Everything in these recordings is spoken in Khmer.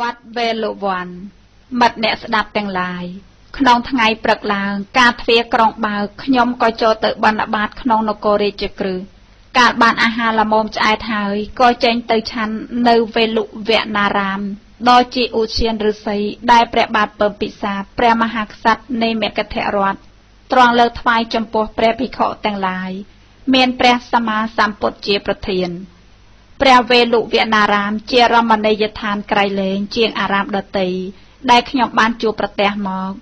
វត្តវេលវ័នមិត្តអ្នកស្ដាប់ទាំងឡាយក្នុងថ្ងៃព្រឹកឡើងការទ្វារក្រុងបើកខ្ញុំក៏ចូលទៅបណ្ឌបាតក្នុងនគររាជក្រឹសកាលបានអាហារល្មមឆ្អែតហើយក៏ចេញទៅឆាន់នៅវេលុវនារាមដ៏ជាឧទ្យានឫស្សីដែលព្រះបាទពឹមពិសាព្រះមហាក្សត្រនៃមគធរដ្ឋទ្រង់លើកថ្វាយចំពោះព្រះភិក្ខុទាំងឡាយមានព្រះសម្មាសម្ពុទ្ធជាប្រធានព្រះវេលុវនារាមជារមណីយដ្ឋានក្រៃលែងជាងអារាមដទៃដែលខ្ញុំបានជួបប្រទះមក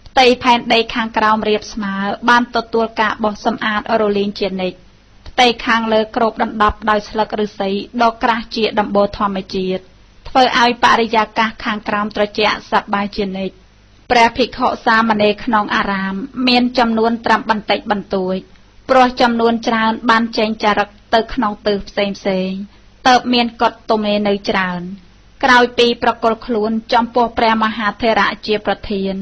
ផ្ទៃផែនដីខាងក្រោមរាបស្មើបានទទួលការបោសសម្អាតរលាងជានិច្ចផ្ទៃខាងលើគ្របដណ្ដប់ដោយស្លឹកឫស្សីដ៏ក្រាស់ជាដំបូលធម្មជាតិធ្វើឲ្យបរិយាកាសខាងក្រោមត្រជាក់សប្បាយជានិច្ចព្រះភិក្ខុសាមណេរក្នុងអារាមមានចំនួនត្រឹមបន្តិចបន្តួចព្រោះចំនួនច្រើនបានចេញចារឹកទៅក្នុងទិសផ្សេងផ្សេងតើបមានកត់ទុមេនៅច្រើនក្រោយពីប្រគល់ខ្លួនចំពោះព្រះមហាថេរៈជាប្រធាន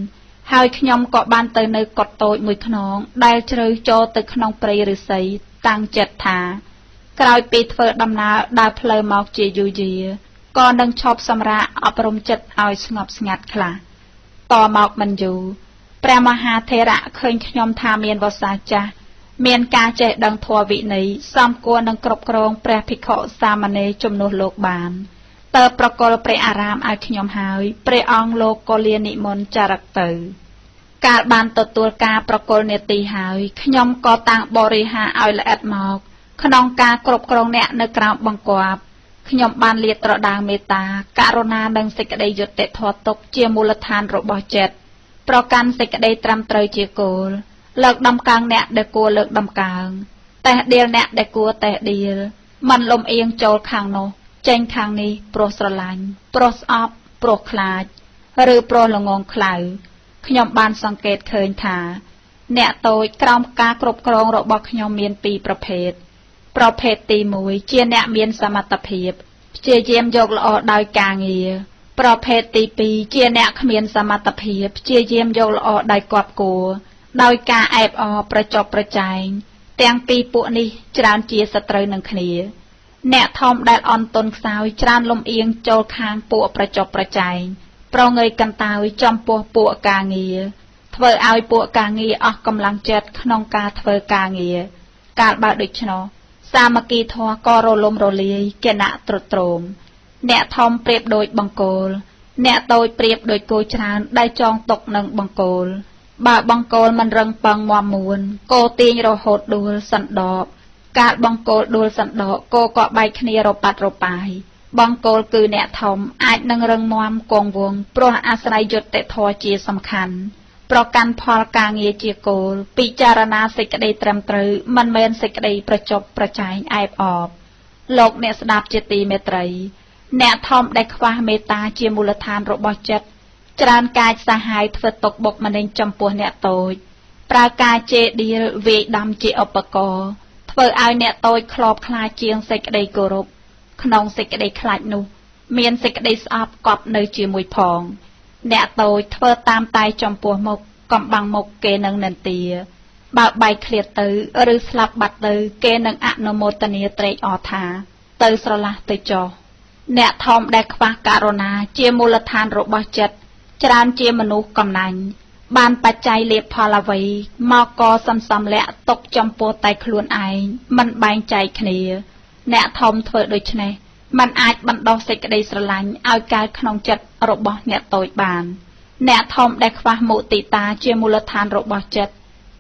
ហើយខ្ញុំក៏បានទៅនៅកត់តូចមួយខ្នងដែលជ្រៅចូលទៅក្នុងព្រៃឫស្សីតាំងចិត្តថាក្រោយពីធ្វើដំណើរដើរផ្លូវមកជាយូរយារក៏នឹងឈប់សម្រាកអប់រំចិត្តឲ្យស្ងប់ស្ងាត់ខ្លះតមកមិនយូរព្រះមហាថេរៈឃើញខ្ញុំថាមានវស្សាចាស់មានការចេះដឹងធម៌វិន័យសមគួរនឹងគ្រប់គ្រងព្រះភិក្ខុសាមណេរជំនួសលោកបានតើប្រគល់ព្រះអារាមឲ្យខ្ញុំហើយព្រះអង្គលោកក៏លានិមន្តចារឹកទៅកាលបានទទួលការប្រគល់នេតិហើយខ្ញុំក៏តាំងបរិហារឲ្យល្អិតមកក្នុងការគ្រប់គ្រងអ្នកនៅក្រោមបង្គាប់ខ្ញុំបានលាតត្រដាងមេត្តាករុណានិងសេចក្តីយុត្តិធម៌ទុកជាមូលដ្ឋានរបស់ចិត្តប្រកាន់សេចក្តីត្រឹមត្រូវជាគោលលើកដំកើងអ្នកដែលគួរលើកដំកើងតេះដៀលអ្នកដែលគួរតេះដៀលមិនលំអៀងចូលខាងនោះចេញខាងនេះព្រោះស្រឡាញ់ព្រោះស្អប់ព្រោះខ្លាចឬព្រោះល្ងងខ្លៅខ្ញុំបានសង្កេតឃើញថាអ្នកតូចក្រោមការគ្រប់គ្រងរបស់ខ្ញុំមានពីរប្រភេទប្រភេទទី1ជាអ្នកមានសមត្ថភាពព្យាយាមយកល្អដោយការងារប្រភេទទី2ជាអ្នកគ្មានសមត្ថភាពព្យាយាមយកល្អដោយគប់គួរដោយការអែបអរប្រចប់ប្រចែងទាំងពីរពួកនេះច្រើនជាសត្រូវនឹងគ្នាអ្នកធំដែលអន់ទន់ខ្សោយច្រើនលំអៀងចូលខាងពួកប្រចប់ប្រចែងប្រងើយកន្តើយចំពោះពួកការងារធ្វើឲ្យពួកការងារអស់កម្លាំងចិត្តក្នុងការធ្វើការងារកាលបើដូច្នោះសាមគ្គីធម៌ក៏រលំរលាយគណៈទ្រុឌទ្រោមអ្នកធំប្រៀបដូចបង្គោលអ្នកតូចប្រៀបដូចគោច្រើនដែលចងទុកនឹងបង្គោលបើបង្គោលមិនរឹងប៉ឹងមាំមួនគោទាញរហូតដួលសណ្ដកកាលបង្គោលដួលសណ្ដកគោក៏បែកគ្នារប៉ាត់រប៉ាយបង្គោលគឺអ្នកធំអាចនឹងរឹងមាំគង់វង្សព្រោះអាស្រ័យយុត្តិធម៌ជាសំខាន់ប្រកាន់ផលការងារជាគោលពិចារណាសេចក្តីត្រឹមត្រូវមិនមែនសេចក្តីប្រចប់ប្រចែងអែបអបលោកអ្នកស្ដាប់ជាទីមេត្រីអ្នកធំដែលខ្វះមេត្តាជាមូលដ្ឋានរបស់ចិត្តច្រើនកាចសាហាយធ្វើទុកបុកម្នេញចំពោះអ្នកតូចប្រើការជេរដៀលវាយដំជាឧបករណ៍ធ្វើឲ្យអ្នកតូចខ្លោបខ្លាចជាងសេចក្តីគោរពក្នុងសេចក្តីខ្លាចនោះមានសេចក្តីស្អប់កប់នៅជាមួយផងអ្នកតូចធ្វើតាមតែចំពោះមុខកំបាំងមុខគេនឹងនិន្ទាបើបែកឃ្លាតទៅឬស្លាប់បាត់ទៅគេនឹងអនុមោទនាត្រេកអរថាទៅស្រឡះទៅចុះអ្នកធំដែលខ្វះករុណាជាមូលដ្ឋានរបស់ចិត្តច្រើនជាមនុស្សកំណាញ់បានបច្ច័យលាភផលអ្វីមកក៏សន្សំលាក់ទុកចំពោះតែខ្លួនឯងមិនបែងចែកគ្នាអ្នកធំធ្វើដូច្នេះมันអាចបណ្ដុះសេចក្តីស្រឡាញ់ឲ្យកើតក្នុងចិត្តរបស់អ្នកតូចបានអ្នកធំដែលខ្វះមុទិតាជាមូលដ្ឋានរបស់ចិត្ត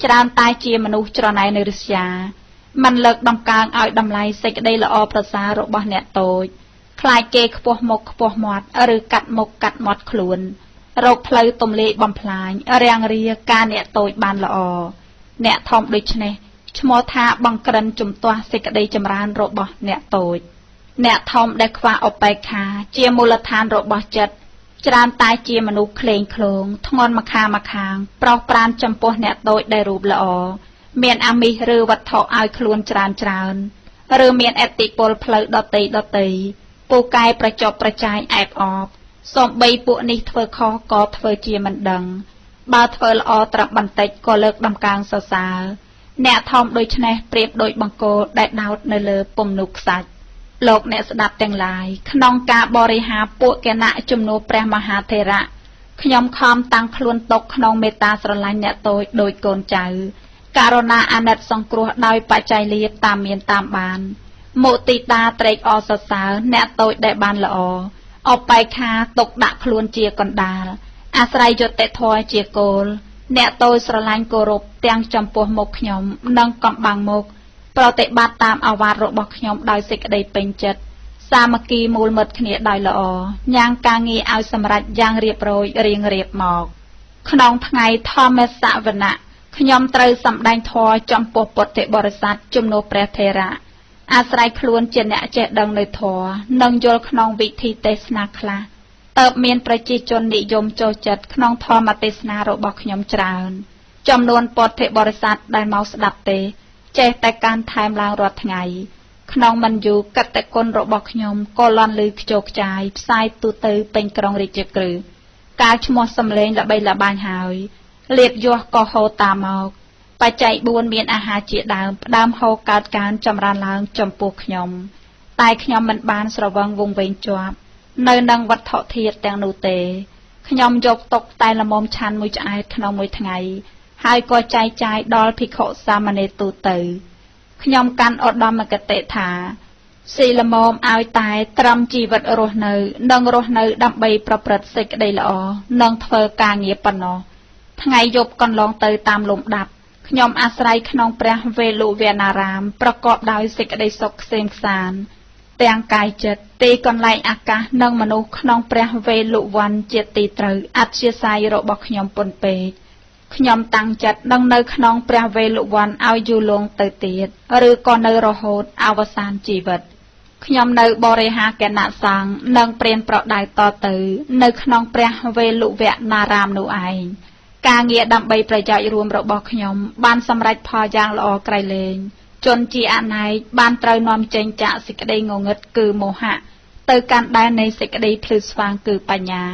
ច្រើនតែជាមនុស្សច្រណែនរិស្យាមិនលើកដំកើងឲ្យតម្លៃសេចក្តីល្អប្រសើររបស់អ្នកតូចខ្លាចគេខ្ពស់មុខខ្ពស់មាត់ឬកាត់មុខកាត់មាត់ខ្លួនរកផ្លូវទំលាយបំផ្លាញរាំងរាការអ្នកតូចបានល្អអ្នកធំដូច្នេះឈ្មោះថាបង្ក្រិនជំទាស់សេចក្តីចម្រើនរបស់អ្នកតូចអ្នកធំដែលខ្វះឧបេក្ខាជាមូលដ្ឋានរបស់ចិត្តច្រើនតែជាមនុស្សក្លែងក្លងធ្ងន់ម្ខាងម្ខាងប្រោសប្រានចំពោះអ្នកតូចដែលរូបល្អមានអាមិសឬវត្ថុឲ្យខ្លួនច្រើនច្រើនឬមានឥទ្ធិពលផ្លូវដតីដតីពូកែប្រចប់ប្រចែងអែបអបសូម្បីពួកនេះធ្វើខុសក៏ធ្វើជាមិនដឹងបើធ្វើល្អត្រឹមបន្តិចក៏លើកដំកើងសរសើរអ្នកធំដូច្នេះប្រៀបដូចបង្គោលដែលដោតនៅលើពំនូខ្សាច់ លោកអ្នកស្ដាប់ទាំងឡាយក្នុងការបរិហារពួកគណៈជំនួសព្រះមហាថេរៈខ្ញុំខំតាំងខ្លួនຕົកក្នុងមេត្តាស្រឡាញ់អ្នកតូចដូចកូនចៅករណាអាណិតសង្គ្រោះដោយបច្ច័យលាភតាមមានតាមបានមុទិតាត្រេកអរសរសើរអ្នកតូចដែលបានល្អឧបេក្ខាទុកដាក់ខ្លួនជាកណ្ដាលអាស្រ័យយុត្តិធម៌ជាគោលអ្នកតូចស្រឡាញ់គោរពទាំងចំពោះមុខខ្ញុំនិងកំបាំងមុខប្រតិបត្តិតាមអាវាតរបស់ខ្ញុំដោយសេចក្តីពេញចិត្តសាមគ្គីមូលមិត្តគ្នាដោយល្អញ៉ាំងការងារឲ្យសម្រេចយ៉ាងរៀបរយរៀងរៀបមកក្នុងថ្ងៃធម្មសវនៈខ្ញុំត្រូវសម្ដែងធម៌ចំពោះពុទ្ធបរិស័ទជំនួសព្រះថេរៈអាស្រ័យខ្លួនជាអ្នកចេះដឹងនៅធម៌និងយល់ក្នុងវិធីទេសនាខ្លះតើបមានប្រជាជននិយមចូលចិត្តក្នុងធម៌ទេសនារបស់ខ្ញុំច្រើនចំនួនពុទ្ធបរិស័ទដែលមកស្ដាប់ទេចេះតែកើនថែមឡើងរាល់ថ្ងៃក្នុងមិនយូរកតគុណរបស់ខ្ញុំក៏លន់ឮខ្ជោខ្ចាយផ្សាយទូទៅពេញក្រុងរាជក្រឹសកាលឈ្មោះសំលេងល្បីល្បាញហើយលៀបយសក៏ហូរតាមមកបច្ច័យ4មានអាហារជាដើមផ្ដើមហូរកើតកើនចម្រើនឡើងចំពោះខ្ញុំតែខ្ញុំមិនបានស្រវឹងវង្វេងជាប់នៅនឹងវត្ថុធាតុទាំងនោះទេខ្ញុំយកទុកតែល្មមឆាន់មួយឆ្អែតក្នុងមួយថ្ងៃហើយក៏ចែកចាយដល់ភិក្ខុសាមណេរទូទៅខ្ញុំកាន់ឧត្តមគតិថាស៊ីល្មមឲ្យតែត្រឹមជីវិតរស់នៅនិងរស់នៅដើម្បីប្រព្រឹត្តសេចក្តីល្អនិងធ្វើការងារប៉ុណ្ណោះថ្ងៃយប់កន្លងទៅតាមលំដាប់ខ្ញុំអាស្រ័យក្នុងព្រះវេលុវនារាមប្រកបដោយសេចក្តីសុខក្សេមក្សាន្តទាំងកាយចិត្តទីកន្លែងអាកាសនិងមនុស្សក្នុងព្រះវេលុវ័នជាទីត្រូវអធ្យាស្រ័យរបស់ខ្ញុំពន់ពេកខ្ញុំតាំងចិត្តនឹងនៅក្នុងព្រះវេលុវ័នឲ្យយូរលង់ទៅទៀតឬក៏នៅរហូតអវសានជីវិតខ្ញុំនៅបរិហារគណៈសង្ឃនិងព្រានប្រដៅតទៅនៅក្នុងព្រះវេលុវនារាមនោះឯងការងារដើម្បីប្រយោជន៍រួមរបស់ខ្ញុំបានសម្រេចផលយ៉ាងល្អក្រៃលែងជនជាអនេកបានត្រូវនាំចេញចាកសេចក្តីងងឹតគឺមោហៈទៅកាន់ដែននៃសេចក្តីភ្លឺស្វាងគឺបញ្ញា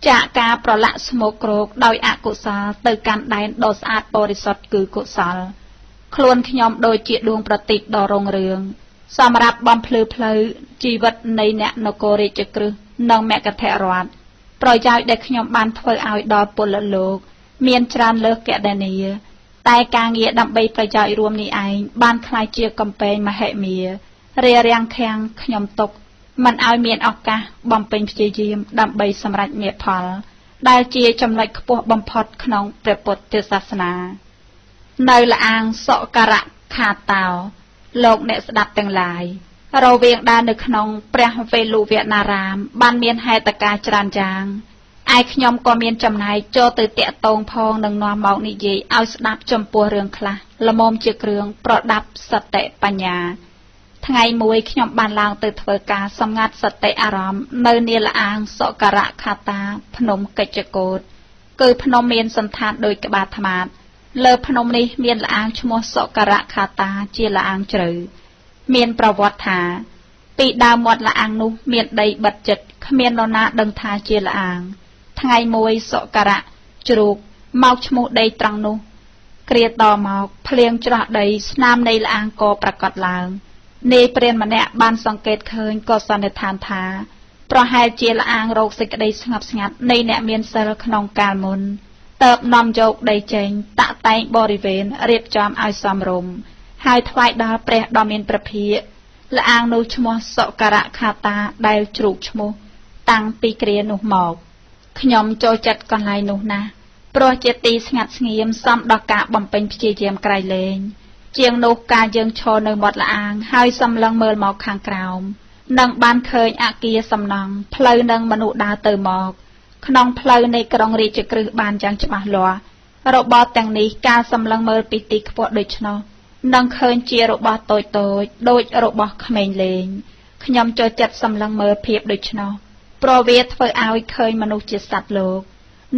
ចាកការប្រឡាក់ស្មោកគ្រោកដោយអកុសលទៅកាន់ដែនដ៏ស្អាតបរិសុទ្ធគឺកុសលខ្លួនខ្ញុំដូចជាដួងប្រទីបដ៏រុងរឿងសម្រាប់បំភ្លឺផ្លូវជីវិតនៃអ្នកនគររាជក្រឹសនិងមគធរដ្ឋប្រយោជន៍ដែលខ្ញុំបានធ្វើឲ្យដល់ពលលោកមានច្រើនលើសកណនីតែការងារដើម្បីប្រយោជន៍រួមនេះឯងបានក្លាយជាកំពែងមហិមារារាំងខាំងខ្ញុំទុកមិនឲ្យមានឱកាសបំពេញព្យាយាមដើម្បីសម្រេចមេផលដែលជាចំណុចខ្ពស់បំផុតក្នុងព្រះពុទ្ធសាសនានៅលអាងសុករៈខាតោលោកអ្នកស្ដាប់ទាំងឡាយរវាងដើរនៅក្នុងព្រះវេលុវនារាមបានមានហេតុការណ៍ច្រើនយ៉ាងឯខ្ញុំក៏មានចំណែកចូលទៅតាក់ទងផងនឹងនាំមកនិយាយឲ្យស្ដាប់ចំពោះរឿងខ្លះល្មមជាគ្រឿងប្រដាប់សតិបញ្ញាថ្ងៃមួយខ្ញុំបានឡើងទៅធ្វើការសម្ងាត់សតិអារម្មណ៍នៅនាលអាងសុករៈខាតាភ្នំកិច្ចកោតគឺភ្នំមានសន្តានដូចក្បាលត្មាតលើភ្នំនេះមានលអាងឈ្មោះសុករៈខាតាជាលអាងជ្រៅមានប្រវត្តិថាពីដើមមាត់លអាងនោះមានដីបិទចិត្តគ្មាននរណាដឹងថាជាលអាងថ្ងៃមួយសុករៈជ្រូកមកឈ្មោះដីត្រង់នោះគ្រាតមកភ្លៀងច្រោះដីស្នាមនៃលអាងក៏ប្រកាសឡើងនាយព្រានម្នាក់បានសង្កេតឃើញក៏សន្និដ្ឋានថាប្រហែលជាលអាងរោគសេចក្តីស្ងប់ស្ងាត់នៃអ្នកមានសិលក្នុងកាលមុនតើបនាំយកដីចេញតាក់តែងបរិវេណរៀបចំឲ្យសមរម្យហើយថ្វាយដល់ព្រះដ៏មានព្រះភិក្ខលអាងនោះឈ្មោះសុករៈខាតាដែលជ្រូកឈ្មោះតាំងពីគ្រានោះមកខ្ញុំចូលចិត្តកន្លែងនោះណាស់ព្រោះជាទីស្ងាត់ស្ងៀមសមដល់ការបំពេញព្យាយាមក្រៃលែងជាងនោះការយើងឈរនៅមាត់ល្អាងហើយសម្លឹងមើលមកខាងក្រោមនឹងបានឃើញអគារសំណង់ផ្លូវនិងមនុស្សដើរទៅមកក្នុងផ្លូវនៃក្រុងរាជក្រឹសបានយ៉ាងច្បាស់លាស់របបទាំងនេះការសម្លឹងមើលពីទីខ្ពស់ដូច្នោះនឹងឃើញជារបស់តូចតូចដូចរបស់ក្មេងលេងខ្ញុំចូលចិត្តសម្លឹងមើលភាពដូច្នោះព្រោះវាធ្វើឲ្យឃើញមនុស្សជាសត្វលោក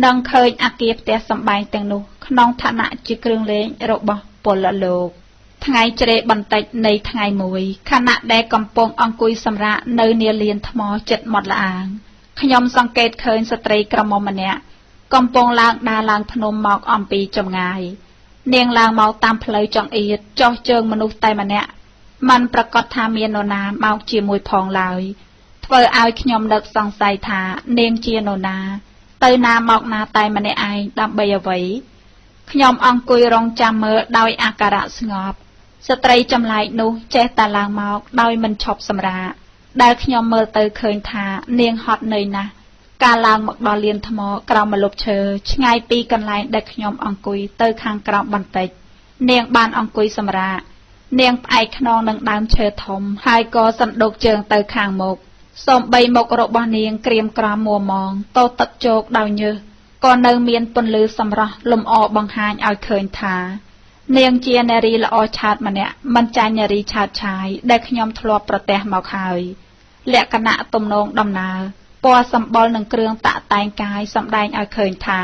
និងឃើញអគារផ្ទះសម្បែងទាំងនោះក្នុងឋានៈជាគ្រឿងលេងរបស់ពលលោកថ្ងៃជ្រេបន្តិចនៃថ្ងៃមួយខណៈដែលកំពុងអង្គុយសម្រាកនៅនាលានថ្មចិត្តមាត់ល្អាងខ្ញុំសង្កេតឃើញស្ត្រីក្រមុំម្នាក់កំពុងឡើងដើរឡើងភ្នំមកអំពីចម្ងាយនាងឡើងមកតាមផ្លូវចង្អៀតចុះជើងមនុស្សតែម្នាក់ មិនប្រកាសថាមាននរណាមកជាមួយផងឡើយធ្វើឲ្យខ្ញុំនឹកសង្ស័យថានាងជានរណាទៅណាមកណាតែម្នាក់ឯងដើម្បីអ្វីខ្ញុំអង្គុយរងចាំមើលដោយអាការៈស្ងប់ស្ត្រីចម្លែកនោះចេះតែឡើងមកដោយមិនឈប់សម្រាកដែលខ្ញុំមើលទៅឃើញថានាងហត់នឿយណាស់កាលឡើងមកដល់លានថ្មក្រោមម្លប់ឈើឆ្ងាយពីកន្លែងដែលខ្ញុំអង្គុយទៅខាងក្រោមបន្តិចនាងបានអង្គុយសម្រាកនាងផ្អែកខ្នងនឹងដើមឈើធំហើយក៏សណ្ដូកជើងទៅខាងមុខសូម្បីមុខរបស់នាងក្រៀមក្រំមួម៉ងតទឹកជោកដោយញើសក៏នៅមានពន្លឺសម្រស់លំអបង្ហាញឲ្យឃើញថានាងជានារីល្អឆើតម្នាក់មិនចាញ់នារីឆើតឆាយដែលខ្ញុំធ្លាប់ប្រទះមកហើយលក្ខណៈទំនងដំណើរពណ៌សម្បុរនិងគ្រឿងតាក់តែងកាយសម្ដែងឲ្យឃើញថា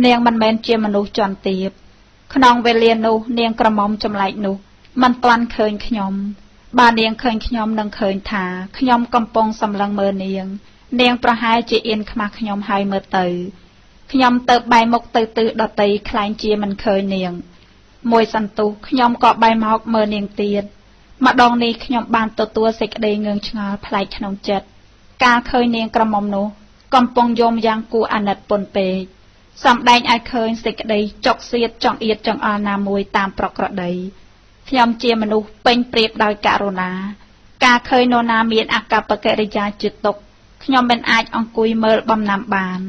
នាងមិនមែនជាមនុស្សជាន់ទាបក្នុងវេលានោះនាងក្រមុំចម្លែកនោះមិនទាន់ឃើញខ្ញុំបើនាងឃើញខ្ញុំនឹងឃើញថាខ្ញុំកំពុងសម្លឹងមើលនាងនាងប្រហែលជាអៀនខ្មាស់ខ្ញុំហើយមើលទៅខ្ញុំទៅបែរមុខទៅទិសដទៃខ្លែងជាមិនឃើញនាងមួយសន្ទុះខ្ញុំក៏បែរមកមើលនាងទៀតម្ដងនេះខ្ញុំបានទទួលសេចក្តីងឿងឆ្ងល់ប្លែកក្នុងចិត្តកាលឃើញនាងក្រមុំនោះកំពុងយំយ៉ាងគួរអាណិតពន់ពេកសម្ដែងឲ្យឃើញសេចក្តីចុកសៀតចង្អៀតចង្អល់ណាមួយតាមប្រក្រតីខ្ញុំជាមនុស្សពេញប្រៀបដោយករុណាការឃើញនរណាមានអាកប្បកិរិយាជាទុក្ខខ្ញុំមិនអាចអង្គុយមើលបំណាំបាន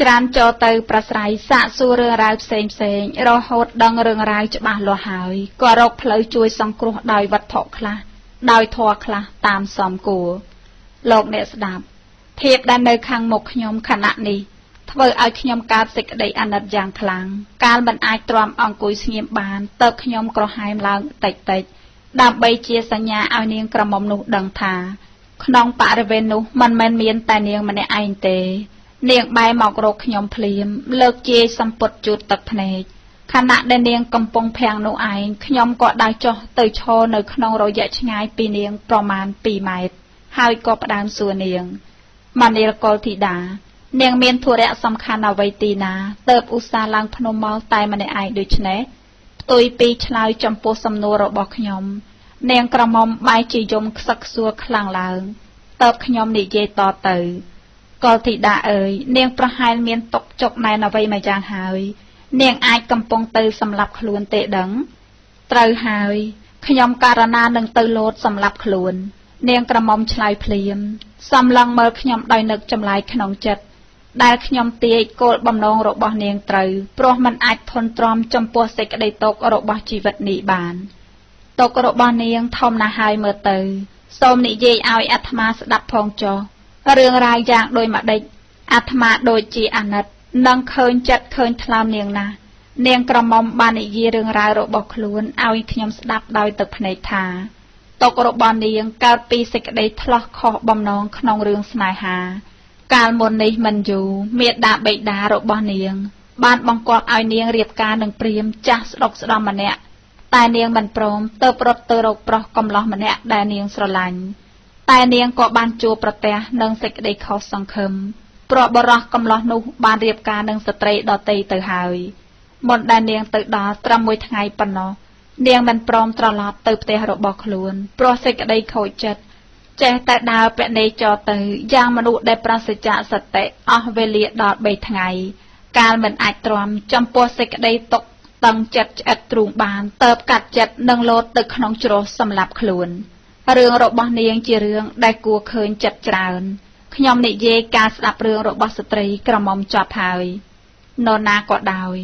ច្រានចូលទៅប្រស្រ័យសាកសួររឿងរ៉ាវផ្សេងផ្សេងរហូតដឹងរឿងរ៉ាវច្បាស់លាស់ហើយក៏រកផ្លូវជួយសង្គ្រោះដោយវត្ថុខ្លះដោយធម៌ខ្លះតាមសមគួរលោកអ្នកស្ដាប់ភាពដែលនៅខាងមុខខ្ញុំខណៈនេះធ្វើឲ្យខ្ញុំកើតសេចក្តីអាណិតយ៉ាងខ្លាំងកាលមិនអាចទ្រាំអង្គុយស្ងៀមបានតើខ្ញុំក្រហែមឡើងតិចតិចដើម្បីជាសញ្ញាឲ្យនាងក្រមុំនោះដឹងថាក្នុងបរិវេណនោះមិនមែនមានតែនាងម្នាក់ឯងទេនាងបែរមករកខ្ញុំភ្លាមលើកជាយសម្ពុតជូតទឹកភ្នែកខណៈដែលនាងកំពុងភាំងនោះឯងខ្ញុំក៏ដើរចុះទៅឈរនៅក្នុងរយៈឆ្ងាយពីនាងប្រមាណ2ម៉ែត្រហើយក៏ផ្ដើមសួរនាងមនាលកុលធីតានាងមានធុរៈសំខាន់អ្វីទីណាតើបឧស្សាហ៍ឡើងភ្នំមកតែម្នាក់ឯងដូច្នេះផ្ទុយពីឆ្លើយចំពោះសំណួររបស់ខ្ញុំនាងក្រមុំបែរជាយំខ្សឹកខ្សួលខ្លាំងឡើងតើបខ្ញុំនិយាយតទៅកុលធីតាអើយនាងប្រហែលមានទុកចុកណែនអ្វីមួយយ៉ាងហើយនាងអាចកំពុងទៅសម្លាប់ខ្លួនទេដឹងត្រូវហើយខ្ញុំករណានឹងទៅលោតសម្លាប់ខ្លួននាងក្រមុំឆ្លើយភ្លាមសំឡឹងមើលខ្ញុំដោយនឹកចម្លែកក្នុងចិត្តដែលខ្ញុំទាយគោលបំណងរបស់នាងត្រូវព្រោះមិនអាចធន់ទ្រាំចំពោះសេចក្តីទុក្ខរបស់ជីវិតនេះបានទុក្ខរបស់នាងធំណាស់ហើយមើលទៅសូមនិយាយឲ្យអាត្មាស្ដាប់ផងចុះរឿងរ៉ាវយ៉ាងដូចម្ដេចអាត្មាដូចជាអាណិតនឹងឃើញចិត្តឃើញថ្លើមនាងណាស់នាងក្រមុំបាននិយាយរឿងរ៉ាវរបស់ខ្លួនឲ្យខ្ញុំស្ដាប់ដោយទឹកភ្នែកថាទុក្ខរបស់នាងកើតពីសេចក្តីថ្លោះខុសបំណងក្នុងរឿងស្នេហាកាលមុននេះមិនយូរមាតាបិតារបស់នាងបានបង្គាប់ឲ្យនាងរៀបការនឹងព្រាហ្មណ៍ចាស់ស្ដុកស្ដំម្នាក់តែនាងមិនព្រមទៅប្រត់ទៅរកប្រុសកំឡោះម្នាក់ដែលនាងស្រឡាញ់តែនាងក៏បានជួបប្រទះនឹងសេចក្តីខុសសង្ឃឹមព្រោះបុរសកំឡោះនោះបានរៀបការនឹងស្ត្រីដទៃទៅហើយមុនដែលនាងទៅដល់ត្រឹមមួយថ្ងៃប៉ុណ្ណោះនាងមិនព្រមត្រឡប់ទៅផ្ទះរបស់ខ្លួនព្រោះសេចក្តីខូចចិត្តចេះតែដើរពណេចរទៅយ៉ាងមនុស្សដែលប្រាសចាកសតិអស់វេលាដល់3ថ្ងៃកាលមិនអាចទ្រាំចំពោះសេចក្តីទុក្ខតឹងចិត្តឆ្អិតទ្រូងបានតើបកាត់ចិត្តនឹងលោតទៅក្នុងជ្រោះសម្លាប់ខ្លួនរឿងរបស់នាងជារឿងដែលគួរឃើញចិត្តច្រើនខ្ញុំនិយាយការស្ដាប់រឿងរបស់ស្ត្រីក្រមុំចប់ហើយនរណាក៏ដោយ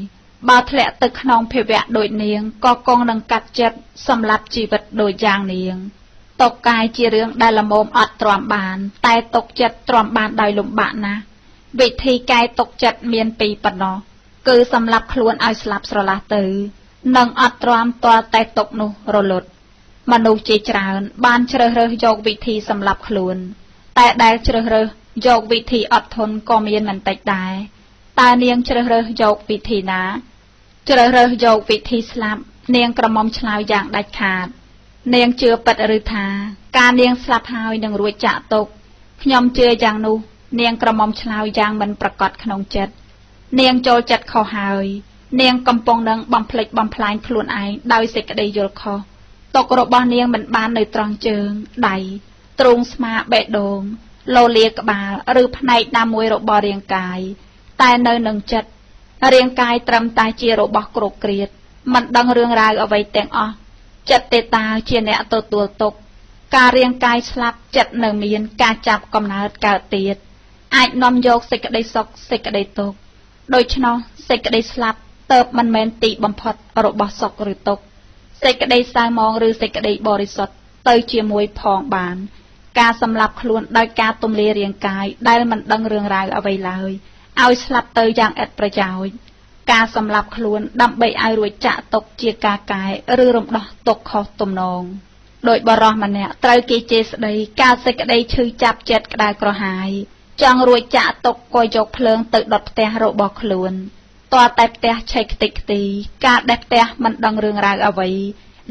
បើធ្លាក់ទៅក្នុងភាវៈដូចនាងក៏គង់នឹងកាត់ចិត្តសម្លាប់ជីវិតដូចយ៉ាងនាងតកកាយជារឿងដែលល្មមអត់ទ្រាំបានតែຕົកចិត្តទ្រាំបានដោយលំបាកណាស់វិធីកែຕົកចិត្តមានពីរប៉ុណ្ណោះគឺសម្លាប់ខ្លួនឲ្យស្លាប់ស្រឡះទៅនិងអត់ទ្រាំទាល់តែຕົកនោះរលត់មនុស្សជាច្រើនបានជ្រើសរើសយកវិធីសម្លាប់ខ្លួនតែដែលជ្រើសរើសយកវិធីអត់ធន់ក៏មានមិនតិចដែរតើនាងជ្រើសរើសយកវិធីណាជ្រើសរើសយកវិធីស្លាប់នាងក្រមុំឆ្លើយយ៉ាងដាច់ខាតនាងជឿពិតឬថាការនាងស្លាប់ហើយនឹងរួចចាកទុកខ្ញុំជឿយ៉ាងនោះនាងក្រមុំឆ្លើយយ៉ាងមិនប្រកបក្នុងចិត្តនាងចូលចិត្តខុសហើយនាងកំពុងនឹងបំផ្លិចបំផ្លាញខ្លួនឯងដោយសេចក្តីយល់ខុស ទុក្ខរបស់នាងមិនបាននៅត្រង់ជើងដៃទ្រូងស្មាបេះដូងលលាក្បាលឬផ្នែកណាមួយរបស់រាងកាយតែនៅនឹងចិត្តរាងកាយត្រឹមតែជារបស់គ្រប់គ្រាតមិនដឹងរឿងរ៉ាវអ្វីទាំងអស់ចិត្តទេតាជាអ្នកទទួលទុក្ខការរាងកាយស្លាប់ចិត្តនៅមានការចាប់កំណើតកើតទៀតអាចនាំយកសេចក្តីសុខសេចក្តីទុក្ខដូច្នោះសេចក្តីស្លាប់ទៅមិនមែនទីបំផុតរបស់សុខឬទុក្ខសេចក្តីសៅហ្មងឬសេចក្តីបរិសុទ្ធទៅជាមួយផងបានការសម្លាប់ខ្លួនដោយការទម្លាយរាងកាយដែលមិនដឹងរឿងរ៉ាវអ្វីឡើយឲ្យស្លាប់ទៅយ៉ាងឥតប្រយោជន៍ការសម្លាប់ខ្លួនដើម្បីឲ្យរួចចាក់ទុកជាការកែឬរំដោះទុកខុសទំនងដោយបរោះម្នាក់ត្រូវគេជេរស្ដីការសេចក្តីឈឺចាប់ចិត្តក្តៅក្រហាយចង់រួចចាក់ទុកក៏យកភ្លើងទៅដុតផ្ទះរបស់ខ្លួនតើតែផ្ទះឆេះខ្ទេចខ្ទីការដេះផ្ទះមិនដឹងរឿងរ៉ាវអ្វី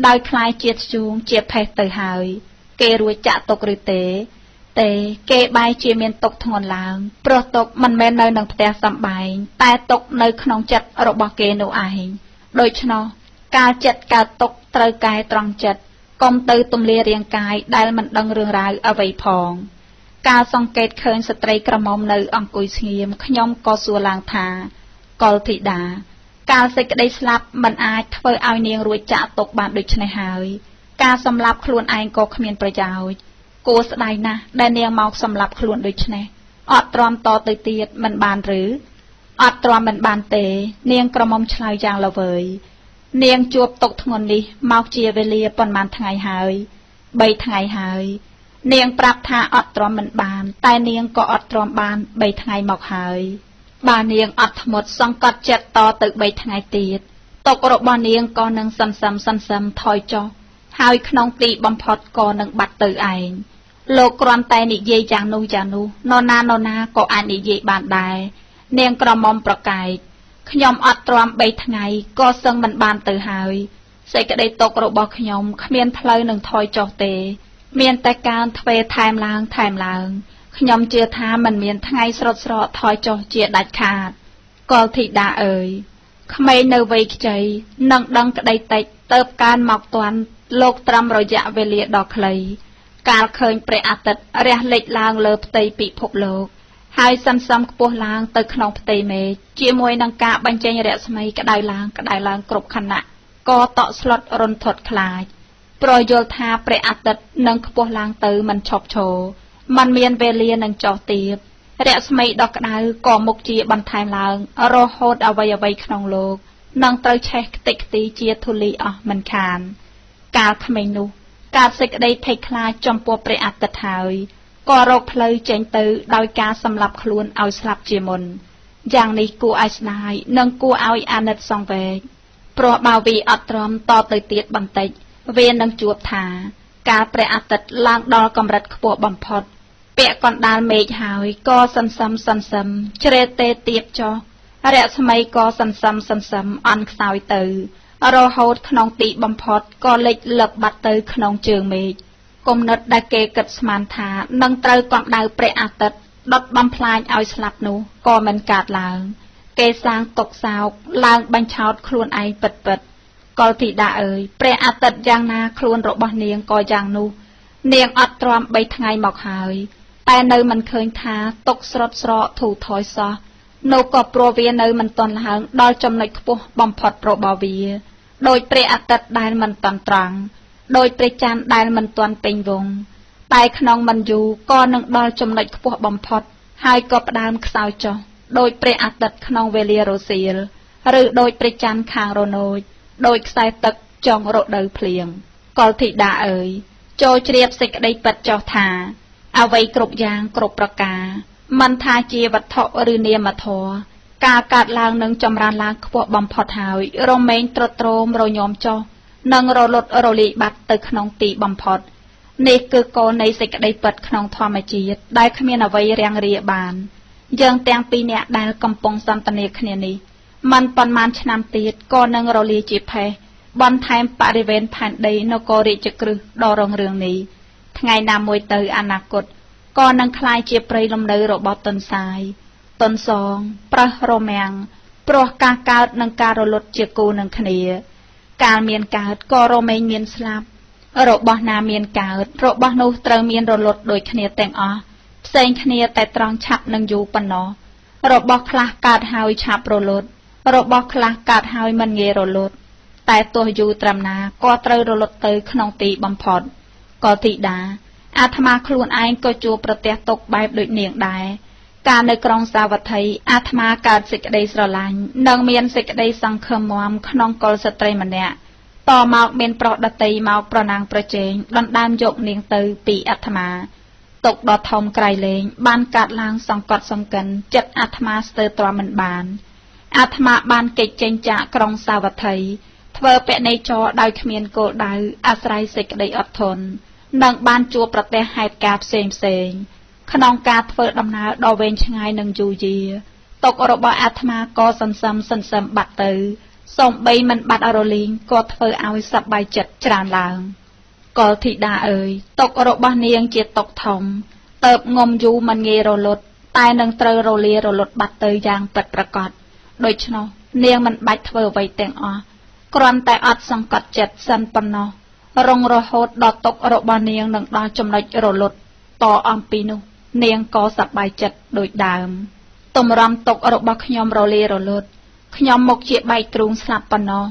ដោយคล้ายជាធ្យូងជាផេះទៅហើយគេរួចចាក់ទុកឬទេទេគេបែរជាមានទុកធ្ងន់ឡើងព្រោះទុកមិនមែននៅនឹងផ្ទះសំបែងតែទុកនៅក្នុងចិត្តរបស់គេនោះឯងដូច្នោះកាលចិត្តកើតទុកត្រូវកែត្រង់ចិត្តកុំទៅទម្លារាងកាយដែលមិនដឹងរឿងរ៉ាវអ្វីផងកាលសង្កេតឃើញស្ត្រីក្រមុំនៅអង្គុយស្ងៀមខ្ញុំក៏សួរឡើងថាកុលធីតាកាលសេចក្តីស្លាប់មិនអាចធ្វើឲ្យនាងរួចចាក់ទុកបានដូច្នេះហើយការសម្លាប់ខ្លួនឯងក៏គ្មានប្រយោជន៍គួរស្ដាយណាស់ដែលនាងមកសម្លាប់ខ្លួនដូច្នេះអត់ទ្រាំតទៅទៀតមិនបានឬអត់ទ្រាំមិនបានទេនាងក្រមុំឆ្លើយយ៉ាងល្វើយនាងជួបទុកធ្ងន់នេះមកជាវេលាប៉ុន្មានថ្ងៃហើយ3ថ្ងៃហើយនាងប្រាប់ថាអត់ទ្រាំមិនបានតែនាងក៏អត់ទ្រាំបាន3ថ្ងៃមកហើយបើនាងអត់ធ្មត់សង្កត់ចិត្តតទៅ3ថ្ងៃទៀតទុករបស់នាងក៏នឹងសន្សំសន្សំថយចុះហើយក្នុងទីបំផុតក៏នឹងបាត់ទៅឯងលោកគ្រាន់តែនិយាយយ៉ាងនោះយ៉ាងនោះនរណានរណាក៏អាចនិយាយបានដែរនាងក្រមុំប្រកែកខ្ញុំអត់ទ្រាំ3ថ្ងៃក៏សឹងមិនបានទៅហើយសេចក្តីទុករបស់ខ្ញុំគ្មានផ្លូវនឹងថយចុះទេមានតែកើនទ្វេថែមឡើងថែមឡើងខ្ញុំជឿថាមិនមានថ្ងៃស្រុតស្រកថយចុះជាដាច់ខាតកុលធីតាអើយក្មេងនៅវ័យខ្ចីនឹងដឹងក្តីតិចទៅកើនមកទាន់លោកត្រឹមរយៈវេលាដ៏ខ្លីកាលឃើញព្រះអាទិត្យរះលិចឡើងលើផ្ទៃពិភពលោកហើយសន្សំខ្ពស់ឡើងទៅក្នុងផ្ទៃមេឃជាមួយនឹងការបញ្ចេញរស្មីក្តៅឡើងក្តៅឡើងគ្រប់ខណៈក៏តក់ស្លុតរន្ធត់ខ្លាចប្រយល់ថាព្រះអាទិត្យនឹងខ្ពស់ឡើងទៅមិនឈប់ឈរមិនមានវេលានឹងចុះទាបរស្មីដ៏ក្តៅក៏មុខជាបន្ថែមឡើងរហូតអ្វីអ្វីក្នុងលោកនឹងត្រូវឆេះខ្ទេចខ្ទីជាធូលីអស់មិនខានកាលក្មេងនោះកើតសេចក្តីភ័យខ្លាចចំពោះព្រះអាទិត្យហើយក៏រកផ្លូវចេញទៅដោយការសម្លាប់ខ្លួនឲ្យស្លាប់ជាមុនយ៉ាងនេះគួរឲ្យស្ដាយនិងគួរឲ្យអាណិតសង្វេគព្រោះបើវាអត់ទ្រាំតទៅទៀតបន្តិចវានឹងជួបថាកាលព្រះអាទិត្យឡើងដល់កម្រិតខ្ពស់បំផុតពាក់កណ្ដាលមេឃហើយក៏សន្សំសន្សំជ្រេទេទៀបចុះរស្មីក៏សន្សំសន្សំអន់ខ្សោយទៅរហូតក្នុងទីបំផុតក៏លិចលឹបបាត់ទៅក្នុងជើងមេឃគំនិតដែលគេគិតស្មានថានឹងត្រូវកម្ដៅព្រះអាទិត្យដុតបំផ្លាញឲ្យស្លាប់នោះក៏មិនកើតឡើងគេសាងទុកសោកឡើងបញ្ឆោតខ្លួនឯងពិតពិតកុលធីតាអើយព្រះអាទិត្យយ៉ាងណាខ្លួនរបស់នាងក៏យ៉ាងនោះនាងអត់ទ្រាំ3ថ្ងៃមកហើយតែនៅមិនឃើញថាទុកស្រុតស្រកធូរថយសោះនោះក៏ព្រោះវានៅមិនទាន់ឡើងដល់ចំណុចខ្ពស់បំផុតរបស់វាដោយព្រះអាទិត្យដែលមិនទាន់ត្រង់ដោយព្រះច័ន្ទដែលមិនទាន់ពេញវងតែក្នុងមិនយូរក៏នឹងដល់ចំណុចខ្ពស់បំផុតហើយក៏ផ្ដើមខ្សោយចុះដោយព្រះអាទិត្យក្នុងវេលារសៀលឬដោយព្រះច័ន្ទខាងរនោចដោយខ្សែទឹកចុងរដូវភ្លៀងកុលធីតាអើយចូលជ្រាបសេចក្តីពិតចុះថាអ្វីគ្រប់យ៉ាងគ្រប់ប្រការមិនថាជាវត្ថុឬនាមធម៌ការកើតឡើងនិងចម្រើនឡើងខ្ពស់បំផុតហើយរមែងទ្រុឌទ្រោមរញោមចុះនិងរលត់រលាយបាត់ទៅក្នុងទីបំផុតនេះគឺគោលនៃសេចក្តីពិតក្នុងធម្មជាតិដែលគ្មានអ្វីរាំងរាបានយើងទាំងពីរនាក់ដែលកំពុងសន្ទនាគ្នានេះមិនប៉ុន្មានឆ្នាំទៀតក៏នឹងរលាយជាផេះបន្ថែមបរិវេណផែនដីនគររាជក្រឹសដ៏រុងរឿងនេះថ្ងៃណាមួយទៅអនាគតក៏នឹងក្លាយជាព្រៃលំនៅរបស់ទន្សាយទន្សងប្រឹសរមាំងព្រោះការកើតនិងការរលត់ជាគូនឹងគ្នាកាលមានកើតក៏រមែងមានស្លាប់ របស់ណាមានកើតរបស់នោះត្រូវមានរលត់ដូចគ្នាទាំងអស់ផ្សេងគ្នាតែត្រង់ឆាប់និងយូរប៉ុណ្ណោះរបស់ខ្លះកើតហើយឆាប់រលត់របស់ខ្លះកើតហើយមិនងាយរលត់តែទោះយូរត្រឹមណាក៏ត្រូវរលត់ទៅក្នុងទីបំផុតក៏ធីតាអាត្មាខ្លួនឯងក៏ជួបប្រទះទុកបែបដូចនាងដែរកាលនៅក្រុងសាវត្ថីអាត្មាកើតសេចក្តីស្រឡាញ់និងមានសេចក្តីសង្ឃឹមមាំក្នុងកុលស្ត្រីម្នាក់តមកមានប្រុសដតីមកប្រណាំងប្រជែងដណ្ដើមយកនាងទៅពីអាត្មាទុកដ៏ធំក្រៃលែងបានកើតឡើងសង្កត់សង្កិនចិត្តអាត្មាស្ទើរទ្រាំមិនបានអាត្មាបានគេចចេញចាកក្រុងសាវត្ថីធ្វើពណិចរដោយគ្មានគោលដៅអាស្រ័យសេចក្តីអត់ធន់និងបានជួបប្រទះហេតុការណ៍ផ្សេងផ្សេងក្នុងការធ្វើដំណើរដ៏វែងឆ្ងាយនិងយូរយារទុករបស់អាត្មាក៏សន្សំបាត់ទៅសូម្បីមិនបាត់រលីងក៏ធ្វើឲ្យសប្បាយចិត្តច្រើនឡើងកុលធីតាអើយទុករបស់នាងជាទុកធំទៅងំយូរមិនងាយរលត់តែនឹងត្រូវរលារលត់បាត់ទៅយ៉ាងពិតប្រាកដដូច្នោះនាងមិនបាច់ធ្វើអ្វីទាំងអស់គ្រាន់តែអត់សង្កត់ចិត្តសិនប៉ុណ្ណោះរងរហូតដល់ទុករបស់នាងនឹងដល់ចំណុចរលត់តអំពីនោះនាងក៏សប្បាយចិត្តដូចដើមទម្រាំទុករបស់ខ្ញុំរលារលត់ខ្ញុំមកជាបែកទ្រូងស្លាប់ប៉ុណ្ណោះ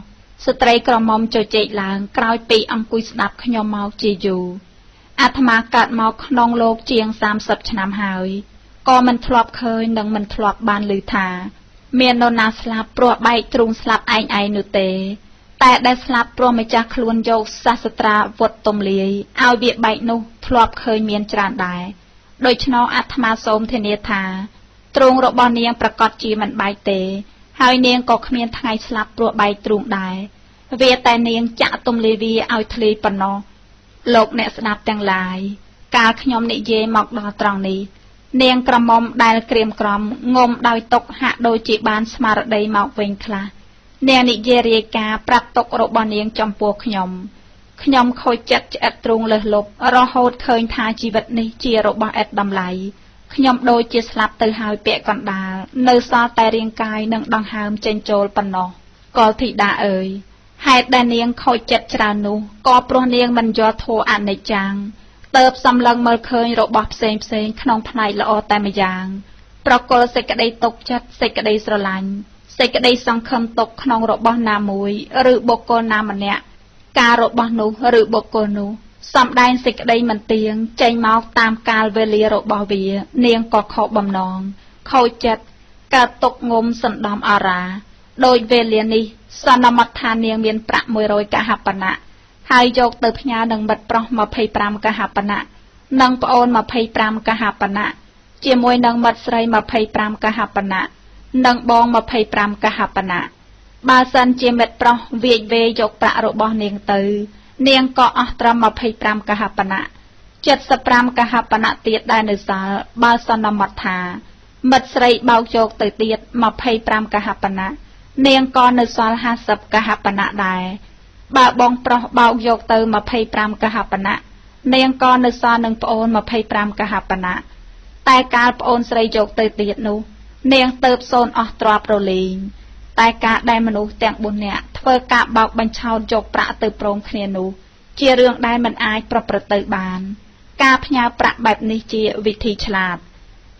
ស្ត្រីក្រមុំជជែកឡើងក្រោយពីអង្គុយស្ដាប់ខ្ញុំមកជាយូរអាត្មាកើតមកក្នុងលោកជាង30ឆ្នាំហើយក៏មិនធ្លាប់ឃើញនិងមិនធ្លាប់បានឮថាមាននរណាស្លាប់ព្រោះបែកទ្រូងស្លាប់ឯងឯងនោះទេតែដែលស្លាប់ព្រោះម្ចាស់ខ្លួនយកសាស្ត្រាវុធទំលាយឲ្យវាបែកនោះធ្លាប់ឃើញមានច្រើនដែរដូច្នោះអាត្មាសូមធានាថាទ្រូងរបស់នាងប្រកាសជាមិនបែកទេហើយនាងក៏គ្មានថ្ងៃស្លាប់ព្រោះបែកទ្រូងដែរវាតែនាងចាក់ទំលាយវាឲ្យធ្លាយប៉ុណ្ណោះលោកអ្នកស្ដាប់ទាំងឡាយកាលខ្ញុំនិយាយមកដល់ត្រង់នេះនាងក្រមុំដែលក្រៀមក្រំងំដោយទុកហាក់ដូចជាបានស្មារតីមកវិញខ្លះនាងនិយាយរាយការណ៍ប្រាប់ទុករបស់នាងចំពោះខ្ញុំខ្ញុំខូចចិត្តឆ្អិតទ្រូងលើសលប់រហូតឃើញថាជីវិតនេះជារបស់ឥតតម្លៃខ្ញុំដូចជាស្លាប់ទៅហើយពាក់កណ្ដាលនៅសល់តែរាងកាយនិងដង្ហើមចេញចូលប៉ុណ្ណោះកុលធីតាអើយហេតុដែលនាងខូចចិត្តច្រើននោះក៏ព្រោះនាងមិនយល់ធម៌អនិច្ចំទៅសម្លឹងមើលឃើញរបស់ផ្សេងផ្សេងក្នុងផ្នែកល្អតែម្យ៉ាងប្រគល់សេចក្តីទុកចិត្តសេចក្តីស្រឡាញ់សេចក្តីសង្ឃឹមទុកក្នុងរបស់ណាមួយឬបុគ្គលណាម្នាក់ការរបស់នោះឬបុគ្គលនោះសំដែងសេចក្តីមិនទៀងចេញមកតាមកាលវេលារបស់វានាងក៏ខកបំណងខូចចិត្តកើតទុកងំសណ្ដំអរាដោយវេលានេះសន្មតថានាងមានប្រាក់100កហបណៈហើយយកទៅផ្ញើនឹងមិត្តប្រុស25កហបណៈនិងប្អូន25កហបណៈជាមួយនឹងមិត្តស្រី25កហបណៈនិងបង25កហបណៈបើសិនជាមិត្តប្រុសវាចវេយកប្រាក់របស់នាងទៅនាងក៏អស់ត្រឹម25កហបណៈ75កហបណៈទៀតដែលនៅសល់បើសន្មតថាមិត្តស្រីបោកយកទៅទៀត25កហបណៈនាងក៏នៅសល់50កហបណៈដែរបើបងប្រុសបោកយកទៅ25កហបណៈនាងក៏នៅសល់នឹងប្អូន25កហបណៈតែកាលប្អូនស្រីយកទៅទៀតនោះនាងទៅសូនអស់ទ្រព្យរលែងតែការដែលមនុស្សទាំង4នាក់ធ្វើការបោកបញ្ឆោតយកប្រាក់ទៅព្រមគ្នានោះជារឿងដែលមិនអាចប្រព្រឹត្តទៅបានការផ្ញើប្រាក់បែបនេះជាវិធីឆ្លាត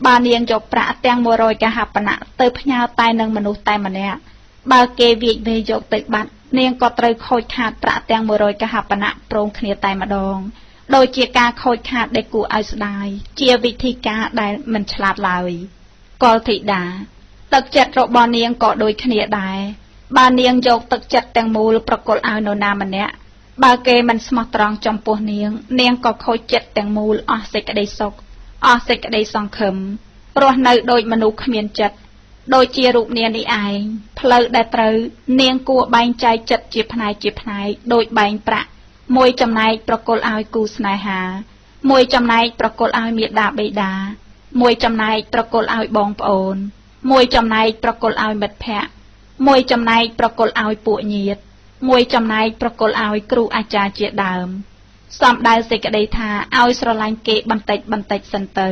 បើនាងយកប្រាក់ទាំង100កហបណៈទៅផ្ញើតែនឹងមនុស្សតែម្នាក់បើគេវាចវេយកទៅបាត់នាងក៏ត្រូវខូចខាតប្រាក់ទាំង100កហបណៈព្រមគ្នាតែម្ដងដូចជាការខូចខាតដែលគួរឲ្យស្ដាយជាវិធីការដែលមិនឆ្លាតឡើយកុលធីតាទឹកចិត្តរបស់នាងក៏ដូចគ្នាដែរបើនាងយកទឹកចិត្តទាំងមូលប្រគល់ឲ្យនរណាម្នាក់បើគេមិនស្មោះត្រង់ចំពោះនាងនាងក៏ខូចចិត្តទាំងមូលអស់សេចក្តីសុខអស់សេចក្តីសង្ឃឹមរស់នៅដូចមនុស្សគ្មានចិត្តដូចជារូបនាងនេះឯងផ្លូវដែលត្រូវនាងគួរបែងចែកចិត្តជាផ្នែកជាផ្នែកដូចបែងប្រាក់មួយចំណែកប្រគល់ឲ្យគូស្នេហាមួយចំណែកប្រគល់ឲ្យមាតាបិតាមួយចំណែកប្រគល់ឲ្យបងប្អូនមួយចំណែកប្រគល់ឲ្យមិត្តភក្តិមួយចំណែកប្រគល់ឲ្យពួកញាតិមួយចំណែកប្រគល់ឲ្យគ្រូអាចារ្យជាដើមសំដៅសេចក្តីថាឲ្យស្រឡាញ់គេបន្តិចបន្តិចសិនទៅ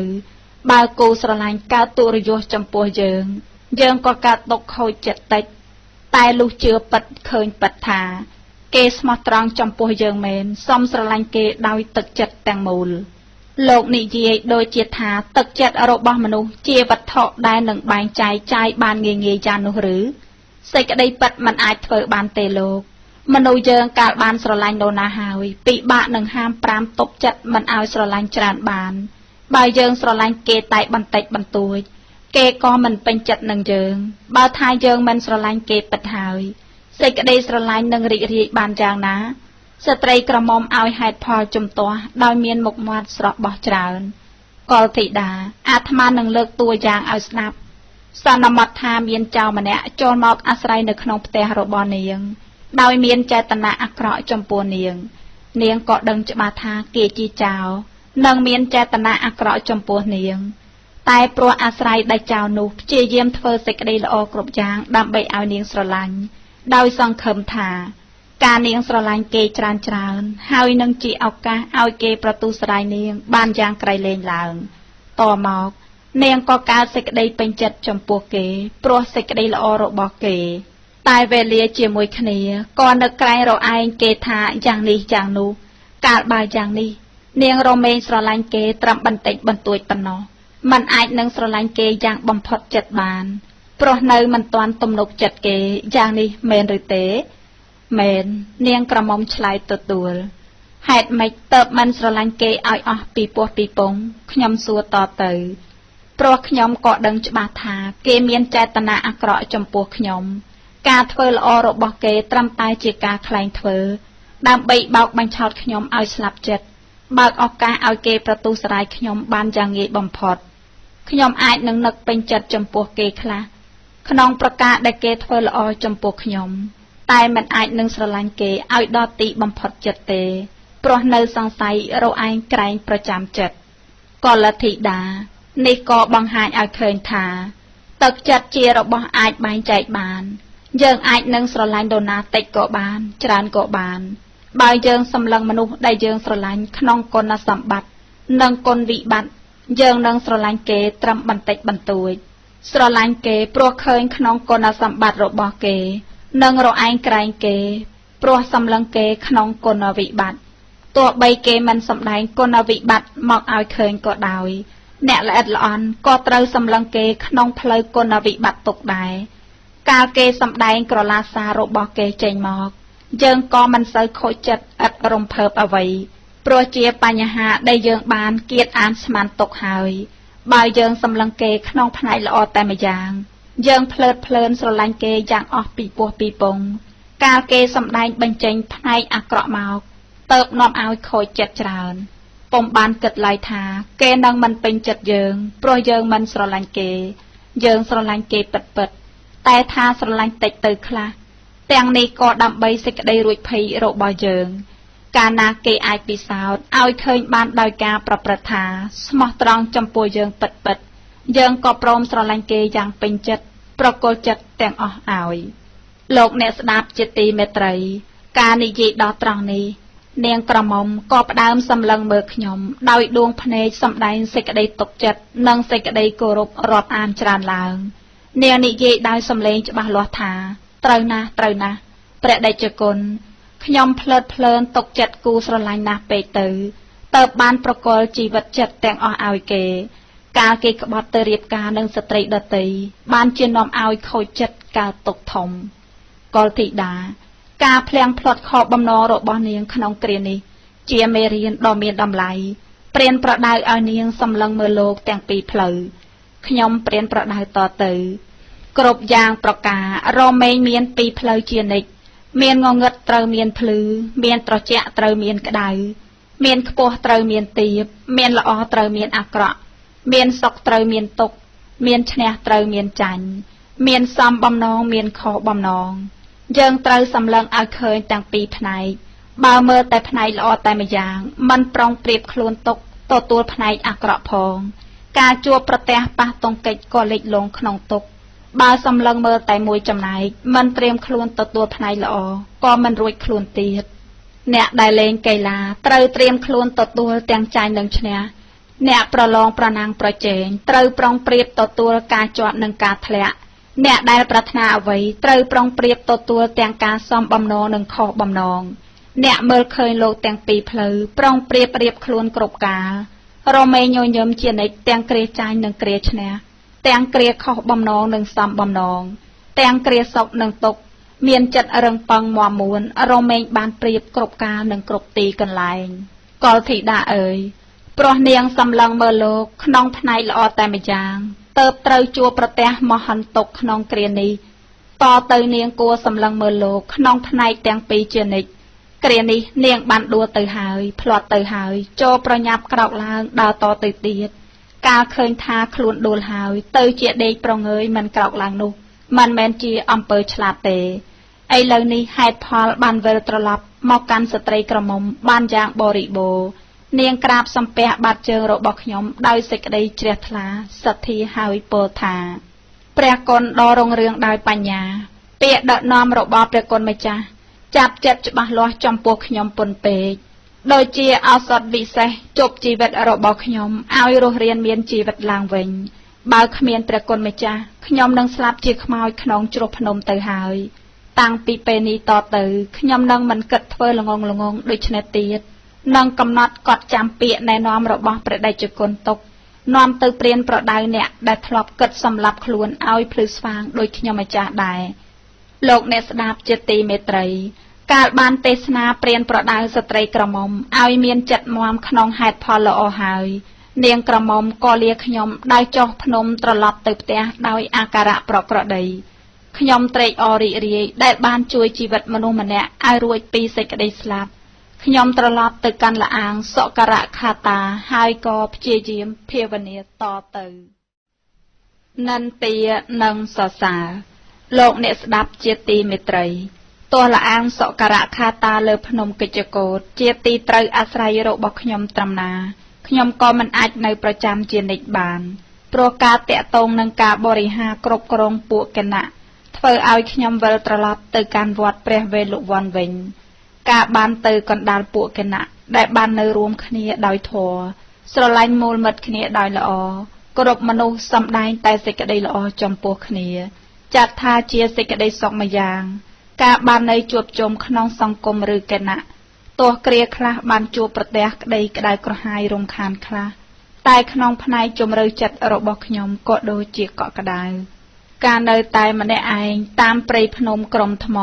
បើគូស្រឡាញ់កើតទុរយសចំពោះយើងយើងក៏កើតទុកខូចចិត្តតិចតែលុះជឿពិតឃើញពិតថា គេស្មោះត្រង់ចំពោះយើងមែនសូមស្រឡាញ់គេដោយទឹកចិត្តទាំងមូលលោកនិយាយដូចជាថាទឹកចិត្តរបស់មនុស្សជាវត្ថុដែលនឹងបែងចែកចាយបានងាយៗយ៉ាងនោះឬសេចក្តីពិតមិនអាចធ្វើបានទេលោកមនុស្សយើងកាលបានស្រឡាញ់នរណាហើយពិបាកនឹងហាមប្រាមទប់ចិត្តមិនឲ្យស្រឡាញ់ច្រើនបានបើយើងស្រឡាញ់គេតែបន្តិចបន្តួចគេក៏មិនពេញចិត្តនឹងយើងបើថាយើងមិនស្រឡាញ់គេពិតហើយសេចក្តីស្រឡាញ់នឹងរីករាយបានយ៉ាងណាស្ត្រីក្រមុំឲ្យហេតុផលជំទាស់ដោយមានមុខមាត់ស្រស់បោះច្រើនកុលធីតាអាត្មានឹងលើកតួយ៉ាងឲ្យស្ដាប់សន្មតថាមានចៅម្នាក់ចូលមកអាស្រ័យនៅក្នុងផ្ទះរបស់នាងដោយមានចេតនាអាក្រក់ចំពោះនាងនាងក៏ដឹងច្បាស់ថាគេជាចៅនិងមានចេតនាអាក្រក់ចំពោះនាងតែព្រោះអាស្រ័យដែលចៅនោះព្យាយាមធ្វើសេចក្តីល្អគ្រប់យ៉ាងដើម្បីឲ្យនាងស្រឡាញ់ដោយសង្ឃឹមថាការនាងស្រឡាញ់គេច្រើនច្រើនហើយនឹងជាឱកាសឲ្យគេប្រទូសរាយនាងបានយ៉ាងក្រៃលែងឡើងតមកនាងក៏កើតសេចក្តីពេញចិត្តចំពោះគេព្រោះសេចក្តីល្អរបស់គេតែវេលាជាមួយគ្នាក៏នឹកក្រែងរឯងគេថាយ៉ាងនេះយ៉ាងនោះកាលបើយ៉ាងនេះនាងរមែងស្រឡាញ់គេត្រឹមបន្តិចបន្តួចប៉ុណ្ណោះមិនអាចនឹងស្រឡាញ់គេយ៉ាងបំផុតចិត្តបានព្រោះនៅមិនទាន់ទំនុកចិត្តគេយ៉ាងនេះមែនឬទេមែននាងក្រមុំឆ្លើយទទួលហេតុម៉េចតើបមិនស្រឡាញ់គេឲ្យអស់ពីពោះពីពងខ្ញុំសួរតទៅព្រោះខ្ញុំក៏ដឹងច្បាស់ថាគេមានចេតនាអាក្រក់ចំពោះខ្ញុំការធ្វើល្អរបស់គេត្រឹមតែជាការក្លែងធ្វើដើម្បីបោកបញ្ឆោតខ្ញុំឲ្យស្លាប់ចិត្តបើកឱកាសឲ្យគេប្រទូសរាយខ្ញុំបានយ៉ាងងាយបំផុតខ្ញុំអាចនឹងនឹកពេញចិត្តចំពោះគេខ្លះក្នុងប្រការដែលគេធ្វើល្អចំពោះខ្ញុំតែមិនអាចនឹងស្រឡាញ់គេឲ្យដល់ទីបំផុតចិត្តទេព្រោះនៅសង្ស័យរឯងក្រែងប្រចាំចិត្តកុលធីតានេះក៏បង្ហាញឲ្យឃើញថាទឹកចិត្តជារបស់អាចបែងចែកបានយើងអាចនឹងស្រឡាញ់នរណាតិចក៏បានច្រើនក៏បានបើយើងសម្លឹងមនុស្សដែលយើងស្រឡាញ់ក្នុងគុណសម្បត្តិនិងគុណវិបត្តិយើងនឹងស្រឡាញ់គេត្រឹមបន្តិចបន្តួចស្រឡាញ់គេព្រោះឃើញក្នុងគុណសម្បត្តិរបស់គេនិងរឯងក្រែងគេព្រោះសម្លឹងគេក្នុងគុណវិបត្តិទោះបីគេមិនសម្ដែងគុណវិបត្តិមកឲ្យឃើញក៏ដោយអ្នកល្អិតល្អន់ក៏ត្រូវសម្លឹងគេក្នុងផ្លូវគុណវិបត្តិទុកដែរកាលគេសម្ដែងក្រឡាសាររបស់គេចេញមកយើងក៏មិនសូវខូចចិត្តឥតរំភើបអ្វីព្រោះជាបញ្ហាដែលយើងបានគៀតអានស្មានទុកហើយបើយើងសម្លឹងគេក្នុងផ្នែកល្អតែម្យ៉ាងយើងភ្លើតភ្លើនស្រឡាញ់គេយ៉ាងអស់ពីពោះពីពងកាលគេសម្ដែងបញ្ចេញផ្នែកអាក្រក់មកតើបនាំឲ្យខូចចិត្តច្រើនពុំបានគិតឡើយថាគេនឹងមិនពេញចិត្តយើងព្រោះយើងមិនស្រឡាញ់គេយើងស្រឡាញ់គេពិតពិតតែថាស្រឡាញ់តិចទៅខ្លះទាំងនេះក៏ដើម្បីសេចក្តីរួចភ័យរបស់យើងកាលណាគេអាចពិសោធន៍ឲ្យឃើញបានដោយការប្រព្រឹត្តថាស្មោះត្រង់ចំពោះយើងពិតពិតយើងក៏ព្រមស្រឡាញ់គេយ៉ាងពេញចិត្តប្រគល់ចិត្តទាំងអស់ឲ្យលោកអ្នកស្ដាប់ជាទីមេត្រីការនិយាយដល់ត្រង់នេះនាងក្រមុំក៏ផ្ដើមសម្លឹងមើលខ្ញុំដោយដួងភ្នែកសម្ដែងសេចក្តីទុកចិត្តនិងសេចក្តីគោរពរាប់អានច្រើនឡើងនាងនិយាយដោយសំឡេងច្បាស់លាស់ថាត្រូវណាស់ត្រូវណាស់ព្រះតេជគុណខ្ញុំភ្លើតភ្លើនទុកចិត្តគូស្រឡាញ់ណាស់ពេកទៅតើបានប្រគល់ជីវិតចិត្តទាំងអស់ឲ្យគេកាលគេក្បត់ទៅរៀបការនឹងស្ត្រីដទៃបានជានាំឲ្យខូចចិត្តកើតទុកធំកុលធីតាការភ្លាំងផ្្លាត់ខកបំណងរបស់នាងក្នុងគ្រានេះជាមេរៀនដ៏មានតម្លៃព្រានប្រដៅឲ្យនាងសម្លឹងមើលលោកទាំងពីរផ្លូវខ្ញុំព្រានប្រដៅតទៅគ្រប់យ៉ាងប្រការរមែងមានពីរផ្លូវជានិច្ចមានងងឹតត្រូវមានភ្លឺមានត្រជាក់ត្រូវមានក្តៅមានខ្ពស់ត្រូវមានទាបមានល្អត្រូវមានអាក្រក់មានសុខត្រូវមានទុក្ខមានឈ្នះត្រូវមានចាញ់មានសមបំណងមានខុសបំណងយើងត្រូវសម្លឹងឲ្យឃើញទាំងពីរផ្នែកបើមើលតែផ្នែកល្អតែម្យ៉ាងមិនប្រុងប្រៀបខ្លួនទុកទទួលផ្នែកអាក្រក់ផងការជួបប្រទះប៉ះទង្គិចក៏លិចលង់ក្នុងទុក្ខបើសម្លឹងមើលតែមួយចំណែកមិនត្រៀមខ្លួនទទួលផ្នែកល្អក៏មិនរួចខ្លួនទៀតអ្នកដែលលេងកីឡាត្រូវត្រៀមខ្លួនទទួលទាំងចាញ់និងឈ្នះអ្នកប្រឡងប្រណាំងប្រជែងត្រូវប្រុងប្រៀបទទួលការជាប់និងការធ្លាក់ អ្នកដែលប្រាថ្នាអ្វីត្រូវប្រុងប្រៀបទទួលទាំងការសមបំណងនិងខុសបំណងអ្នកមើលឃើញលោកទាំងពីរផ្លូវប្រុងប្រៀបរៀបខ្លួនគ្រប់កាលរមែងញញឹមជានិច្ចទាំងគ្រាចាញ់និងគ្រាឈ្នះទាំងគ្រាខុសបំណងនិងសមបំណងទាំងគ្រាសុខនិងទុក្ខមានចិត្តរឹងប៉ឹងមាំមួនរមែងបានប្រៀបគ្រប់កាលនិងគ្រប់ទីកន្លែងកុលធីតាអើយព្រោះនាងសម្លឹងមើលលោកក្នុងផ្នែកល្អតែម្យ៉ាងទៅត្រូវជួបប្រទះមហន្តទុក្ខក្នុងគ្រានេះតទៅនាងគួរសម្លឹងមើលលោកក្នុងផ្នែកទាំងពីរជានិច្ចគ្រានេះនាងបានដួលទៅហើយភ្លាត់ទៅហើយចូលប្រញាប់ក្រោកឡើងដើរតទៅទៀតកាលឃើញថាខ្លួនដួលហើយទៅជាដេកប្រងើយមិនក្រោកឡើងនោះមិនមែនជាអំពើឆ្លាតទេឥឡូវនេះហេតុផលបានវិលត្រឡប់មកកាន់ស្ត្រីក្រមុំបានយ៉ាងបរិបូរណ៍នាងក្រាបសំពះបាតជើងរបស់ខ្ញុំដោយសេចក្តីជ្រះថ្លាសទ្ធាហើយពោលថាព្រះគុណដ៏រុងរឿងដោយបញ្ញាពាក្យដឹកនាំរបស់ព្រះគុណម្ចាស់ចាប់ចិត្តច្បាស់លាស់ចំពោះខ្ញុំពន់ពេកដូចជាឱសថវិសេសជប់ជីវិតរបស់ខ្ញុំឲ្យរស់រានមានជីវិតឡើងវិញបើគ្មានព្រះគុណម្ចាស់ខ្ញុំនឹងស្លាប់ជាខ្មោចក្នុងជ្រោះភ្នំទៅហើយតាំងពីពេលនេះតទៅខ្ញុំនឹងមិនគិតធ្វើល្ងងល្ងងដូច្នេះទៀតនឹងកំណត់កត់ចាំពាក្យណែនាំរបស់ព្រះតេជគុណទុកនាំទៅព្រានប្រដៅអ្នកដែលធ្លាប់គិតសម្លាប់ខ្លួនឲ្យភ្លឺស្វាងដោយខ្ញុំម្ចាស់ដែរលោកអ្នកស្ដាប់ជាទីមេត្រីកាលបានទេសនាព្រានប្រដៅស្ត្រីក្រមុំឲ្យមានចិត្តមាំក្នុងហេតុផលល្អហើយនាងក្រមុំក៏លាខ្ញុំដើរចុះភ្នំត្រឡប់ទៅផ្ទះដោយអាការៈប្រក្រតីខ្ញុំត្រេកអររីករាយដែលបានជួយជីវិតមនុស្សម្នាក់ឲ្យរួចពីសេចក្តីស្លាប់ខ្ញុំត្រឡប់ទៅកាន់ល្អាងសុករខាតាហើយក៏ព្យាយាមភាវនាតទៅនិន្ទានិងសរសើរលោកអ្នកស្ដាប់ជាទីមេត្រីទោះល្អាងសុករខាតាលើភ្នំកិច្ចកោតជាទីត្រូវអាស្រ័យរបស់ខ្ញុំត្រឹមណាខ្ញុំក៏មិនអាចនៅប្រចាំជានិច្ចបានព្រោះការតាក់ទងនឹងការបរិហារគ្រប់គ្រងពួកគណៈធ្វើឲ្យខ្ញុំវិលត្រឡប់ទៅកាន់វត្តព្រះវេលវ័នវិញការបានទៅកណ្ដាលពួកគណៈដែលបាននៅរួមគ្នាដោយធម៌ស្រឡាញ់មូលមិត្តគ្នាដោយល្អគ្រប់មនុស្សសម្ដែងតែសេចក្តីល្អចំពោះគ្នាចាត់ថាជាសេចក្តីសុខម្យ៉ាងការបាននៅជួបជុំក្នុងសង្គមឬគណៈទោះគ្រាខ្លះបានជួបប្រទះក្តីក្តៅក្រហាយរំខានខ្លះតែក្នុងផ្នែកជំរឿចិត្តរបស់ខ្ញុំក៏ដូចជាកក់ក្ដៅការនៅតែម្នាក់ឯងតាមព្រៃភ្នំក្រំថ្ម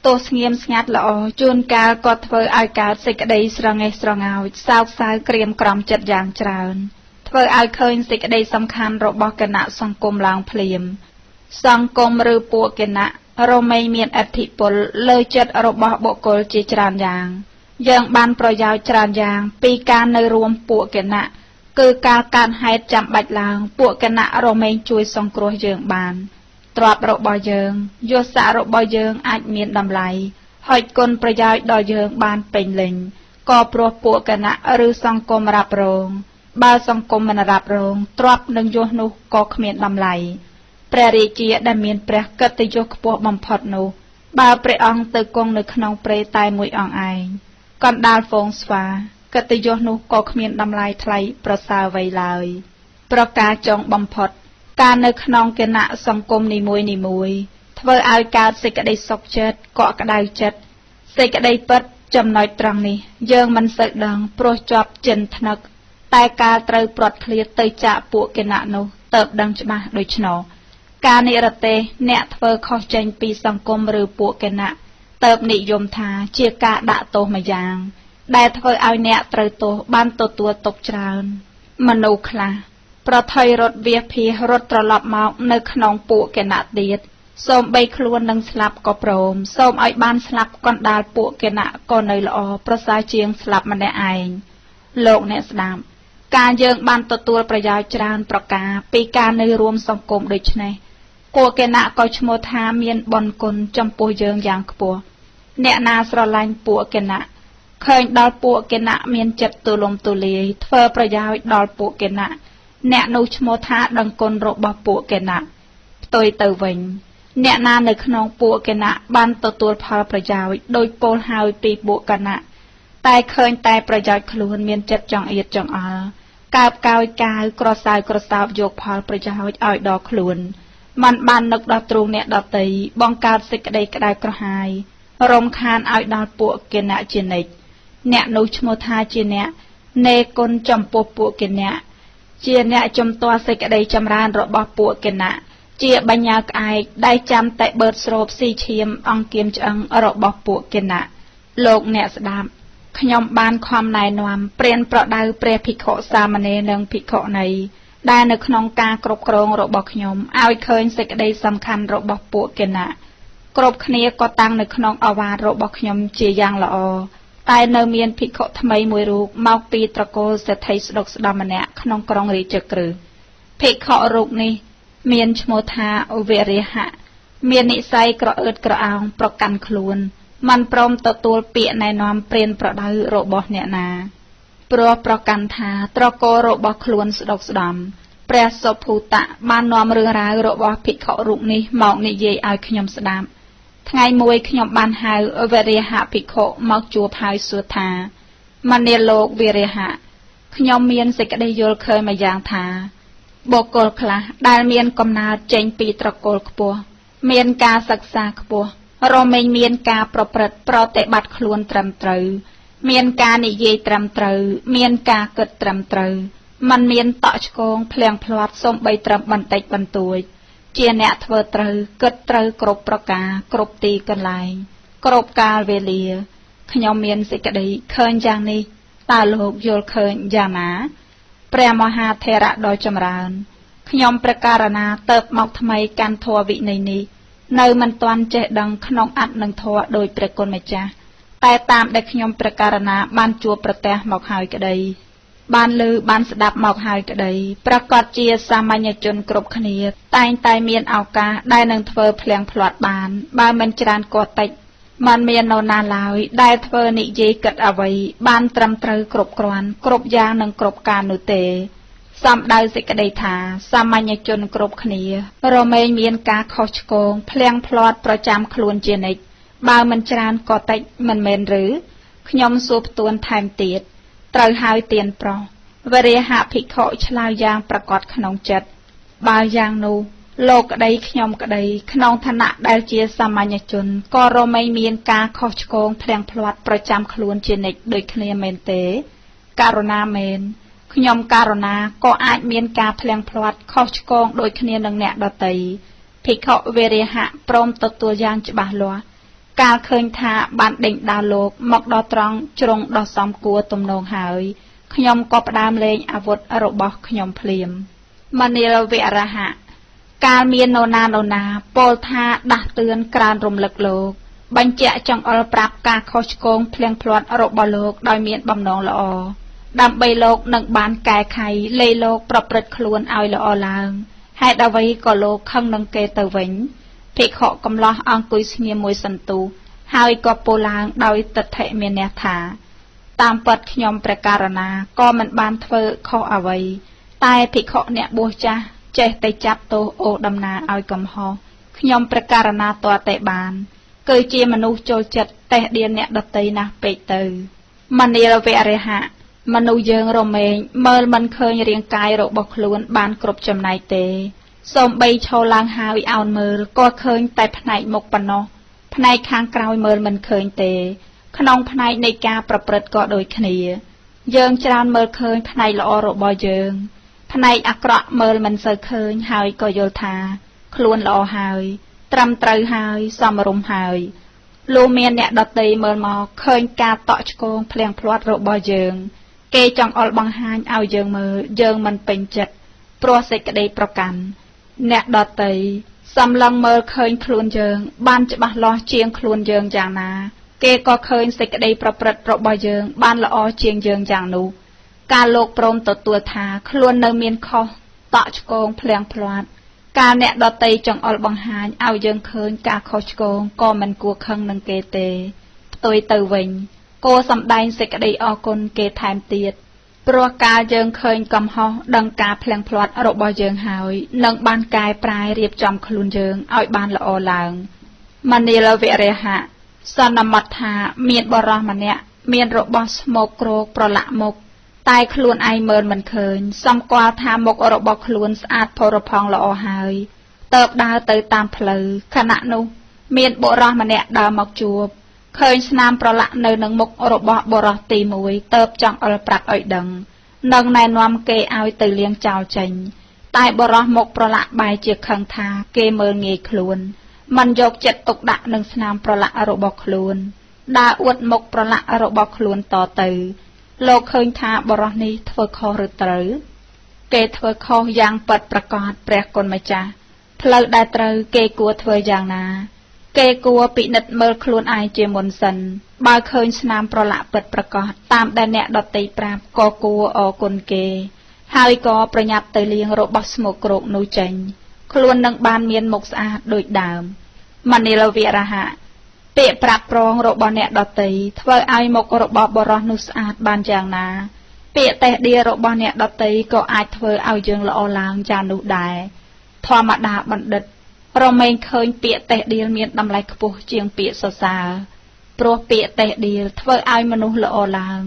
ទោះស្ងៀមស្ងាត់ល្អជួនកាលក៏ធ្វើឲ្យកើតសេចក្តីស្រងេះស្រងោចសោកសៅក្រៀមក្រំចិត្តយ៉ាងច្រើនធ្វើឲ្យឃើញសេចក្តីសំខាន់របស់គណៈសង្គមឡើងភ្លាមសង្គមឬពួកគណៈរមែងមានឥទ្ធិពលលើចិត្តរបស់បុគ្គលជាច្រើនយ៉ាងយើងបានប្រយោជន៍ច្រើនយ៉ាងពីការនៅរួមពួកគណៈគឺការកើតហេតុចាំបាច់ឡើងពួកគណៈរមែងជួយសង្គ្រោះយើងបានទ្រព្យរបស់យើងយស័ករបស់យើងអាចមានតម្លៃហើយគុណប្រយោជន៍ដល់យើងបានពេញលេញក៏ព្រោះពួកគណៈឬសង្គមរ៉ាប់រងបើសង្គមមិនរ៉ាប់រងទ្រព្យនិងយសនោះក៏គ្មានតម្លៃព្រះរាជាដែលមានព្រះកិត្តិយសខ្ពស់បំផុតនោះបើព្រះអង្គទៅគង់នៅក្នុងព្រៃតែមួយអង្គឯងកណ្ដាលហ្វូងស្វាកិត្តិយសនោះក៏គ្មានតម្លៃថ្លៃប្រសើរអ្វីឡើយប្រការចុងបំផុតការនៅក្នុងគណៈសង្គមនីមួយនីមួយធ្វើឲ្យកើតសេចក្តីសុខចិត្តកក់ក្ដៅចិត្តសេចក្តីពិតចំណុចត្រង់នេះយើងមិនសូវដឹងព្រោះជាប់ចិនថ្នឹកតែកាលត្រូវព្រាត់ឃ្លាតទៅចាកពួកគណៈនោះទៅដឹងច្បាស់ដូច្នោះការនិរទេសអ្នកធ្វើខុសចេញពីសង្គមឬពួកគណៈទៅនិយមថាជាការដាក់ទោសម្យ៉ាងដែលធ្វើឲ្យអ្នកត្រូវទោសបានទទួលទុក្ខច្រើនមនុស្សខ្លះប្រថុយរត់វាសភារត់ត្រឡប់មកនៅក្នុងពួកគណៈទៀតសូមបីខ្លួននឹងស្លាប់ក៏ព្រមសូមឲ្យបានស្លាប់កណ្ដាលពួកគណៈក៏នៅល្អប្រសើរជាងស្លាប់ម្នាក់ឯងលោកអ្នកស្ដាប់ការយើងបានទទួលប្រយោជន៍ច្រើនប្រការពីការនៅរួមសង្គមដូចនេះពួកគណៈក៏ឈ្មោះថាមានបុណ្យគុណចំពោះយើងយ៉ាងខ្ពស់អ្នកណាស្រឡាញ់ពួកគណៈឃើញដល់ពួកគណៈមានចិត្តទូលំទូលាយធ្វើប្រយោជន៍ដល់ពួកគណៈអ្នកនោះឈ្មោះថាដឹងគុណរបស់ពួកគណៈផ្ទុយទៅវិញអ្នកណានៅក្នុងពួកគណៈបានទទួលផលប្រយោជន៍ដោយពោលហើយពីពួកគណៈតែឃើញតែប្រយោជន៍ខ្លួនមានចិត្តចង្អៀតចង្អល់កើបកោយកាវក្រសៅក្រសោបយកផលប្រយោជន៍ឲ្យដល់ខ្លួន មិនបាននឹកដល់ទ្រូងអ្នកដទៃបង្កើតសេចក្តីក្តៅក្រហាយរំខានឲ្យដល់ពួកគណៈជានិច្ចអ្នកនោះឈ្មោះថាជាអ្នកនេគុណចំពោះពួកគណៈជាអ្នកជំទាស់សេចក្តីចម្រើនរបស់ពួកគណៈជាបញ្ញាក្អែកដែលចាំតែបឺតស្រូបស៊ីឈាមអង្គាមឆ្អឹងរបស់ពួកគណៈលោកអ្នកស្ដាប់ខ្ញុំបានខំណែនាំព្រានប្រដៅព្រះភិក្ខុសាមណេរនិងភិក្ខុនីដែលនៅក្នុងការគ្រប់គ្រងរបស់ខ្ញុំឲ្យឃើញសេចក្តីសំខាន់របស់ពួកគណៈគ្រប់គ្នាក៏តាំងនៅក្នុងអាវាតរបស់ខ្ញុំជាយ៉ាងល្អតែនៅមានភិក្ខុថ្មីមួយរូបមកពីត្រកូលសេដ្ឋីស្ដុកស្ដំម្នាក់ក្នុងក្រុងរាជក្រឹសភិក្ខុរូបនេះមានឈ្មោះថាវរិហៈមាននិស្ស័យក្រអឺតក្រអោងប្រកាន់ខ្លួនមិនព្រមទទួលពាក្យណែនាំព្រានប្រដៅរបស់អ្នកណាព្រោះប្រកាន់ថាត្រកូលរបស់ខ្លួនស្ដុកស្ដំព្រះសុភូតៈបាននាំរឿងរ៉ាវរបស់ភិក្ខុរូបនេះមកនិយាយឲ្យខ្ញុំស្ដាប់ថ្ងៃមួយខ្ញុំបានហៅវរិហៈភិក្ខុមកជួបហើយសួរថាមនាលលោកវរិហៈខ្ញុំមានសេចក្តីយល់ឃើញម្យ៉ាងថាបុគ្គលខ្លះដែលមានកំណើតចេញពីត្រកូលខ្ពស់មានការសិក្សាខ្ពស់រមែងមានការប្រព្រឹត្តប្រតិបត្តិខ្លួនត្រឹមត្រូវមានការនិយាយត្រឹមត្រូវមានការគិតត្រឹមត្រូវមិនមានតក់ឆ្គងភ្លៀងភ្លាត់សូម្បីត្រឹមបន្តិចបន្តួចជាអ្នកធ្វើត្រូវគិតត្រូវគ្រប់ប្រការគ្រប់ទីកន្លែងគ្រប់កាលវេលាខ្ញុំមានសេចក្តីឃើញយ៉ាងនេះតើលោកយល់ឃើញយ៉ាងណាព្រះមហាថេរៈដ៏ចម្រើនខ្ញុំព្រះករណាទៅមកថ្មីកាន់ធម៌វិន័យនេះនៅមិនទាន់ចេះដឹងក្នុងអត្តនឹងធម៌ដោយព្រះគុណម្ចាស់តែតាមដែលខ្ញុំព្រះករណាបានជួបប្រទះមកហើយក្តីបានឮបានស្ដាប់មកហើយក្តីប្រកាសជាសាមញ្ញជនគ្រប់គ្នាតែងតែមានឱកាសដែលនឹងធ្វើភ្លៀងភ្លាត់បានបើមិនច្រើនក៏តិចមិនមាននរណាឡើយដែលធ្វើនិយាយគិតអ្វីបានត្រឹមត្រូវគ្រប់គ្រាន់គ្រប់យ៉ាងនិងគ្រប់ការនោះទេសំដៅសេចក្តីថាសាមញ្ញជនគ្រប់គ្នារមែងមានការខុសឆ្គងភ្លៀងភ្លាត់ប្រចាំខ្លួនជានិច្ចបើមិនច្រើនក៏តិចមិនមែនឬខ្ញុំសួរផ្ទួនថែមទៀតត្រូវហើយទៀនប្រុសវរិហៈភិក្ខុឆ្លើយយ៉ាងប្រកបក្នុងចិត្តបើយ៉ាងនោះលោកក្តីខ្ញុំក្តីក្នុងឋានៈដែលជាសាមញ្ញជនក៏រមែងមានការខុសឆ្គងភ្លៀងភ្លាត់ប្រចាំខ្លួនជានិច្ចដូចគ្នាមែនទេករណាមែនខ្ញុំករណាក៏អាចមានការភ្លៀងភ្លាត់ខុសឆ្គងដូចគ្នានឹងអ្នកដទៃភិក្ខុវរិហៈព្រមទទួលយ៉ាងច្បាស់លាស់កាលឃើញថាបានដេញដោលលោកមកដល់ត្រង់ជ្រុងដ៏សំគួរទំនងហើយខ្ញុំក៏ផ្ដើមលេងអាវុធរបស់ខ្ញុំភ្លាមមនាលវរហៈកាលមាននរណានរណាពោលថាដាស់តឿនក្រើនរំលឹកលោកបញ្ជាក់ចង្អុលប្រាប់ការខុសឆ្គងភ្លៀងភ្លាត់របស់លោកដោយមានបំណងល្អដើម្បីលោកនឹងបានកែខៃលេលោកប្រព្រឹត្តខ្លួនឲ្យល្អឡើងហេតុអ្វីក៏លោកខឹងនឹងគេទៅវិញភិក្ខុកំឡោះអង្គុយស្ងៀមមួយសន្ទុះហើយក៏ពោលឡើងដោយទិដ្ឋិមានះថាតាមពិតខ្ញុំព្រះករណាក៏មិនបានធ្វើខុសអ្វីតែភិក្ខុអ្នកបួសចាស់ចេះតែចាប់ទោសអូដំណាឲ្យកំហុសខ្ញុំព្រះករណាតតែបានគឺជាមនុស្សចូលចិត្តតេះដៀនអ្នកដទៃណាស់ពេកទៅមនាលវរិហៈមនុស្សយើងរមែងមើលមិនឃើញរាងកាយរបស់ខ្លួនបានគ្រប់ចំណែកទេសូម្បីឈរឡើងហើយអោនមើលក៏ឃើញតែផ្នែកមុខប៉ុណ្ណោះផ្នែកខាងក្រោយមើលមិនឃើញទេក្នុងផ្នែកនៃការប្រព្រឹត្តក៏ដូចគ្នាយើងច្រើនមើលឃើញផ្នែកល្អរបស់យើងផ្នែកអាក្រក់មើលមិនសូវឃើញហើយក៏យល់ថាខ្លួនល្អហើយត្រឹមត្រូវហើយសមរម្យហើយលុះមានអ្នកដទៃមើលមកឃើញការតក់ឆ្គងភ្លៀងភ្លាត់របស់យើងគេចង្អុលបង្ហាញឲ្យយើងមើលយើងមិនពេញចិត្តព្រោះសេចក្តីប្រកាន់អ្នកដទៃសម្លឹងមើលឃើញខ្លួនយើងបានច្បាស់លាស់ជាងខ្លួនយើងយ៉ាងណាគេក៏ឃើញសេចក្តីប្រព្រឹត្តរបស់យើងបានល្អជាងយើងយ៉ាងនោះកាលលោកព្រមទទួលថាខ្លួននៅមានខុសតក់ឆ្គងភ្លៀងភ្លាត់កាលអ្នកដទៃចង្អុលបង្ហាញឲ្យយើងឃើញការខុសឆ្គងក៏មិនគួរខឹងនឹងគេទេផ្ទុយទៅវិញគួរសម្ដែងសេចក្តីអរគុណគេថែមទៀតព្រោះកាលយើងឃើញកំហុសដឹងការភ្លៀងភ្លាត់របស់យើងហើយនឹងបានកែប្រែរៀបចំខ្លួនយើងឲ្យបានល្អឡើងមនាលវរិហៈសន្មតថាមានបរិសម្នាក់មានរបស់ស្មោកគ្រោកប្រឡាក់មុខតែខ្លួនឯងមើលមិនឃើញសម្គាល់ថាមុខរបស់ខ្លួនស្អាតផូរផង់ល្អហើយ តើបដើរទៅតាមផ្លូវខណៈនោះមានបុរសម្នាក់ដើរមកជួបឃើញស្នាមប្រឡាក់នៅនឹងមុខរបស់បុរសទី1តើបចង់អុលប្រាប់ឲ្យដឹងនិងណែនាំគេឲ្យទៅលាងចោលចេញតែបុរសមុខប្រឡាក់បែរជាខឹងថាគេមើលងាយខ្លួនមិនយកចិត្តទុកដាក់នឹងស្នាមប្រឡាក់របស់ខ្លួនដើរអួតមុខប្រឡាក់របស់ខ្លួនតទៅលោកឃើញថាបុរសនេះធ្វើខុសឬត្រូវគេធ្វើខុសយ៉ាងពិតប្រាកដព្រះគុណម្ចាស់ផ្លូវដែលត្រូវគេគួរធ្វើយ៉ាងណាគេគួរពិនិត្យមើលខ្លួនឯងជាមុនសិនបើឃើញស្នាមប្រឡាក់ពិតប្រាកដតាមដែលអ្នកដទៃប្រាប់ក៏គួរអរគុណគេហើយក៏ប្រញាប់ទៅលាងរបស់ស្មុគគ្រោកនោះចេញខ្លួននឹងបានមានមុខស្អាតដូចដើមមនីលវិរហៈពាក្យប្រាប់ប្រងរបស់អ្នកដទៃធ្វើឲ្យមុខរបស់បុរសនោះស្អាតបានយ៉ាងណាពាក្យតេះដៀរបស់អ្នកដទៃក៏អាចធ្វើឲ្យយើងល្អឡើងយ៉ាងនោះដែរធម្មតាបណ្ឌិតរមែងឃើញពាក្យតេះដៀលមានតម្លៃខ្ពស់ជាងពាក្យសរសើរព្រោះពាក្យតេះដៀលធ្វើឲ្យមនុស្សល្អឡើង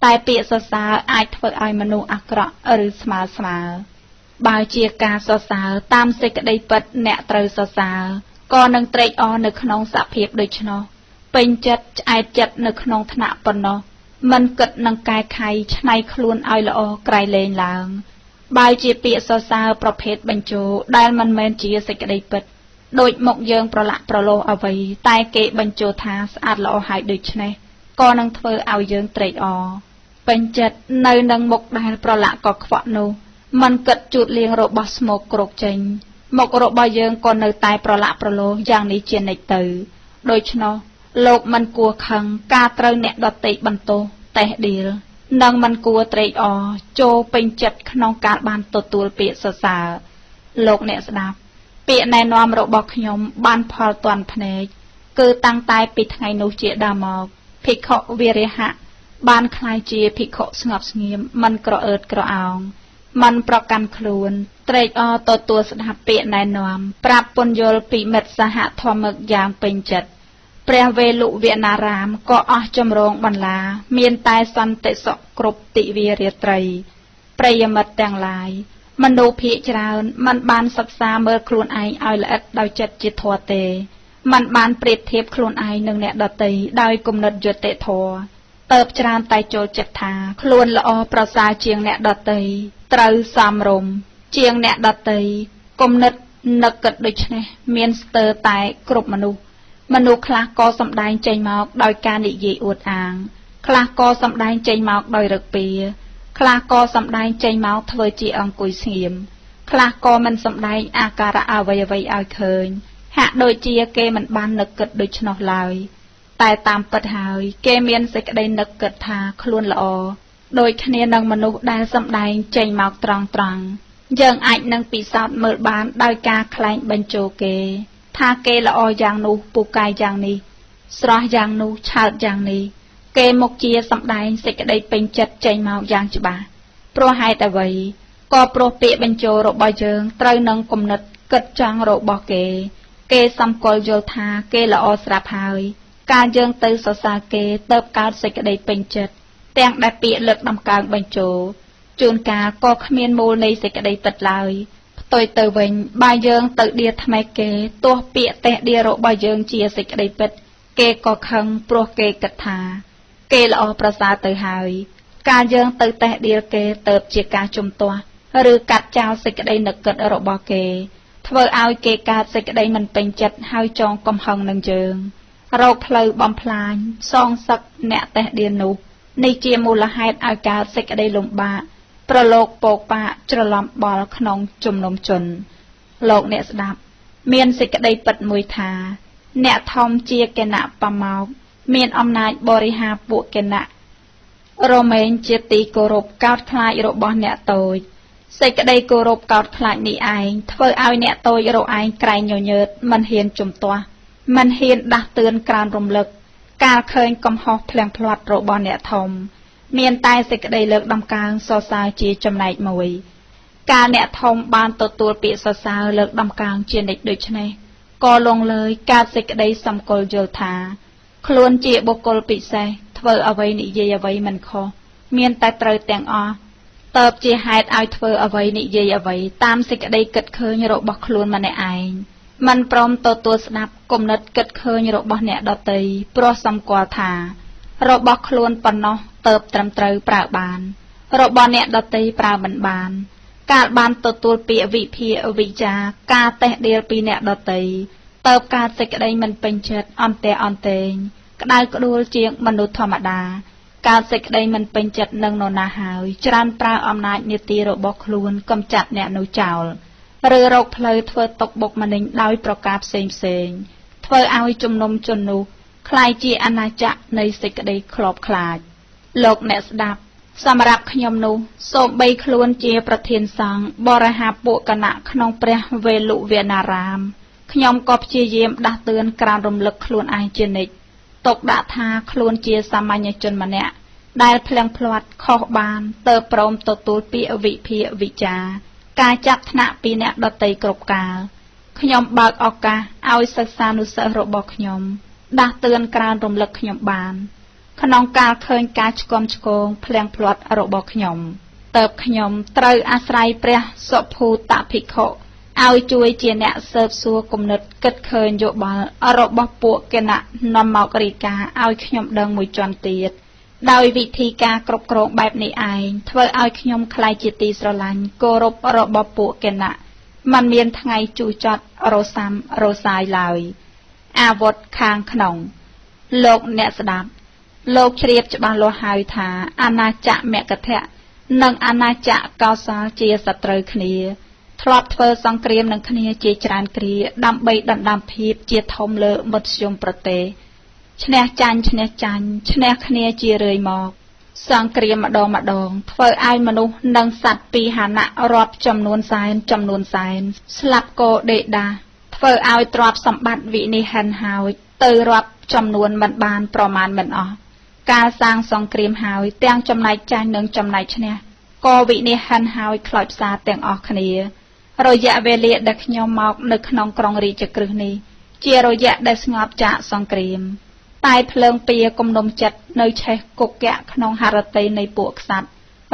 តែពាក្យសរសើរអាចធ្វើឲ្យមនុស្សអាក្រក់ឬស្មើស្មើបើជាការសរសើរតាមសេចក្តីពិតអ្នកត្រូវសរសើរក៏នឹងត្រេកអរនៅក្នុងសភាពដូច្នោះពេញចិត្តឆ្អែតចិត្តនៅក្នុងថ្នាក់ប៉ុណ្ណោះមិនគិតនឹងកែខៃឆ្នៃខ្លួនឲ្យល្អក្រៃលែងឡើងបើជាពាក្យសរសើរប្រភេទបញ្ជោដែលមិនមែនជាសេចក្តីពិតដូចមុខយើងប្រឡាក់ប្រឡោះអ្វីតែគេបញ្ជោថាស្អាតល្អហើយដូច្នេះក៏នឹងធ្វើឲ្យយើងត្រេកអរពេញចិត្តនៅនឹងមុខដែលប្រឡាក់ក៏ខ្វក់នោះមិនគិតជូតលាងរបស់ស្មោកគ្រោកចេញមុខរបស់យើងក៏នៅតែប្រឡាក់ប្រឡោះយ៉ាងនេះជានិច្ចទៅដូច្នោះលោកមិនគួរខឹងការត្រូវអ្នកដទៃបន្ទោសតេះដៀលនិងមិនគួរត្រេកអរចូលពេញចិត្តក្នុងការបានទទួលពាក្យសរសើរលោកអ្នកស្ដាប់ពាក្យណែនាំរបស់ខ្ញុំបានផលទាន់ភ្នែកគឺតាំងតែពីថ្ងៃនោះជាដើមមកភិក្ខុវិរហៈបានក្លាយជាភិក្ខុស្ងប់ស្ងៀមមិនក្រអឺតក្រអោងមិនប្រកាន់ខ្លួនត្រេកអរទទួលស្ដាប់ពាក្យណែនាំប្រាប់ពន្យល់ពីមិត្តសហធម្មិកយ៉ាងពេញចិត្តព្រះវេលុវនារាមក៏អស់ចម្រងបន្លាមានតែសន្តិសុខគ្រប់ទិវារាត្រីប្រិយមិត្តទាំងឡាយមនុស្សភាគច្រើនមិនបានសិក្សាមើលខ្លួនឯងឲ្យល្អិតដោយចិត្តជាធម៌ទេមិនបានប្រៀបធៀបខ្លួនឯងនឹងអ្នកដទៃដោយគំនិតយុត្តិធម៌តើបច្រើនតែចូលចិត្តថាខ្លួនល្អប្រសើរជាងអ្នកដទៃត្រូវសមរម្យជាងអ្នកដទៃគំនិតនឹកគិតដូច្នេះមានស្ទើរតែគ្រប់មនុស្សមនុស្សខ្លះក៏សម្ដែងចេញមកដោយការនិយាយអួតអាងខ្លះក៏សម្ដែងចេញមកដោយរឹកពីខ្លះក៏សម្ដែងចេញមកធ្វើជាអង្គុយស្ងៀមខ្លះក៏មិនសម្ដែងអាការៈអ្វីៗឲ្យឃើញហាក់ដូចជាគេមិនបាននឹកគិតដូច្នោះឡើយតែតាមពិតហើយគេមានសេចក្តីនឹកគិតថាខ្លួនល្អដូចគ្នានឹងមនុស្សដែលសម្ដែងចេញមកត្រង់ៗយើងអាចនឹងពិសោធន៍មើលបានដោយការក្លែងបញ្ជោគេថាគេល្អយ៉ាងនោះពូកែយ៉ាងនេះស្រស់យ៉ាងនោះឆើតយ៉ាងនេះគេមកជាសម្ដែងសេចក្តីពេញចិត្តចេញមកយ៉ាងច្បាស់ព្រោះហេតុអ្វីក៏ព្រោះពាក្យបញ្ជោរបស់យើងត្រូវនឹងគំនិតគិតចង់របស់គេគេសម្គាល់យល់ថាគេល្អស្រាប់ហើយកាលយើងទៅសរសើរគេទៅកើតសេចក្តីពេញចិត្តទាំងដែលពាក្យលើកដំកើងបញ្ជោជួនកាលក៏គ្មានមូលនៃសេចក្តីពិតឡើយផ្ទុយទៅវិញបើយើងទៅដៀថ្មេគេទោះពាក្យតេះដៀរបស់យើងជាសេចក្តីពិតគេក៏ខឹងព្រោះគេគិតថាគេល្អប្រសើរទៅហើយកាលយើងទៅតេះដៀលគេទៅជាការជំទាស់ឬកាត់ចោលសេចក្តីនឹកគិតរបស់គេធ្វើឲ្យគេកើតសេចក្តីមិនពេញចិត្តហើយចងកំហឹងនឹងយើងរកផ្លូវបំផ្លាញសងសឹកអ្នកតេះដៀលនោះនេះជាមូលហេតុឲ្យកើតសេចក្តីលំបាកប្រឡូកពោកប៉ាកច្រឡំបល់ក្នុងជំនុំជនលោកអ្នកស្ដាប់មានសេចក្តីពិតមួយថាអ្នកធំជាគណៈប្រមោកមានអំណាចបរិហារពួកគណៈរមែងជាទីគោរពកោតខ្លាចរបស់អ្នកតូចសេចក្តីគោរពកោតខ្លាចនេះឯងធ្វើឲ្យអ្នកតូចរឯងក្រែងញញើតមិនហ៊ានជំទាស់មិនហ៊ានដាស់តឿនក្រើនរំលឹកកាលឃើញកំហុសភ្លៀងភ្លាត់របស់អ្នកធំមានតែសេចក្តីលើកដំកើងសរសើរជាចំណែកមួយកាលអ្នកធំបានទទួលពាក្យសរសើរលើកដំកើងជានិច្ចដូច្នេះក៏លងលើយកើតសេចក្តីសម្គាល់យល់ថាខ្លួនជាបុគ្គលពិសេសធ្វើអ្វីនិយាយអ្វីមិនខុសមានតែត្រូវទាំងអស់ តើបជាហេតុឲ្យធ្វើអ្វីនិយាយអ្វីតាមសេចក្តីគិតឃើញរបស់ខ្លួនម្នាក់ឯងមិនព្រមទទួលស្ដាប់គំនិតគិតឃើញរបស់អ្នកដទៃព្រោះសម្គាល់ថារបស់ខ្លួនប៉ុណ្ណោះតើបត្រឹមត្រូវប្រើបានរបស់អ្នកដទៃប្រើមិនបានកាលបានទទួលពាក្យវិភាគវិចារការតេះដៀលពីអ្នកដទៃតើបកើតសេចក្តីមិនពេញចិត្តអន្ទះអន្ទែងក្តៅក្ដួលជាងមនុស្សធម្មតាកើតសេចក្តីមិនពេញចិត្តនឹងនរណាហើយច្រើនប្រើអំណាចនាទីរបស់ខ្លួនកំចាត់អ្នកនោះចោលឬរកផ្លូវធ្វើទុកបុកម្នេញដោយប្រការផ្សេងផ្សេងធ្វើឲ្យជំនុំជននោះក្លាយជាអាណាចក្រនៃសេចក្តីក្លបខ្លាចលោកអ្នកស្ដាប់សម្រាប់ខ្ញុំនោះសូម្បីខ្លួនជាប្រធានសង្ឃបរិហាពួកគណៈក្នុងព្រះវេលុវនារាមខ្ញុំក៏ព្យាយាមដាស់តឿនក្រានរំលឹកខ្លួនឯងជានិច្ចទុកដាក់ថាខ្លួនជាសាមញ្ញជនម្នាក់ដែលភ្លៀងភ្លាត់ខុសបានទៅព្រមទទួលពាក្យវិភាគវិចារការចាប់ថ្នាក់ពីអ្នកដទៃគ្រប់កាលខ្ញុំបើកឱកាសឲ្យសិស្សានុសិស្សរបស់ខ្ញុំដាស់តឿនក្រើនរំលឹកខ្ញុំបានក្នុងកាលឃើញការឆ្គាំឆ្គងភ្លៀងភ្លាត់របស់ខ្ញុំតើបខ្ញុំត្រូវអាស្រ័យព្រះសុភូតភិក្ខុឲ្យជួយជាអ្នកស៊ើបសួរគំនិតគិតឃើញយោបល់របស់ពួកគណៈនាំមករាយការណ៍ឲ្យខ្ញុំដឹងមួយជាន់ទៀតដោយវិធីការគ្រប់គ្រងបែបនេះឯងធ្វើឲ្យខ្ញុំក្លាយជាទីស្រឡាញ់គោរពរបស់ពួកគណៈមិនមានថ្ងៃជូរចត់រសាំរសាយឡើយអាវុធខាងក្នុងលោកអ្នកស្ដាប់លោកជ្រាបច្បាស់លាស់ហើយថាអាណាចក្រមគធៈនិងអាណាចក្រកោសលជាសត្រូវគ្នាធ្លាប់ធ្វើសង្គ្រាមនឹងគ្នាជាច្រើនគ្រាដើម្បីដណ្ដើមភាពជាធំលើមធ្យមប្រទេសឈ្នះចាញ់ឈ្នះចាញ់ឈ្នះគ្នាជារឿយមកសង្គ្រាមម្ដងម្ដងធ្វើឲ្យមនុស្សនិងសត្វពីហណៈរាប់ចំនួនសែនចំនួនសែនស្លាប់កោដេដាធ្វើឲ្យទ្រព្យសម្បត្តិវិនិហិនហោចទៅរាប់ចំនួនមិនបានប្រមាណមិនអស់កាលសាងសង្គ្រាមហើយទាំងចំណែកចាញ់និងចំណែកឈ្នះក៏វិនិហិនហើយខ្លោចផ្សាទាំងអស់គ្នារយៈវេលាដែលខ្ញុំមកនៅក្នុងក្រុងរាជក្រឹសនេះជារយៈដែលស្ងប់ចាកសង្គ្រាមតែភ្លើងពៀគំនុំចិត្តនៅឆេះគុកៈក្នុងហរតីនៃពួកក្សត្រ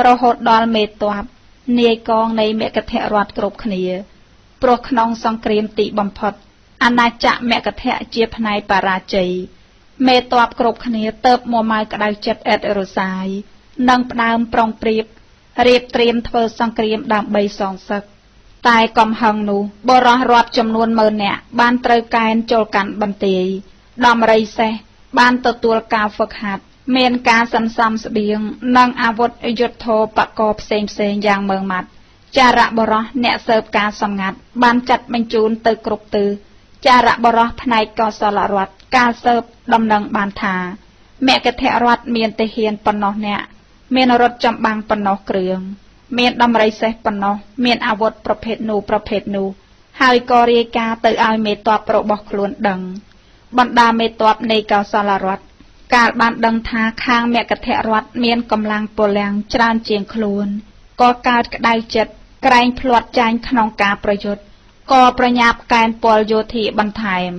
រហូតដល់មេតបនាយកងនៃមគធរដ្ឋគ្រប់គ្នាព្រោះក្នុងសង្គ្រាមទីបំផុតអាណាចក្រមគធៈជាផ្នែកបរាជ័យមេតបគ្រប់គ្នាទៅមួម៉ៅក្តៅចិត្តអេតរសាយនិងផ្ដើមប្រុងប្រៀបរៀបត្រៀមធ្វើសង្គ្រាមដើម្បីសងសឹកតែកំហឹងនោះបរោះរាប់ចំនួនម៉ឺននាក់បានត្រូវកែនចូលកាន់បន្ទាយដំរីសេះបានទទួលការហ្វឹកហាត់មានការសន្សំស្បៀងនិងអាវុធយុទ្ធោបករណ៍ផ្សេងផ្សេងយ៉ាងម៉ឺងម៉ាត់ចារបរោះអ្នកស៊ើបការសម្ងាត់បានចាត់បញ្ជូនទៅគ្រប់ទិសចារបរោះផ្នែកកោសលរដ្ឋកាលស៊ើបដំណឹងបានថាមគធរដ្ឋមានទាហានប៉ុណ្ណោះអ្នកមានរថចម្បាំងប៉ុណ្ណោះគ្រឿងមានដំរីសេះប៉ុណ្ណោះមានអាវុធប្រភេទនោះប្រភេទនោះហើយក៏រាយការណ៍ទៅឲ្យមេតបរបស់ខ្លួនដឹងបណ្ដាមេតបនៃកោសលរដ្ឋកាលបានដឹងថាខាងមគធរដ្ឋមានកម្លាំងពលំច្រើនជាងខ្លួនក៏កើតក្តៅចិត្តក្រែងភ្លាត់ចាញ់ក្នុងការប្រយុទ្ធក៏ប្រញាប់កែនពលយោធាបន្ថែម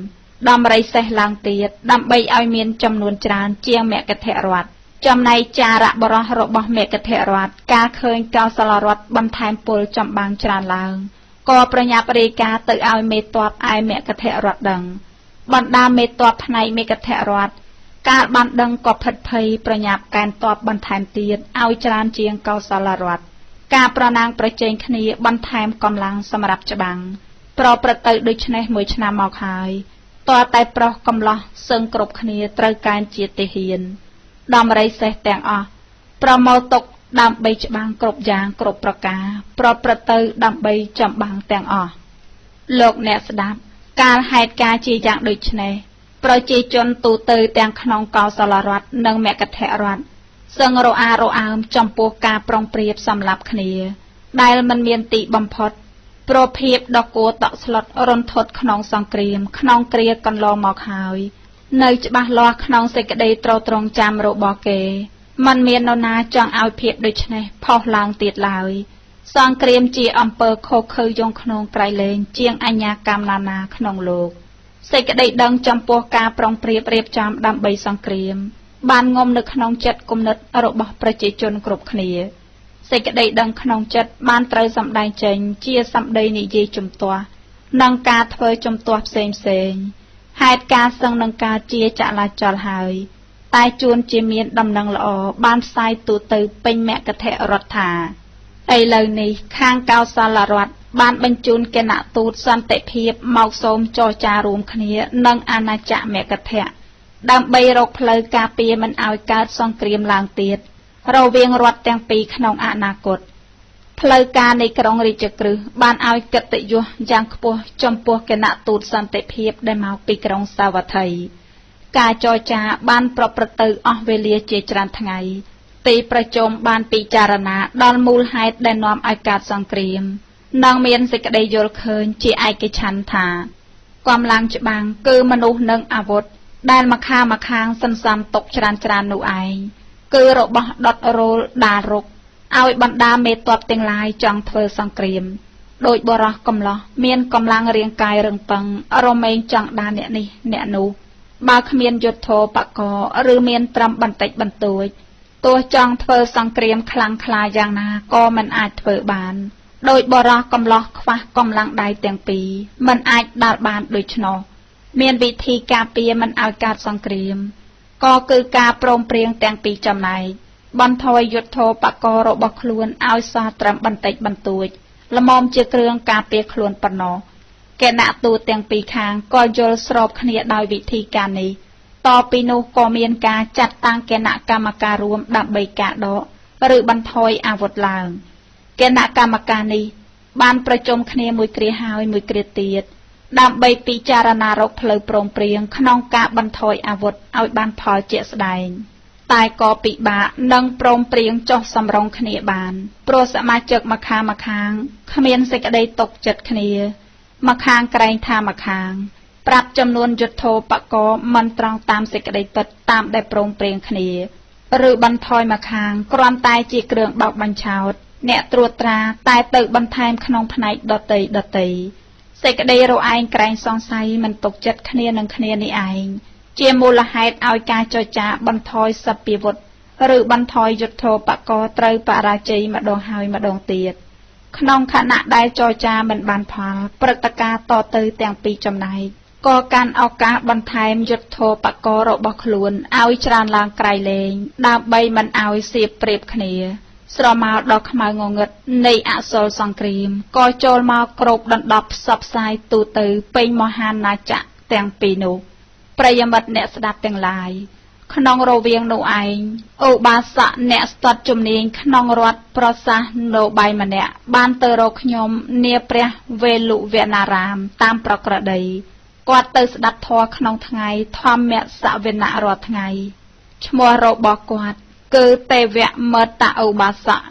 ដំរីសេះឡើងទៀតដើម្បីឲ្យមានចំនួនច្រើនជាងមគធរដ្ឋចំណែកចារបរោះរបស់មគធរដ្ឋកាលឃើញកោសលរដ្ឋបន្ថែមពលចម្បាំងច្រើនឡើងក៏ប្រញាប់រាយការណ៍ទៅឲ្យមេតបឯមគធរដ្ឋដឹងបណ្ដាមេតបផ្នែកមគធរដ្ឋកាលបានដឹងក៏ភិតភ័យប្រញាប់កែនតបបន្ថែមទៀតឲ្យច្រើនជាងកោសលរដ្ឋការប្រណាំងប្រជែងគ្នាបន្ថែមកម្លាំងសម្រាប់ច្បាំងប្រព្រឹត្តទៅដូច្នេះមួយឆ្នាំមកហើយតើតែប្រុសកំឡោះសឹងគ្រប់គ្នាត្រូវកែនជាទាហានដំរីសេះទាំងអស់ប្រមូលទុកដើម្បីច្បាំងគ្រប់យ៉ាងគ្រប់ប្រការប្រព្រឹត្តទៅដើម្បីចម្បាំងទាំងអស់លោកអ្នកស្ដាប់កាលហេតុការជាយ៉ាងដូចនេះប្រជាជនទូទៅទាំងក្នុងកោសលរដ្ឋនិងមគធរដ្ឋសឹងរអារអើមចំពោះការប្រុងប្រៀបសម្លាប់គ្នាដែលមិនមានទីបំផុតព្រោះភាពដ៏គួរតក់ស្លុតរន្ធត់ក្នុងសង្គ្រាមក្នុងគ្រាកន្លងមកហើយនៅច្បាស់លាស់ក្នុងសេចក្តីទ្រទ្រង់ចាំរបស់គេមិនមាននរណាចង់ឲ្យភាពដូច្នេះផុសឡើងទៀតឡើយសង្គ្រាមជាអំពើឃោរឃៅយងក្នុងក្រៃលែងជាងអញ្ញាកម្មណានាក្នុងលោកសេចក្តីដឹងចំពោះការប្រុងប្រៀបរៀបចំដើម្បីសង្គ្រាមបានងំនៅក្នុងចិត្តគំនិតរបស់ប្រជាជនគ្រប់គ្នា សេចក្តីដឹងក្នុងចិត្តបានត្រូវសម្ដែងចេញជាសម្ដីនិយាយជំទាស់និងការធ្វើជំទាស់ផ្សេងផ្សេងហេតុការសឹងនឹងការជាចលាចលហើយតែជួនជាមានដំណឹងល្អបានផ្សាយទូទៅពេញមគធរដ្ឋថាឥឡូវនេះខាងកោសលរដ្ឋបានបញ្ជូនគណៈទូតសន្តិភាពមកសូមចរចារួមគ្នានឹងអាណាចក្រមគធៈដើម្បីរកផ្លូវការពារមិនឲ្យកើតសង្គ្រាមឡើងទៀតរវាងរដ្ឋទាំងពីរក្នុងអនាគតផ្លូវការនៃក្រុងរាជក្រឹសបានឲ្យកិត្តិយសយ៉ាងខ្ពស់ចំពោះគណៈទូតសន្តិភាពដែលមកពីក្រុងសាវត្ថីការចរចាបានប្រព្រឹត្តទៅអស់វេលាជាច្រើនថ្ងៃទីប្រជុំបានពិចារណាដល់មូលហេតុដែលនាំឲ្យកើតសង្គ្រាមនិងមានសេចក្តីយល់ឃើញជាឯកច្ឆន្ទថាកម្លាំងច្បាំងគឺមនុស្សនិងអាវុធដែលម្ខាងសន្សំទុកច្រើនៗនោះឯងគឺរបស់ដុតរោលដាលរុកឲ្យបណ្ដាមេតបទាំងឡាយចង់ធ្វើសង្គ្រាមដោយបរោះកំឡោះមានកម្លាំងរាងកាយរឹងប៉ឹងរមែងចង់ដាអ្នកនេះអ្នកនោះបើគ្មានយុទ្ធោបករណ៍ឬមានត្រឹមបន្តិចបន្តួចទោះចង់ធ្វើសង្គ្រាមខ្លាំងក្លាយ៉ាងណាក៏មិនអាចធ្វើបានដោយបរោះកំឡោះខ្វះកម្លាំងដៃទាំងពីរមិនអាចដាល់បានដូច្នោះមានវិធីការពារមិនឲ្យកើតសង្គ្រាមក៏គឺការព្រមព្រៀងទាំងពីរចំណែកបន្ថយយុទ្ធោបករណ៍របស់ខ្លួនឲ្យសល់ត្រឹមបន្តិចបន្តួចល្មមជាគ្រឿងការពារខ្លួនប៉ុណ្ណោះគណៈទូតទាំងពីរខាងក៏យល់ស្របគ្នាដោយវិធីការនេះតពីនោះក៏មានការចាត់តាំងគណៈកម្មការរួមដើម្បីការដកឬបន្ថយអាវុធឡើងគណៈកម្មការនេះបានប្រជុំគ្នាមួយគ្រាហើយមួយគ្រាទៀតដើម្បីពិចារណារកផ្លូវព្រមព្រៀងក្នុងការបន្ថយអាវុធឲ្យបានផលជាក់ស្ដែងតែក៏ពិបាកនឹងព្រមព្រៀងចុះសម្រុងគ្នាបានព្រោះសមាជិកម្ខាងគ្មានសេចក្តីទុកចិត្តគ្នាម្ខាងក្រែងថាម្ខាងប្រាប់ចំនួនយុទ្ធោបករណ៍មិនត្រង់តាមសេចក្តីពិតតាមដែលព្រមព្រៀងគ្នាឬបន្ថយម្ខាងគ្រាន់តែជាគ្រឿងបោកបញ្ឆោតអ្នកត្រួតត្រាតែទៅបន្ថែមក្នុងផ្នែកដតីសេចក្តីរឯងក្រែងសង្ស័យមិនទុកចិត្តគ្នានឹងគ្នានេះឯងជាមូលហេតុឲ្យការចរចាបន្ថយសព្វាវុធឬបន្ថយយុទ្ធោបករណ៍ត្រូវបរាជ័យម្ដងហើយម្ដងទៀតក្នុងខណៈដែលចរចាមិនបានផលព្រឹត្តិការណ៍តទៅទាំងពីរចំណែកក៏កាន់ឱកាសបន្ថែមយុទ្ធោបករណ៍របស់ខ្លួនឲ្យច្រើនឡើងក្រៃលែងដើម្បីមិនឲ្យសៀបប្រៀបគ្នាស្រមោលដ៏ខ្មៅងងឹតនៃអសរសង្គ្រាមក៏ចូលមកគ្របដណ្ដប់ផ្សព្វផ្សាយទូទៅពេញមហាណាចក្រទាំងពីរនោះប្រិយមិត្តអ្នកស្ដាប់ទាំងឡាយក្នុងរវាងនោះឯងឧបាសកអ្នកស្ទាត់ជំនាញក្នុងរដ្ឋប្រសាសនបាយម្នាក់បានទៅរកខ្ញុំនាព្រះវេលុវនារាមតាមប្រក្រតីគាត់ទៅស្ដាប់ធម៌ក្នុងថ្ងៃធម្មសវនៈរាល់ថ្ងៃឈ្មោះរបស់គាត់គឺទេវមត្តឧបាសក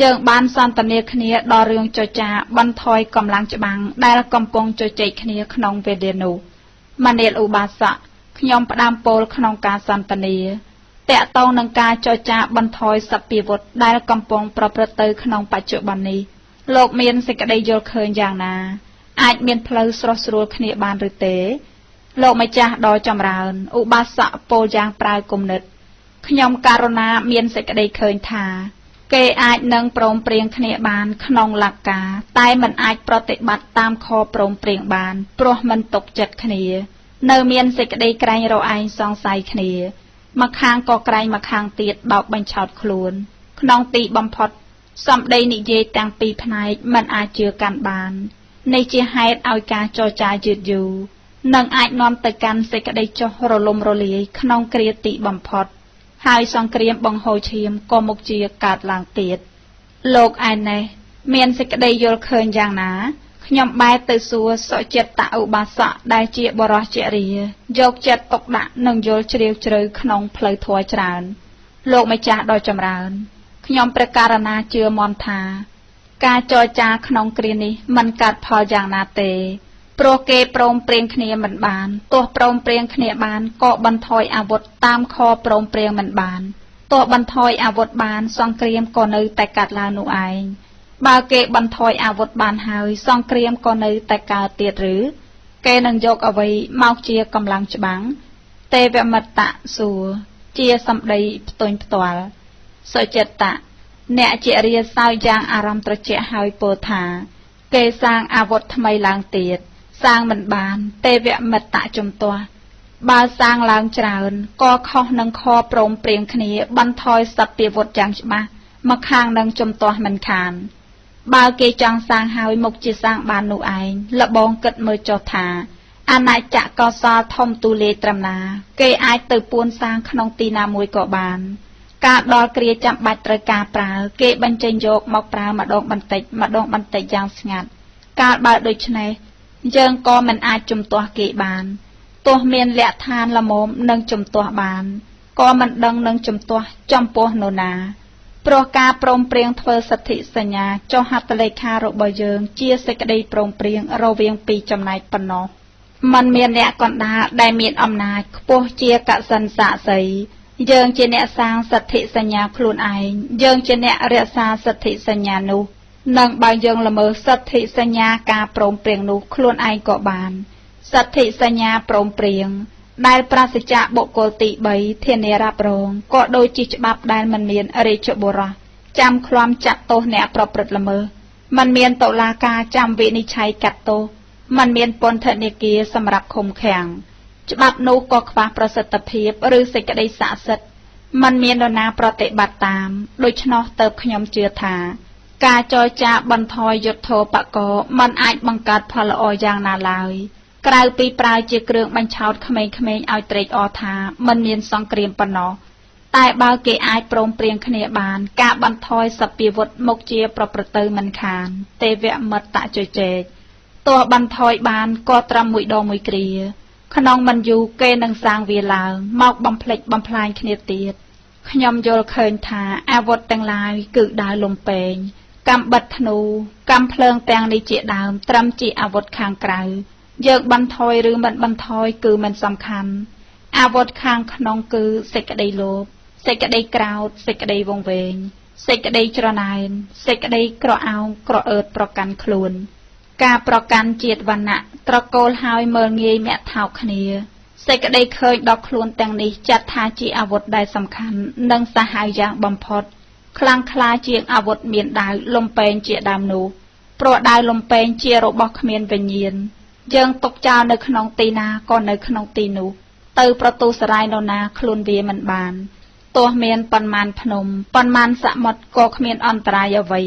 យើងបានសន្ទនាគ្នាដល់រឿងចចាបន្ថយកម្លាំងច្បាំងដែលកំពុងជជែកគ្នាក្នុងវេលានោះមនាលឧបាសកខ្ញុំផ្ដាំពោលក្នុងការសន្ទនាតាក់ទងនឹងការចចាបន្ថយសព្វាវុធដែលកំពុងប្រព្រឹត្តទៅក្នុងបច្ចុប្បន្ននេះលោកមានសេចក្តីយល់ឃើញយ៉ាងណាអាចមានផ្លូវស្រស់ស្រួលគ្នាបានឬទេលោកម្ចាស់ដ៏ចម្រើនឧបាសកពោលយ៉ាងប្រើគំនិតខ្ញុំករុណាមានសេចក្តីឃើញថាគេអាចនឹងព្រមព្រៀងគ្នាបានក្នុងលក្ខការតែមិនអាចប្រតិបត្តិតាមខព្រមព្រៀងបានព្រោះមិនទុកចិត្តគ្នានៅមានសេចក្តីក្រែងរឯងសង្ស័យគ្នាម្ខាងក៏ក្រែងម្ខាងទៀតបោកបញ្ឆោតខ្លួនក្នុងទីបំផុតសម្ដីនិយាយទាំងពីរផ្នែកមិនអាចជឿកាន់បាននេះជាហេតុឲ្យការចរចាយឺតយូរនឹងអាចនាំទៅកាន់សេចក្តីចុះរលំរលាយក្នុងគ្រាទីបំផុតហើយសង្គ្រាមបង្ហូរឈាមក៏មុខជាកើតឡើងទៀតលោកឯនេះមានសេចក្តីយល់ឃើញយ៉ាងណាខ្ញុំបែរទៅសួរសុចិត្តឧបាសកដែលជាបរោះចរិយាយកចិត្តទុកដាក់និងយល់ជ្រាវជ្រៅក្នុងផ្លូវធម៌ច្រើនលោកម្ចាស់ដ៏ចម្រើនខ្ញុំព្រះករុណាជឿមមថាការចរចាក្នុងគ្រានេះមិនកើតផលយ៉ាងណាទេព្រោះគេព្រមព្រៀងគ្នាមិនបានទោះព្រមព្រៀងគ្នាបានក៏បន្ថយអាវុធតាមខព្រមព្រៀងមិនបានទោះបន្ថយអាវុធបានសង្គ្រាមក៏នៅតែកើតឡើងនោះឯងបើគេបន្ថយអាវុធបានហើយសង្គ្រាមក៏នៅតែកើតទៀតឬគេនឹងយកអ្វីមកជាកម្លាំងច្បាំងទេវមត្តសួរជាសម្ដីផ្ទុញផ្ទាល់សុចិត្តៈ អ្នកជារាសើចយ៉ាងអារម្មណ៍ត្រជាក់ហើយពោលថាគេសាងអាវុធថ្មីឡើងទៀតសាងមិនបានទេវមិត្តជំទាស់បើសាងឡើងច្រើនក៏ខុសនឹងខព្រមព្រៀងគ្នាបន្ថយសព្វាវុធយ៉ាងច្បាស់មកខាងនឹងជំទាស់មិនខានបើគេចង់សាងហើយមុខជាសាងបាននោះឯងលបងគិតមើលចុះថាអាណាចក្រកុសលធំទូលាយត្រឹមណាគេអាចទៅពួនសាងក្នុងទីណាមួយក៏បានការដល់គ្រាចាំបាច់ត្រូវការប្រើគេបញ្ចេញយកមកប្រើម្ដងបន្តិចម្ដងបន្តិចយ៉ាងស្ងាត់កាលបើដូច្នេះយើងក៏មិនអាចជំទាស់គេបានទោះមានលក្ខឋានល្មមនឹងជំទាស់បានក៏មិនដឹងនឹងជំទាស់ចំពោះនរណាព្រោះការព្រមព្រៀងធ្វើសន្ធិសញ្ញាចុះហត្ថលេខារបស់យើងជាសេចក្តីព្រមព្រៀងរវាងពីរចំណែកប៉ុណ្ណោះមិនមានអ្នកកណ្ដាលដែលមានអំណាចខ្ពស់ជាកសិនសាក្សីយើងជាអ្នកសាងសន្ធិសញ្ញាខ្លួនឯងយើងជាអ្នករក្សាសន្ធិសញ្ញានោះនិងបើយើងល្មើសសន្ធិសញ្ញាការព្រមព្រៀងនោះខ្លួនឯងក៏បានសន្ធិសញ្ញាព្រមព្រៀងដែលប្រាសចាកបុគ្គលទី3ធានារ៉ាប់រងក៏ដូចជាច្បាប់ដែលមិនមានរាជបុរសចាំឃ្លាំចាត់ទោសអ្នកប្រព្រឹត្តល្មើសមិនមានតុលាការចាំវិនិច្ឆ័យកាត់ទោសមិនមានពន្ធនាគារសម្រាប់ឃុំឃាំងច្បាប់នោះក៏ខ្វះប្រសិទ្ធភាពឬសេចក្តីស័ក្តិសិទ្ធិមិនមាននរណាប្រតិបត្តិតាមដូច្នោះទៅខ្ញុំជឿថាការចរចាបន្ថយយុទ្ធោបករណ៍មិនអាចបង្កើតផលល្អយ៉ាងណាឡើយក្រៅពីប្រើជាគ្រឿងបញ្ឆោតក្មេងៗឲ្យត្រេកអរថាមិនមានសង្គ្រាមប៉ុណ្ណោះតែបើគេអាចព្រមព្រៀងគ្នាបានការបន្ថយសព្វាវុធមកជាប្រព្រឹត្តទៅមិនខានទេវមិត្តជជែកទោះបន្ថយបានក៏ត្រឹមមួយដងមួយគ្រាក្នុងមិនយូរគេនឹងសាងវាឡើងមកបំផ្លិចបំផ្លាញគ្នាទៀតខ្ញុំយល់ឃើញថាអាវុធទាំងឡាយគឺដាវលំពេងកំបិតធ្នូកំភ្លើងទាំងនេះជាដើមត្រឹមជាអាវុធខាងក្រៅយើងបន្ថយឬមិនបន្ថយគឺមិនសំខាន់អាវុធខាងក្នុងគឺសេចក្តីលោភសេចក្តីក្រោធសេចក្តីវង្វេងសេចក្តីច្រណែនសេចក្តីក្រអោងក្រអឺតប្រកាន់ខ្លួនការប្រកាន់ជាតិវណ្ណៈត្រកូលហើយមើលងាយមាក់ថោកគ្នាសេចក្តីឃើញដល់ខ្លួនទាំងនេះចាត់ថាជាអាវុធដែលសំខាន់និងសាហាវយ៉ាងបំផុតខ្លាំងក្លាជាងអាវុធមានដាវលំពេងជាដើមនោះព្រោះដាវលំពេងជារបស់គ្មានវិញ្ញាណយើងទុកចោលនៅក្នុងទីណាក៏នៅក្នុងទីនោះទៅប្រទូសរាយនរណាខ្លួនវាមិនបានទោះមានប៉ុន្មានភ្នំប៉ុន្មានសមុទ្រក៏គ្មានអន្តរាយអ្វី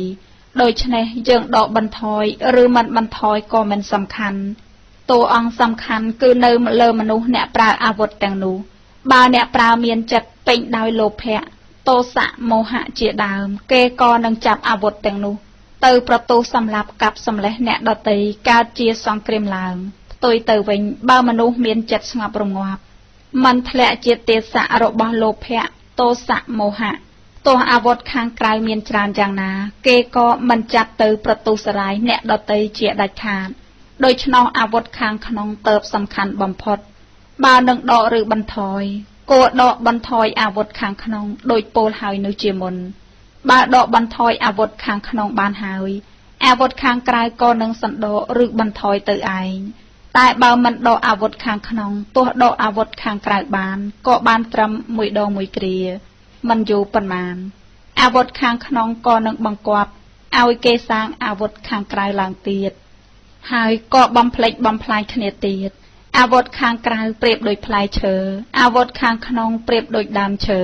ដូច្នេះយើងដកបន្ថយឬមិនបន្ថយក៏មិនសំខាន់តួអង្គសំខាន់គឺនៅលើមនុស្សអ្នកប្រើអាវុធទាំងនោះបើអ្នកប្រើមានចិត្តពេញដោយលោភៈទោសៈមោហៈជាដើមគេក៏នឹងចាប់អាវុធទាំងនោះទៅប្រទូសម្លាប់កាប់សម្លេះអ្នកដទៃកើតជាសង្គ្រាមឡើងផ្ទុយទៅវិញបើមនុស្សមានចិត្តស្ងប់រងាប់មិនធ្លាក់ជាទេសៈរបស់លោភៈទោសៈមោហៈទោះអាវុធខាងក្រៅមានច្រើនយ៉ាងណាគេក៏មិនចាប់ទៅប្រទូសរាយអ្នកដទៃជាដាច់ខាតដូច្នោះអាវុធខាងក្នុងតើបសំខាន់បំផុតបើនឹងដកឬបន្ថយគួរដកបន្ថយអាវុធខាងក្នុងដោយពោលហើយនោះជាមុនបើដកបន្ថយអាវុធខាងក្នុងបានហើយអាវុធខាងក្រៅក៏នឹងសន្តោឬបន្ថយទៅឯងតែបើមិនដកអាវុធខាងក្នុងទោះដកអាវុធខាងក្រៅបានក៏បានត្រឹមមួយដងមួយគ្រាមិនយូរប៉ុន្មានអាវុធខាងក្នុងក៏នឹងបង្គាប់ឲ្យគេសាងអាវុធខាងក្រៅឡើងទៀតហើយក៏បំផ្លិចបំផ្លាញគ្នាទៀតអាវុធខាងក្រៅប្រៀបដូចផ្លែឈើអាវុធខាងក្នុងប្រៀបដូចដើមឈើ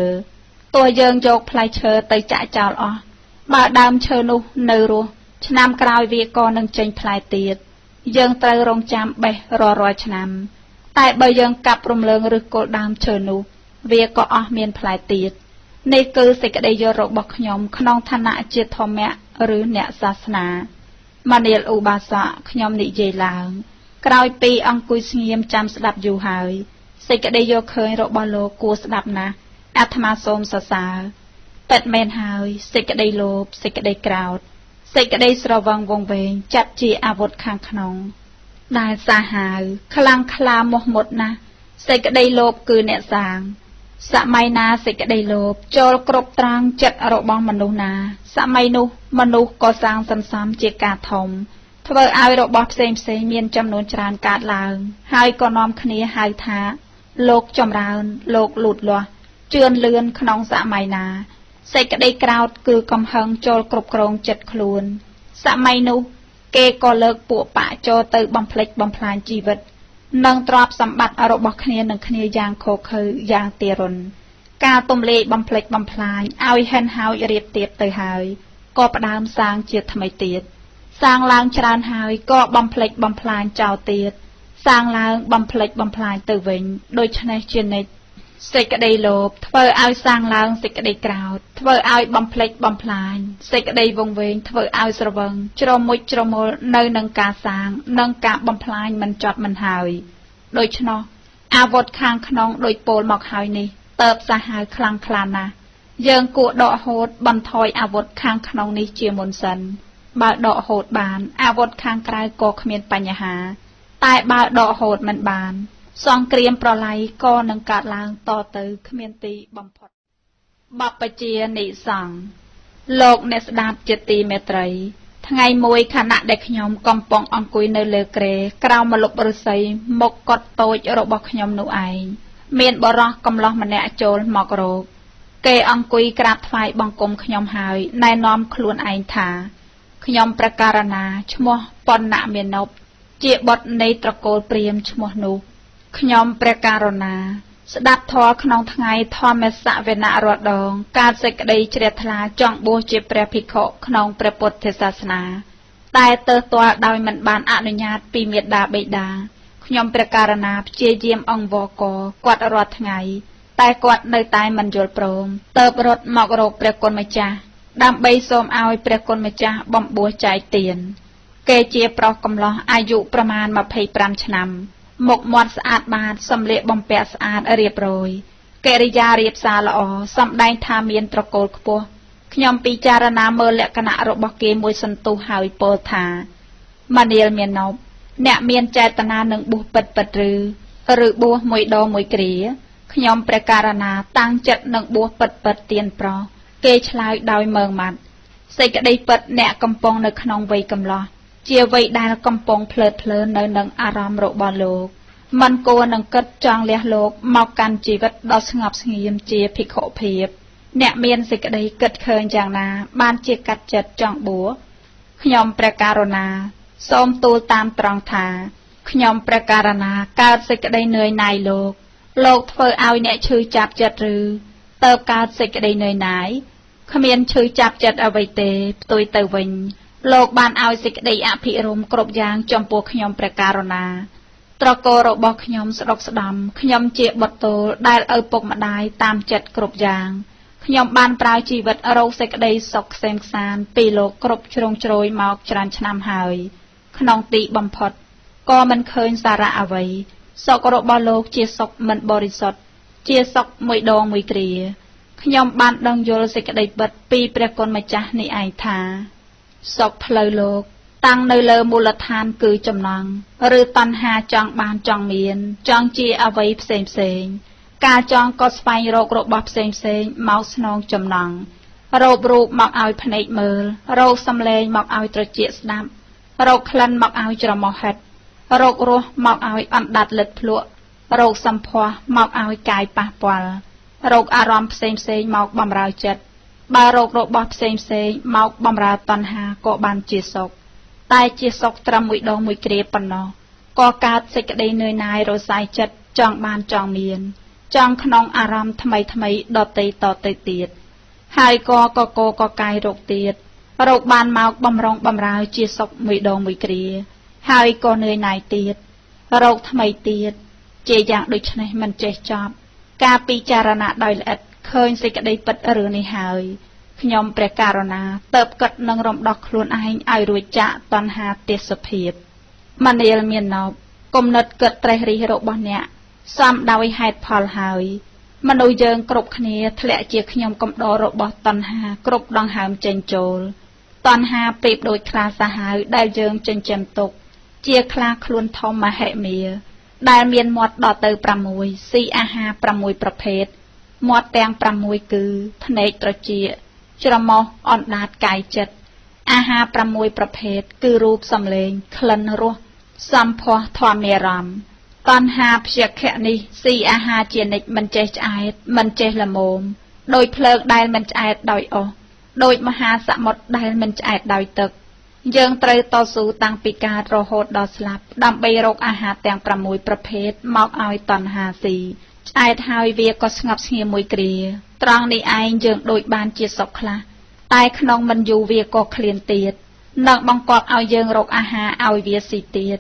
ទោះយើងយកផ្លែឈើទៅចាក់ចោលអស់បើដើមឈើនោះនៅរស់ឆ្នាំក្រោយវាក៏នឹងចេញផ្លែទៀតយើងត្រូវរងចាំបេះរាល់ៗឆ្នាំតែបើយើងកាប់រំលើងឬគល់ដើមឈើនោះវាក៏អស់មានផ្លែទៀតនេះគឺសេចក្តីយល់របស់ខ្ញុំក្នុងឋានៈជាធម្មៈឬអ្នកសាសនាមនាលឧបាសកខ្ញុំនិយាយឡើងក្រោយពីអង្គុយស្ងៀមចាំស្ដាប់យូរហើយសេចក្តីយល់ឃើញរបស់លោកគួរស្ដាប់ណាស់អាត្មាសូមសរសើរពិតមែនហើយសេចក្តីលោភសេចក្តីក្រោធសេចក្តីស្រវឹងវង្វេងចាត់ជាអាវុធខាងក្នុងដែលសាហាវខ្លាំងក្លាមោះមុតណាស់សេចក្តីលោភគឺអ្នកសាងសម័យណាសេចក្តីលោភចូលគ្រប់ត្រាងចិត្តរបស់មនុស្សណាសម័យនោះមនុស្សក៏សាងសន្សំជាការធំធ្វើឲ្យរបស់ផ្សេងៗមានចំនួនច្រើនកើតឡើងហើយក៏នាំគ្នាហៅថាលោកចម្រើនលោកលូតលាស់ជឿនលឿនក្នុងសម័យណា សេចក្តីក្រោធគឺកំហឹងចូលគ្រប់គ្រងចិត្តខ្លួនសម័យនោះគេក៏លើកពួកបកចូលទៅបំផ្លិចបំផ្លាញជីវិតនិងទ្រព្យសម្បត្តិរបស់គ្នានឹងគ្នាយ៉ាងឃោរឃៅយ៉ាងទារុណការទំលាយបំផ្លិចបំផ្លាញឲ្យហិនហោចរៀបទៀបទៅហើយក៏ផ្ដើមសាងជាថ្មីទៀតសាងឡើងច្រើនហើយក៏បំផ្លិចបំផ្លាញចោលទៀតសាងឡើងបំផ្លិចបំផ្លាញទៅវិញដូច្នេះជានិច្ចសេចក្តីលោភធ្វើឲ្យសាងឡើងសេចក្តីក្រោធធ្វើឲ្យបំផ្លិចបំផ្លាញសេចក្តីវង្វេងធ្វើឲ្យស្រវឹងជ្រមុជជ្រមុលនៅនឹងការសាងនិងការបំផ្លាញមិនចត់មិនហើយដូច្នោះអាវុធខាងក្នុងដូចពោលមកហើយនេះតើបសាហាវខ្លាំងក្លាណាស់យើងគួរដកហូតបន្ថយអាវុធខាងក្នុងនេះជាមុនសិនបើដកហូតបានអាវុធខាងក្រៅក៏គ្មានបញ្ហាតែបើដកហូតមិនបានសង្គ្រាមប្រល័យក៏នឹងកើតឡើងតទៅគ្មានទីបំផុតបព្វជិនិសង្ឃលោកអ្នកស្ដាប់ជាទីមេត្រីថ្ងៃមួយខណៈដែលខ្ញុំកំពុងអង្គុយនៅលើគ្រែក្រោមម្លប់ឫស្សីមុខកត់តូចរបស់ខ្ញុំនោះឯងមានបុរសកំឡោះម្នាក់ចូលមករកគេអង្គុយក្រាបថ្វាយបង្គំខ្ញុំហើយណែនាំខ្លួនឯងថាខ្ញុំព្រះករណាឈ្មោះប៉ុណ្ណមេនពជាបុត្រនៃត្រកូលព្រាហ្មណ៍ឈ្មោះនោះខ្ញុំព្រះករណាស្ដាប់ធម៌ក្នុងថ្ងៃធម្មសវនៈរាល់ដងកើតសេចក្តីជ្រះថ្លាចង់បួសជាព្រះភិក្ខុក្នុងព្រះពុទ្ធសាសនាតែទើសទាល់ដោយមិនបានអនុញ្ញាតពីមាតាបិតាខ្ញុំព្រះករណាព្យាយាមអង្វរកគាត់រាល់ថ្ងៃតែគាត់នៅតែមិនយល់ព្រមតើបរត់មករកព្រះគុណម្ចាស់ដើម្បីសូមឲ្យព្រះគុណម្ចាស់បំបួសចែកទានគេជាប្រុសកំឡោះអាយុប្រមាណ25ឆ្នាំមុខមាត់ស្អាតបាតសម្លៀកបំពាក់ស្អាតរៀបរយកិរិយារៀបសារល្អសម្ដែងថាមានត្រកូលខ្ពស់ខ្ញុំពិចារណាមើលលក្ខណៈរបស់គេមួយសន្ទុះហើយពោលថាមនាលមាននពអ្នកមានចេតនានឹងបួសពិតពិតឬបួសមួយដងមួយគ្រាខ្ញុំព្រះករណាតាំងចិត្តនឹងបួសពិតពិតទៀនប្រុសគេឆ្លើយដោយមើងម៉ាត់សេចក្តីពិតអ្នកកំពុងនៅក្នុងវ័យកំឡោះជាវ័យដែលកំពុងភ្លើតភ្លើននៅនឹងអារម្មណ៍របស់លោកមិនគួរនឹងគិតចង់លះលោកមកកាន់ជីវិតដ៏ស្ងប់ស្ងៀមជាភិក្ខុភាពអ្នកមានសេចក្តីគិតឃើញយ៉ាងណាបានជាកាត់ចិត្តចង់បួសខ្ញុំព្រះករណាសូមទូលតាមត្រង់ថាខ្ញុំព្រះករណាកើតសេចក្តីនឿយណាយលោកលោកធ្វើឲ្យអ្នកឈឺចាប់ចិត្តឬតើកើតសេចក្តីនឿយណាយគ្មានឈឺចាប់ចិត្តអ្វីទេផ្ទុយទៅវិញលោកបានឲ្យសេចក្តីអភិរម្យគ្រប់យ៉ាងចំពោះខ្ញុំព្រះករណាត្រកូលរបស់ខ្ញុំស្ដុកស្ដំខ្ញុំជាបុត្រទោលដែលឪពុកម្ដាយតាមចិត្តគ្រប់យ៉ាងខ្ញុំបានប្រើជីវិតរកសេចក្តីសុខក្សេមក្សាន្តពីលោកគ្រប់ជ្រុងជ្រោយមកច្រើនឆ្នាំហើយក្នុងទីបំផុតក៏មិនឃើញសារៈអ្វីសុខរបស់លោកជាសុខមិនបរិសុទ្ធជាសុខមួយដងមួយគ្រាខ្ញុំបានដឹងយល់សេចក្តីពិតពីព្រះគុណម្ចាស់នេះឯងថាសុខផ្លូវលោកតាំងនៅលើមូលដ្ឋានគឺចំណងឬតណ្ហាចង់បានចង់មានចង់ជាអ្វីផ្សេងផ្សេងការចង់ក៏ស្វែងរករបស់ផ្សេងផ្សេងមកស្នងចំណងរករូបមកឲ្យភ្នែកមើលរកសំឡេងមកឲ្យត្រចៀកស្ដាប់រកក្លិនមកឲ្យច្រមុះហិតរករសមកឲ្យអណ្ដាតលិតភ្លក់រកសម្ផស្សមកឲ្យកាយប៉ះពាល់រកអារម្មណ៍ផ្សេងផ្សេងមកបំរើចិត្តបើរករបស់ផ្សេងផ្សេងមកបំរើតណ្ហាក៏បានជាសុខតែជាសុខត្រឹមមួយដងមួយគ្រាប៉ុណ្ណោះក៏កើតសេចក្តីនឿយណាយរសាយចិត្តចង់បានចង់មានចង់ក្នុងអារម្មណ៍ថ្មីថ្មីដទៃតទៅទៀតហើយក៏កកកកាយរកទៀតរកបានមកបំរុងបំរើជាសុខមួយដងមួយគ្រាហើយក៏នឿយណាយទៀតរកថ្មីទៀតជាយ៉ាងដូចនេះមិនចេះចប់ការពិចារណាដោយល្អិតឃើញសេចក្តីពិតរឿងនេះហើយខ្ញុំព្រះករណាតើបគិតនឹងរំដោះខ្លួនឯងឲ្យរួចចាកតណ្ហាទេសភាពមនាលមានណប់គំនិតគិតត្រេះរិះរបស់អ្នកសំដោយហេតុផលហើយមនុស្សយើងគ្រប់គ្នាធ្លាក់ជាខ្ញុំកំដររបស់តណ្ហាគ្រប់ដង្ហើមចេញចូលតណ្ហាប្រៀបដូចខ្លាសាហាវដែលយើងចិញ្ចឹមទុកជាខ្លាខ្លួនធំមហិមាដែលមានមាត់ដល់ទៅ6ស៊ីអាហារ6ប្រភេទមាត់ទាំង6គឺភ្នែកត្រចៀកច្រមុះអណ្ដាតកាយចិត្តអាហារ6ប្រភេទគឺរូបសំឡេងក្លិនរសសម្ផស្សធម្មអារម្មណ៍តណ្ហាព្យខៈនេះស៊ីអាហារជានិច្ចមិនចេះឆ្អែតមិនចេះល្មម ដោយភ្លើងដែលមិនឆ្អែតដោយអុសដោយមហាសមុទ្រដែលមិនឆ្អែតដោយទឹកយើងត្រូវតស៊ូតាំងពីកើតរហូតដល់ស្លាប់ដើម្បីរកអាហារទាំង6ប្រភេទមកឲ្យតណ្ហាស៊ីឆ្អែតហើយវាក៏ស្ងប់ស្ងៀមមួយគ្រាត្រង់នេះឯងយើងដូចបានជាសុខខ្លះតែក្នុងមិនយូរវាក៏ឃ្លានទៀតនឹងបង្គាប់ឲ្យយើងរកអាហារឲ្យវាស៊ីទៀត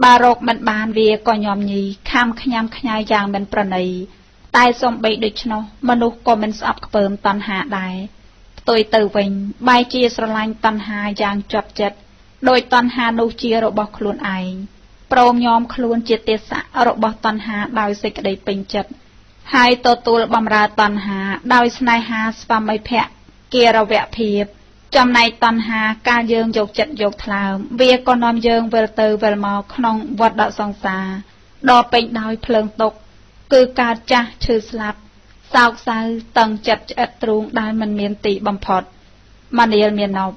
បើរកមិនបានវាក៏ញោមញីខាំខ្ញាំខ្ញែយ៉ាងមិនប្រណីតែសំបីដូច្នោះមនុស្សក៏មិនស្អប់ខ្ពើមតណ្ហាដែរផ្ទុយទៅវិញបែរជាស្រឡាញ់តណ្ហាយ៉ាងជាប់ចិត្តដោយតណ្ហានោះជារបស់ខ្លួនឯងព្រមញោមខ្លួនជាទេសៈរបស់តណ្ហាដោយសេចក្តីពេញចិត្តហើយទទួលបម្រើតណ្ហាដោយស្នេហាស្វាមីភក្តិគារវភាពចំណែកតណ្ហាកាលយើងយកចិត្តយកថ្លើមវាក៏នាំយើងវិលទៅវិលមកក្នុងវដ្តសង្សារដ៏ពេញដោយភ្លើងទុក្ខគឺកើតចាស់ឈឺស្លាប់សោកសៅតឹងចិត្តឆ្អិតទ្រូងដែលមិនមានទីបំផុតមនាលមាណព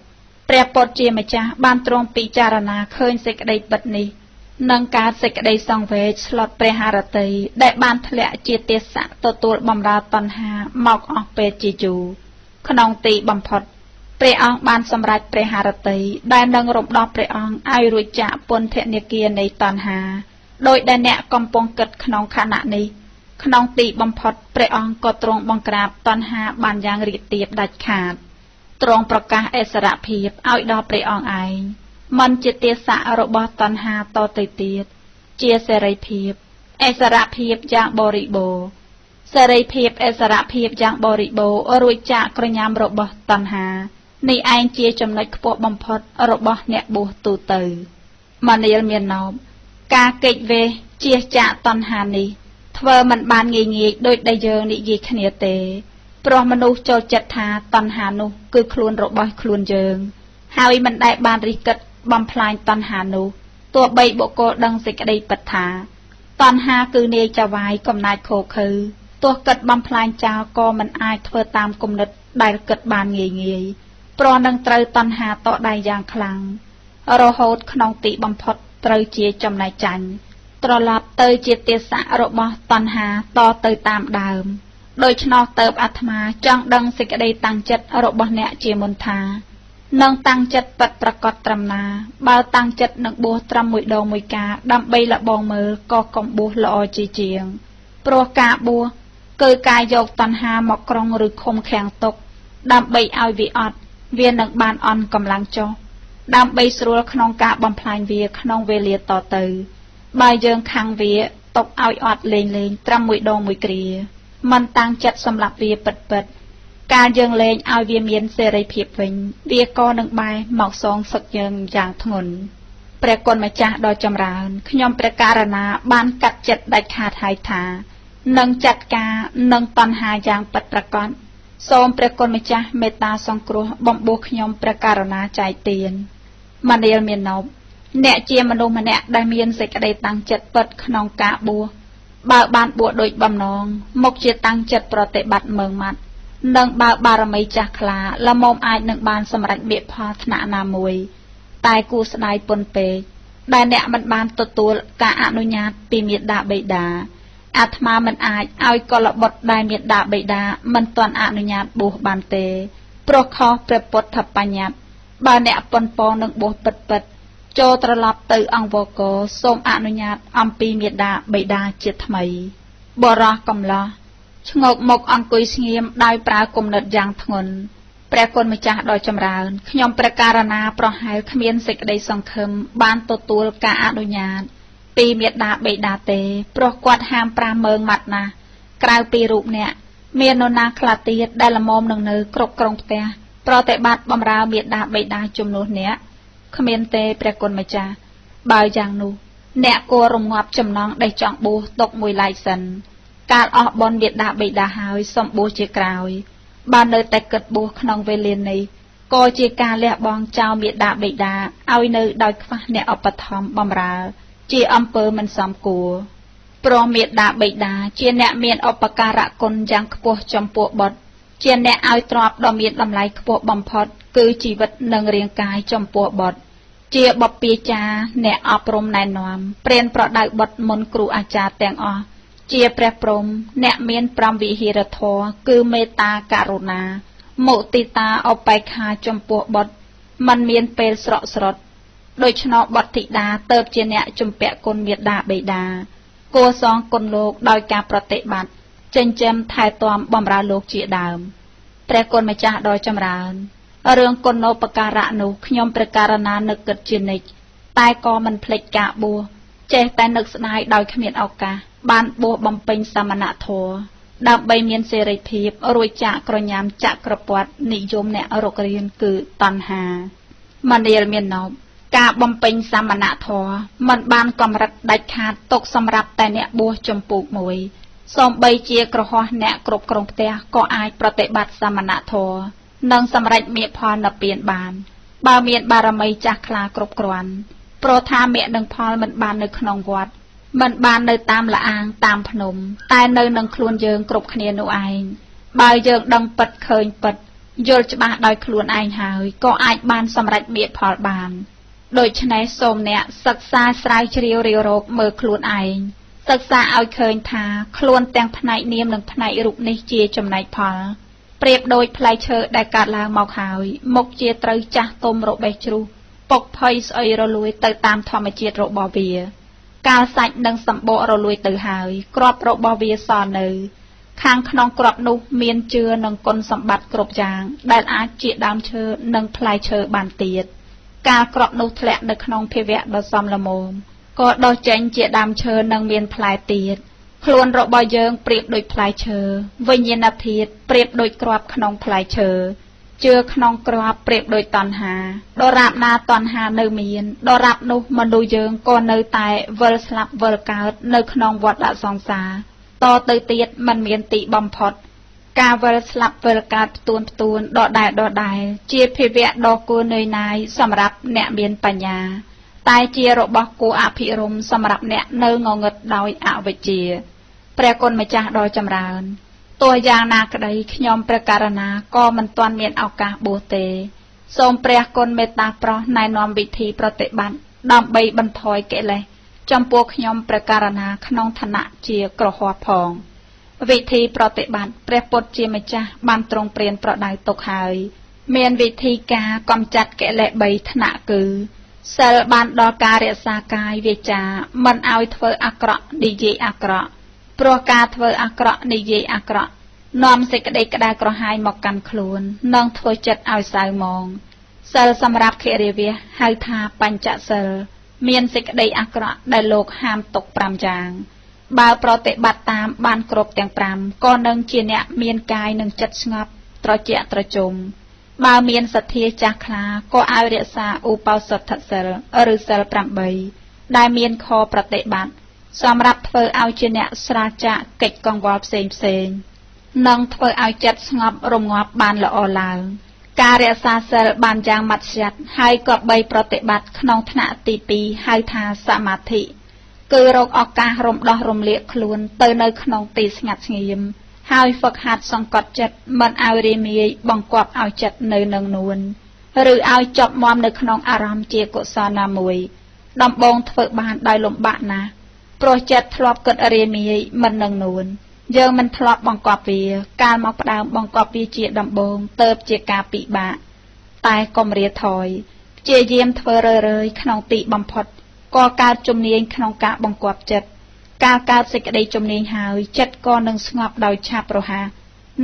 ព្រះពុទ្ធជាម្ចាស់បានទ្រង់ពិចារណាឃើញសេចក្តីពិតនេះនិងការសេចក្តីសង្វេគស្លុតព្រះハរតីដែលបានធ្លាក់ជាទេសៈទទួលបម្រើតណ្ហាមកអស់ពេលជាយូរក្នុងទីបំផុតព្រះអង្គបានសម្រេចព្រះハរតីដែលនឹងរំដោះព្រះអង្គឲ្យរួចចាកពន្ធនាគារនៃតណ្ហាដោយដែលអ្នកកំពុងគិតក្នុងខណៈនេះក្នុងទីបំផុតព្រះអង្គក៏ទ្រង់បង្ក្រាបតណ្ហាបានយ៉ាងរាបទាបដាច់ខាតទ្រង់ប្រកាសអិសរភាពឲ្យដល់ព្រះអង្គឯងមិនជាទេសៈរបស់តណ្ហាតទៅទៀតជាសេរីភាពអិសរភាពយ៉ាងបរិបូរណ៍សេរីភាពអិសរភាពយ៉ាងបរិបូរណ៍រួចចាកក្រញាំរបស់តណ្ហានេះឯងជាចំណុចខ្ពស់បំផុតរបស់អ្នកបួសទូទៅមនាលមាណពការកិច្ចវេះជៀសចាកតណ្ហានេះធ្វើមិនបានងាយងាយដូចដែលយើងនិយាយគ្នាទេព្រោះមនុស្សចូលចិត្តថាតណ្ហានោះគឺខ្លួនរបស់ខ្លួនយើងហើយមិនដែលបានរិះគិតបំផ្លាញតណ្ហានោះទោះបីបុគ្គលដឹងសេចក្តីពិតថាតណ្ហាគឺនាយចវាយកំណាចខូខើទោះគិតបំផ្លាញចោលក៏មិនអាចធ្វើតាមគំនិតដែលគិតបានងាយងាយព្រោះនឹងត្រូវតណ្ហាតដៃយ៉ាងខ្លាំងរហូតក្នុងទីបំផុតត្រូវជាចំណែកចាញ់ត្រឡប់ទៅជាទេសៈរបស់តណ្ហាតទៅតាមដើមដូច្នោះទៅអាត្មាចង់ដឹងសេចក្តីតាំងចិត្តរបស់អ្នកជាមុនថានឹងតាំងចិត្តពិតប្រាកដត្រឹមណាបើតាំងចិត្តនឹងបួសត្រឹមមួយដងមួយកាលដើម្បីលបងមើលក៏កុំបួសល្អជាជាងព្រោះការបួសគឺការយកតណ្ហាមកក្រុងឬឃុំឃាំងទុកដើម្បីឲ្យវាអត់វានឹងបានអន់កម្លាំងចុះដើម្បីស្រួលក្នុងការបំផ្លាញវាក្នុងវេលាតទៅបើយើងខាំងវាទុកឲ្យអត់លេងលេងត្រឹមមួយដងមួយគ្រាមិនតាំងចិត្តសម្រាប់វាពិតពិតការយើងលេងឲ្យវាមានសេរីភាពវិញវាក៏នឹងបែរមកសងសឹកយើងយ៉ាងធ្ងន់ព្រះគុណម្ចាស់ដ៏ចម្រើនខ្ញុំព្រះករណាបានកាត់ចិត្តដាច់ខាតហើយថានឹងចាត់ការនឹងតណ្ហាយ៉ាងពិតប្រាកដសូមព្រះគុណម្ចាស់មេត្តាសង្គ្រោះបំពោះខ្ញុំព្រះករណាចែកទានមនាលមាណពអ្នកជាមនុស្សម្នាក់ដែលមានសេចក្តីតាំងចិត្តពិតក្នុងការបួសបើបានបួសដូចបំណងមកជាតាំងចិត្តប្រតិបត្តិម៉ឺងម៉ាត់និងបើបារមីចាស់ខ្លាល្មមអាចនឹងបានសម្រេចមគ្គផលថ្នាក់ណាមួយតែគួរស្ដាយពន់ពេកដែលអ្នកមិនបានទទួលការអនុញ្ញាតពីមាតាបិតាអាត្មាមិនអាចឲ្យកុលបុត្រដែលមាតាបិតាមិនទាន់អនុញ្ញាតបួសបានទេព្រោះខុសព្រះពុទ្ធបញ្ញត្តិបើអ្នកប៉ុនប៉ងនឹងបួសពិតពិតចូលត្រឡប់ទៅអង្គវកសូមអនុញ្ញាតអំពីមាតាបិតាជាថ្មីបរោះកំឡោះឈ្ងោកមកអង្គុយស្ងៀមដោយប្រើគំនិតយ៉ាងធ្ងន់ព្រះគុណម្ចាស់ដ៏ចម្រើនខ្ញុំព្រះករណាប្រហែលគ្មានសេចក្តីសង្ឃឹមបានទទួលការអនុញ្ញាតពីមាតាបិតាទេព្រោះគាត់ហាមប្រាមមើងម៉ាត់ណាស់ក្រៅពីរូបអ្នកមាននរណាខ្លះទៀតដែលល្មមនឹងនៅគ្រប់គ្រងផ្ទះប្រតិបត្តិបម្រើមាតាបិតាជំនួសអ្នកគ្មានទេព្រះគុណម្ចាស់បើយ៉ាងនោះអ្នកគួររងាប់ចំណងដែលចង់បួសទុកមួយឡែកសិនកាលអស់បុណ្យមាតាបិតាហើយសូមបួសជាក្រោយបើនៅតែគិតបួសក្នុងវេលានេះក៏ជាការលះបង់ចោលមាតាបិតាឲ្យនៅដោយខ្វះអ្នកឧបត្ថម្ភបម្រើជាអំពើមិនសមគួរព្រោះមាតាបិតាជាអ្នកមានឧបការៈគុណយ៉ាងខ្ពស់ចំពោះបុត្រជាអ្នកឲ្យទ្រព្យដ៏មានតម្លៃខ្ពស់បំផុតគឺជីវិតនិងរាងកាយចំពោះបុត្រជាបព្វាចារអ្នកអប់រំណែនាំព្រានប្រដៅបុត្រមុនគ្រូអាចារ្យទាំងអស់ ជាព្រះព្រហ្មអ្នកមានព្រហ្មវិហារធម៌គឺមេត្តាករុណាមុទិតាឧបេក្ខាចំពោះបុត្រមិនមានពេលស្រក់ស្រុតដូច្នោះបុត្រធីតាទៅជាអ្នកជំពាក់គុណមាតាបិតាគួរសងគុណលោកដោយការប្រតិបត្តិចិញ្ចឹមថែទាំបម្រើលោកជាដើមព្រះគុណម្ចាស់ដ៏ចម្រើនរឿងគុណូបការៈនោះខ្ញុំព្រះករណានឹកគិតជានិច្ចតែក៏មិនភ្លេចការបួសចេះតែនឹកស្ដាយដោយគ្មានឱកាសបានបួសបំពេញសមណធម៌ដើម្បីមានសេរីភាពរួចចាកក្រញាំចក្រពត្តិនិយមអ្នករុករានគឺតណ្ហាមនាលមានណប់ការបំពេញសមណធម៌មិនបានកម្រិតដាច់ខាតទុកសម្រាប់តែអ្នកបួសចម្ពោះមួយសូម្បីជាក្រហោះអ្នកគ្រប់គ្រងផ្ទះក៏អាចប្រតិបត្តិសមណធម៌និងសម្រេចមាគផលនិព្វានបានបើមានបារមីចាស់ខ្លាគ្រប់គ្រាន់ព្រោះថាមាគនឹងផលមិនបាននៅក្នុងវត្តមិនបាននៅតាមលាអាងតាមភ្នំតែនៅនឹងខ្លួនយើងគ្រប់គ្នានោះឯងបើយើងដឹងពិតឃើញពិតយល់ច្បាស់ដោយខ្លួនឯងហើយក៏អាចបានសម្រេចមាគផលបានដូច្នេះសូមអ្នកសិក្សាស្រាវជ្រាវរាវរកមើលខ្លួនឯងសិក្សាឲ្យឃើញថាខ្លួនទាំងផ្នែកនាមនិងផ្នែករូបនេះជាចំណែកផលប្រៀបដូចផ្លែឈើដែលកាត់ឡើងមកហើយមុខជាត្រូវចាស់ទុំរបេះជ្រុះពុកផុយស្អុយរលួយទៅតាមធម្មជាតិរបស់វាកាលសាច់និងសម្បករលួយទៅហើយក្របរបស់វាសល់នៅខាងក្នុងក្របនោះមានជឿនិងគុណសម្បត្តិគ្រប់យ៉ាងដែលអាចជាដើមឈើនិងផ្លែឈើបានទៀតកាលក្របនោះធ្លាក់នៅក្នុងភាវៈដ៏សមល្មមក៏ដុះចេញជាដើមឈើនិងមានផ្លែទៀតខ្លួនរបស់យើងប្រៀបដូចផ្លែឈើវិញ្ញាណធាតុប្រៀបដូចគ្រាប់ក្នុងផ្លែឈើជឿក្នុងគ្រាប់ប្រៀបដូចតណ្ហាដរាបណាតណ្ហានៅមានដរាបនោះមនុស្សយើងក៏នៅតែវិលស្លាប់វិលកើតនៅក្នុងវដ្តសង្សារតទៅទៀតមិនមានទីបំផុតការវិលស្លាប់វិលកើតផ្ទួនផ្ទួនដដែលដដែលជាភាវៈដ៏គួរនឿយណាយសម្រាប់អ្នកមានបញ្ញាតែជារបស់គួរអភិរម្យសម្រាប់អ្នកនៅងងឹតដោយអវិជ្ជាព្រះគុណម្ចាស់ដ៏ចម្រើនទោះយ៉ាងណាក្តីខ្ញុំព្រះករណាក៏មិនទាន់មានឱកាសបួសទេសូមព្រះគុណមេត្តាប្រោសណែនាំវិធីប្រតិបត្តិដើម្បីបន្ថយកិលេសចំពោះខ្ញុំព្រះករណាក្នុងឋានៈជាក្រហមផងវិធីប្រតិបត្តិព្រះពុទ្ធជាម្ចាស់បានទ្រង់ព្រានប្រដៅទុកហើយមានវិធីការកម្ចាត់កិលេស3ថ្នាក់គឺសិលបានដល់ការរក្សាកាយវាចាមិនឲ្យធ្វើអាក្រក់និយាយអាក្រក់ព្រោះការធ្វើអាក្រក់និយាយអាក្រក់នាំសេចក្តីក្តៅក្រហាយមកកាន់ខ្លួននិងធ្វើចិត្តឲ្យសៅហ្មងសិលសម្រាប់ខិរិវៈហៅថាបញ្ចសិលមានសេចក្តីអាក្រក់ដែលលោកហាមទុក5យ៉ាងបើប្រតិបត្តិតាមបានគ្រប់ទាំង5ក៏នឹងជាអ្នកមានកាយនិងចិត្តស្ងប់ត្រជាក់ត្រជុំបើមានសទ្ធាចាស់ខ្លាក៏ឲ្យរក្សាឧបោសថសិលឬសិល8ដែលមានខប្រតិបត្តិសម្រាប់ធ្វើឲ្យជាអ្នកស្រាលចាកកិច្ចកង្វល់ផ្សេងផ្សេងនិងធ្វើឲ្យចិត្តស្ងប់រងាប់បានល្អឡើងការរក្សាសិលបានយ៉ាងម៉ត់ចត់ហើយក៏បីប្រតិបត្តិក្នុងថ្នាក់ទី2ហៅថាសមាធិគឺរកឱកាសរំដោះរំលាកខ្លួនទៅនៅក្នុងទីស្ងាត់ស្ងៀមហើយហ្វឹកហាត់សង្កត់ចិត្តមិនឲ្យរាមាយបង្គាប់ឲ្យចិត្តនៅនឹងនួនឬឲ្យចប់មាំនៅក្នុងអារម្មណ៍ជាកុសលណាមួយដំបងធ្វើបានដោយលំបាកណាស់ព្រោះចិត្តធ្លាប់គិតរាមាយមិននឹងនួនយើងមិនធ្លាប់បង្គាប់វាកាលមកផ្ដើមបង្គាប់វាជាដំបងទៅជាការពិបាកតែកុំរាថយព្យាយាមធ្វើរឿយៗក្នុងទីបំផុតក៏កើតជំនាញក្នុងការបង្គាប់ចិត្តកាលកើតសេចក្តីជំនាញហើយចិត្តក៏នឹងស្ងប់ដោយឆាប់រហ័ស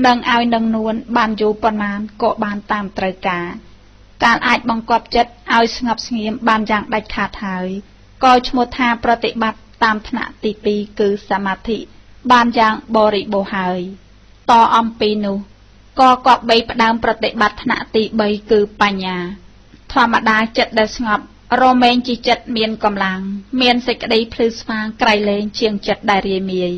និងឲ្យនឹងនួនបានយូរប៉ុន្មានក៏បានតាមត្រូវការកាលអាចបង្គាប់ចិត្តឲ្យស្ងប់ស្ងៀមបានយ៉ាងដាច់ខាតហើយក៏ឈ្មោះថាប្រតិបត្តិតាមថ្នាក់ទី2គឺសមាធិបានយ៉ាងបរិបូរណ៍ហើយតអំពីនោះក៏គប្បីផ្ដើមប្រតិបត្តិថ្នាក់ទី3គឺបញ្ញាធម្មតាចិត្តដែលស្ងប់រមែងជាចិត្តមានកម្លាំងមានសេចក្តីភ្លឺស្វាងក្រៃលែងជាងចិត្តដែលរាមាយ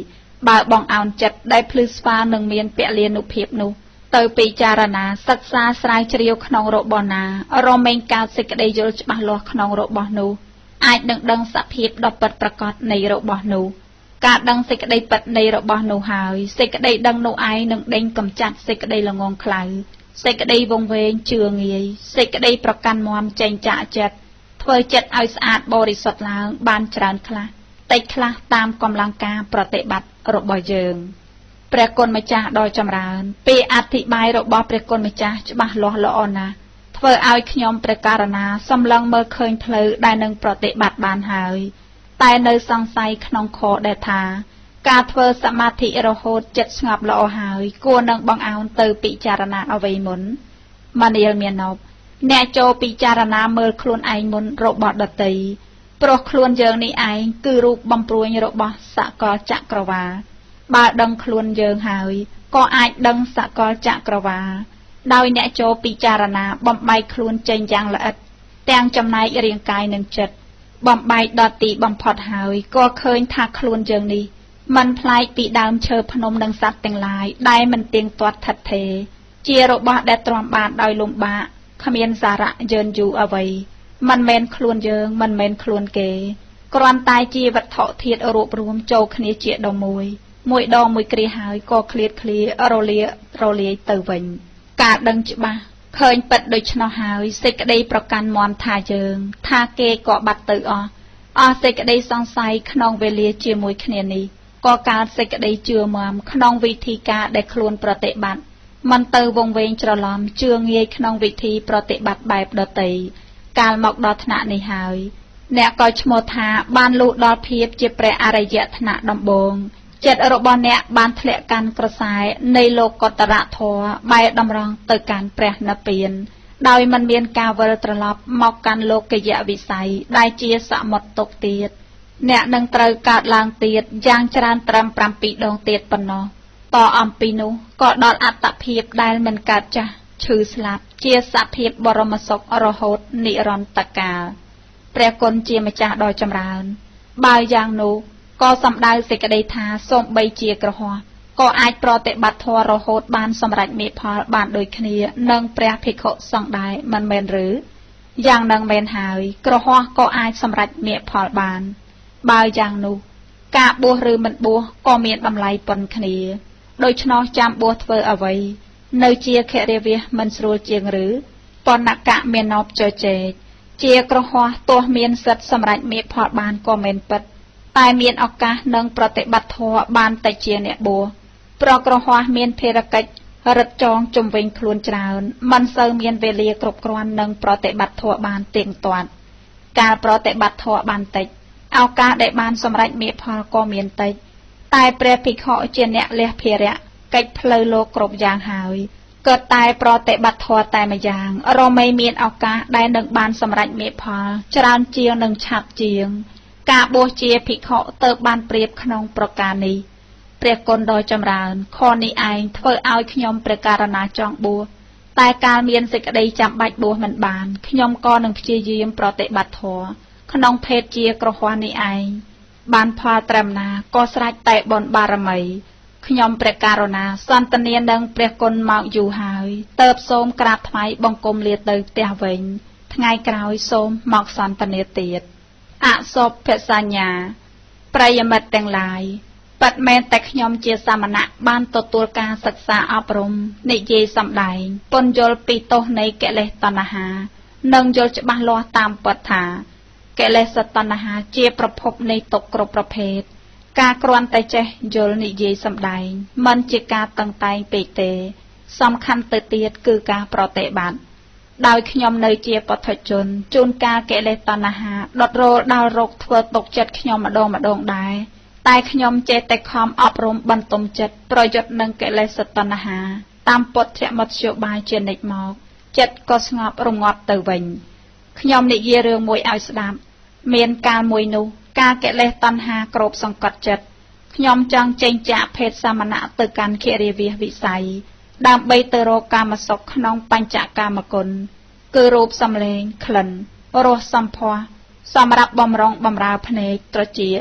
បើបងអោនចិត្តដែលភ្លឺស្វាងនឹងមានពលានុភាពនោះទៅពិចារណាសិក្សាស្រាវជ្រាវក្នុងរបស់ណារមែងកើតសេចក្តីយល់ច្បាស់លាស់ក្នុងរបស់នោះអាចនឹងដឹងសភាពដ៏ពិតប្រាកដនៃរបស់នោះការដឹងសេចក្តីពិតនៃរបស់នោះហើយសេចក្តីដឹងនោះឯងនឹងដេញកម្ចាត់សេចក្តីល្ងងខ្លៅសេចក្តីវង្វេងជឿងាយសេចក្តីប្រកាន់មាំចេញចាកចិត្តធ្វើចិត្តឲ្យស្អាតបរិសុទ្ធឡើងបានច្រើនខ្លះ តិចខ្លះតាមកម្លាំងការប្រតិបត្តិរបស់យើងព្រះគុណម្ចាស់ដ៏ចម្រើនពីអធិប្បាយរបស់ព្រះគុណម្ចាស់ច្បាស់លាស់ល្អណាស់ធ្វើឲ្យខ្ញុំព្រះករណាសម្លឹងមើលឃើញផ្លូវដែលនឹងប្រតិបត្តិបានហើយតែនៅសង្ស័យក្នុងខដែលថាការធ្វើសមាធិរហូតចិត្តស្ងប់ល្អហើយគួរនឹងបង្អោនទៅពិចារណាអ្វីមុនមនាលមាណពអ្នកចូលពិចារណាមើលខ្លួនឯងមុនរបស់ដទៃព្រោះខ្លួនយើងនេះឯងគឺរូបបំព្រួញរបស់សកលចក្រវាលបើដឹងខ្លួនយើងហើយក៏អាចដឹងសកលចក្រវាលដោយអ្នកចូលពិចារណាបំបែកខ្លួនចេញយ៉ាងល្អិតទាំងចំណែករាងកាយនិងចិត្តបំបែកដល់ទីបំផុតហើយក៏ឃើញថាខ្លួនយើងនេះមិនប្លែកពីដើមឈើភ្នំនិងសត្វទាំងឡាយដែលមិនទៀងទាត់ថិតថេរជារបស់ដែលទ្រាំបានដោយលំបាកគ្មានសារៈយឺនយូរអ្វីមិនមែនខ្លួនយើងមិនមែនខ្លួនគេគ្រាន់តែជាវត្ថុធាតុរួបរួមចូលគ្នាជាដុំមួយមួយដងមួយគ្រាហើយក៏ឃ្លាតឃ្លារលារលាយទៅវិញការដឹងច្បាស់ឃើញពិតដូច្នោះហើយសេចក្តីប្រកាន់មន់ថាយើងថាគេក៏បាត់ទៅអស់អស់សេចក្តីសង្ស័យក្នុងវេលាជាមួយគ្នានេះក៏កើតសេចក្តីជឿមាំក្នុងវិធីការដែលខ្លួនប្រតិបត្តិមិនទៅវង្វេងច្រឡំជឿងាយក្នុងវិធីប្រតិបត្តិបែបដទៃកាលមកដល់ថ្នាក់នេះហើយអ្នកក៏ឈ្មោះថាបានលុះដល់ភាពជាព្រះអរិយថ្នាក់ដំបូងចិត្តរបស់អ្នកបានធ្លាក់កាន់ក្រសែនៃលោកុត្តរធម៌បែរតម្រង់ទៅកាន់ព្រះនិព្វានដោយមិនមានការវិលត្រឡប់មកកាន់លោកយវិស័យដែលជាសមុទ្រទុកទៀតអ្នកនឹងត្រូវកើតឡើងទៀតយ៉ាងច្រើនត្រឹម7ដងទៀតប៉ុណ្ណោះតអំពីនោះក៏ដល់អត្តភាពដែលមិនកើតចាស់ឈឺស្លាប់ជាសភាពបរមសុខរហូតនិរន្តរកាលព្រះគុណជាម្ចាស់ដ៏ចម្រើនបើយ៉ាងនោះក៏សំដៅសេចក្តីថាសូម្បីជាក្រហមក៏អាចប្រតិបត្តិធម៌រហូតបានសម្រេចមេផលបានដូចគ្នានឹងព្រះភិក្ខុសង្ឃដែរមិនមែនឬយ៉ាងនឹងមែនហើយក្រហមក៏អាចសម្រេចមេផលបានបើយ៉ាងនោះការបួសឬមិនបួសក៏មានតម្លៃប៉ុនគ្នាដូច្នោះចាំបួសធ្វើអ្វីនៅជាខរិវាសមិនស្រួលជាងឬបណ្ណកមេណោបជជែកជាក្រហមទោះមានសិទ្ធិសម្រេចមេផលបានក៏មិនពិតតែមានឱកាសនឹងប្រតិបត្តិធម៌បានតែជាអ្នកបួសប្រក្រហមមានភារកិច្ចរឹតចងជំវិញខ្លួនច្រើនមិនសូវមានវេលាគ្រប់គ្រាន់នឹងប្រតិបត្តិធម៌បានទៀងទាត់ការប្រតិបត្តិធម៌បានតិចឱកាសដែលបានសម្រេចមេផលក៏មានតិចតែព្រះភិក្ខុជាអ្នកលះភារៈកិច្ចផ្លូវលោកគ្រប់យ៉ាងហើយក៏តែប្រតិបត្តិធម៌តែម្យ៉ាងរមែងមានឱកាសដែលនឹងបានសម្រេចមេផលច្រើនជាងនិងឆាប់ជាងការបួសជាភិក្ខុទៅបានប្រៀបក្នុងប្រការនេះព្រះគុណដ៏ចម្រើនខនេះឯងធ្វើឲ្យខ្ញុំព្រះករណាចង់បួសតែកាលមានសេចក្តីចាំបាច់បួសមិនបានខ្ញុំក៏នឹងព្យាយាមប្រតិបត្តិធម៌ក្នុងភេទជាក្រហមនេះឯងបានផលត្រឹមណាក៏ស្រេចតែបុណ្យបារមីខ្ញុំព្រះករណាសន្តានានឹងព្រះគុណមកយូរហើយតើបសូមក្រាបថ្វាយបង្គំលាទៅផ្ទះវិញថ្ងៃក្រោយសូមមកសន្តានាទៀតអសុភសញ្ញាប្រិយមិត្តទាំងឡាយពិតមែនតែខ្ញុំជាសាមណៈបានទទួលការសិក្សាអប់រំនិយាយសម្ដែងពន្យល់ពីទោសនៃកិលេសតណ្ហានិងយល់ច្បាស់លាស់តាមពិតថាកិលេសតណ្ហាជាប្រភពនៃទុក្ខគ្រប់ប្រភេទការគ្រាន់តែចេះយល់និយាយសម្ដែងមិនជាការតឹងតែងពេកទេសំខាន់ទៅទៀតគឺការប្រតិបត្តិដោយខ្ញុំនៅជាបុថុជនជួនកាលកិលេសតណ្ហាដុតរោលដល់រោគធ្វើទុកចិត្តខ្ញុំម្ដងម្ដងដែរតែខ្ញុំចេះតែខំអប់រំបន្ទុំចិត្តប្រយុទ្ធនឹងកិលេសតណ្ហាតាមពុទ្ធមធ្យោបាយជានិច្ចមកចិត្តក៏ស្ងប់រងាប់ទៅវិញខ្ញុំនិយាយរឿងមួយឲ្យស្ដាប់មានកាលមួយនោះការកិលេសតណ្ហាគ្របសង្កត់ចិត្តខ្ញុំចង់ចេញចាកភេទសាមណៈទៅកាន់ខរិវាសវិស័យដើម្បីទៅរកកាមសុខក្នុងបញ្ចកាមគុណគឺរូបសម្លេងក្លិនរសសម្ផស្សសម្រាប់បំរុងបំរើភ្នែកត្រចៀក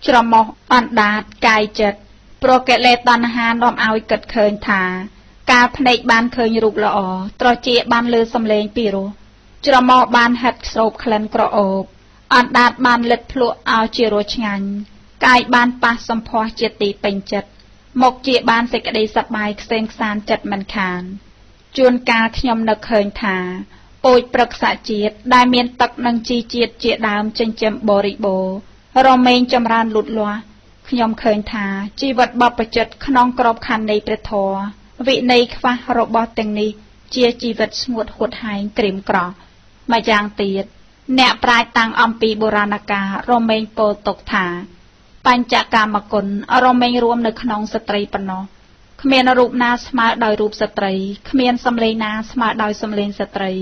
ច្រមុះអណ្ដាតកាយចិត្តព្រោះកិលេសតណ្ហានាំឲ្យគិតឃើញថាកាលភ្នែកបានឃើញរូបល្អត្រចៀកបានឮសម្លេងពីរោះច្រមុះបានហិតស្រូបក្លិនក្រអូបអណ្ដាតបានលិតភ្លក់ឲ្យជារសឆ្ងាញ់កាយបានប៉ះសម្ផស្សជាទីពេញចិត្តមកជាបានសេចក្តីសប្បាយខ្សែងខ្សានចិត្តមិនខានជួនកាលខ្ញុំនឹកឃើញថាពូជព្រឹក្សាជាតិដែលមានទឹកនិងជីជាតិជាដើមចិញ្ចឹមបរិបូរណ៍ រមែងចម្រើនលូតលាស់ខ្ញុំឃើញថាជីវិតបព្វជិតក្នុងក្របខ័ណ្ឌនៃព្រះធម៌វិន័យខ្វះរបស់ទាំងនេះជាជីវិតស្ងួតហួតហែងក្រៀមក្រោះម្យ៉ាងទៀតអ្នកប្រាជ្ញតាំងអំពីបុរាណកាលរមែងពោលទុកថាបញ្ចកាមគុណរមែងរួមនៅក្នុងស្ត្រីប៉ុណ្ណោះគ្មានរូបណាស្មើដោយរូបស្ត្រីគ្មានសម្លេងណាស្មើដោយសម្លេងស្ត្រី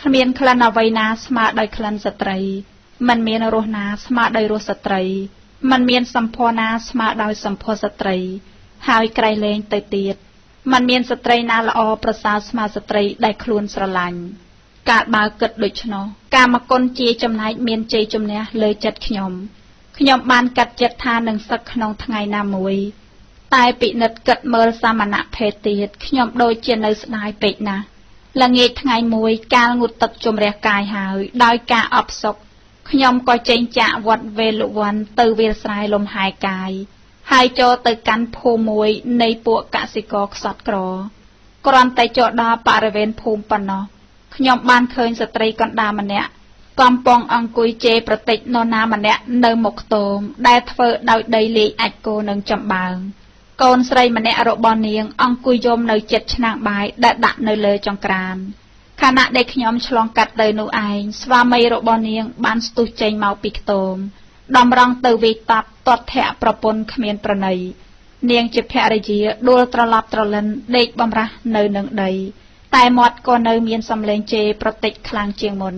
គ្មានក្លិនអ្វីណាស្មើដោយក្លិនស្ត្រីមិនមានរសណាស្មើដោយរសស្ត្រីមិនមានសម្ផស្សណាស្មើដោយសម្ផស្សស្ត្រីហើយក្រៃលែងទៅទៀតមិនមានស្ត្រីណាល្អប្រសើរស្មើស្ត្រីដែលខ្លួនស្រឡាញ់កាលបើគិតដូច្នោះកាមគុណជាចំណែកមានជ័យជំនះលើចិត្តខ្ញុំខ្ញុំបានកាត់ចិត្តថានឹងសឹកក្នុងថ្ងៃណាមួយតែពិនិត្យគិតមើលសមណភេទទៀតខ្ញុំដូចជានៅស្ដាយពេកណាស់ល្ងាចថ្ងៃមួយកាលងូតទឹកជំរះកាយហើយដោយការអផ្សុកខ្ញុំក៏ចេញចាកវត្តវេលវ័នទៅវាលស្រែលំហែកាយហើយចូលទៅកាន់ភូមិមួយនៃពួកកសិករខ្សត់ក្រគ្រាន់តែចូលដល់បរិវេណភូមិប៉ុណ្ណោះខ្ញុំបានឃើញស្ត្រីកណ្ដាលម្នាក់កំពុងអង្គុយជេរប្រតិចនរណាម្នាក់នៅមុខខ្ទមដែលធ្វើដោយដីលាយអាចគោនិងចំបើងកូនស្រីម្នាក់របស់នាងអង្គុយយំនៅចិត្តឆ្នាំងបាយដែលដាក់នៅលើចង្ក្រានខណៈដែលខ្ញុំឆ្លងកាត់ទៅនោះឯងស្វាមីរបស់នាងបានស្ទុះចេញមកពីខ្ទមតម្រង់ទៅវាយតប់ទាត់ធាក់ប្រពន្ធគ្មានប្រណីនាងជាភរិយាដួលត្រឡប់ត្រលិនដេកបំរាស់នៅនឹងដីតែមាត់ក៏នៅមានសម្លេងជេរប្រតិចខ្លាំងជាងមុន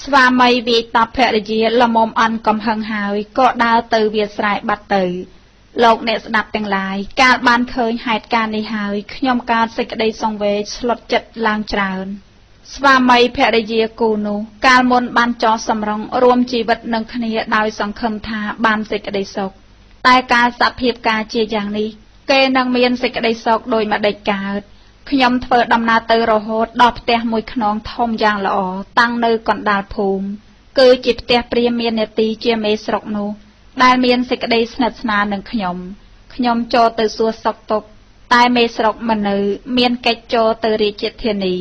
ស្វាមីវាយតប់ភរិយាល្មមអន់កំហឹងហើយក៏ដើរទៅវាលស្រែបាត់ទៅលោកអ្នកស្ដាប់ទាំងឡាយកាលបានឃើញហេតុការណ៍នេះហើយខ្ញុំកើតសេចក្តីសង្វេគស្លុតចិត្តឡើងច្រើនស្វាមីភរិយាគូនោះកាលមុនបានចោះសម្រុងរួមជីវិតនឹងគ្នាដោយសង្ឃឹមថាបានសេចក្តីសុខតែកាលសភាពការជាយ៉ាងនេះគេនឹងមានសេចក្តីសុខដោយម្ដេចកើតខ្ញុំធ្វើដំណើរទៅរហូតដល់ផ្ទះមួយខ្នងធំយ៉ាងល្អតាំងនៅកណ្ដាលភូមិគឺជាផ្ទះព្រាមាននាទីជាមេស្រុកនោះដែលមានសេចក្តីស្និទ្ធស្នាលនឹងខ្ញុំខ្ញុំចូលទៅសួរសុខទុក្ខតែមេស្រុកមិននៅមានកិច្ចចូលទៅរាជធានី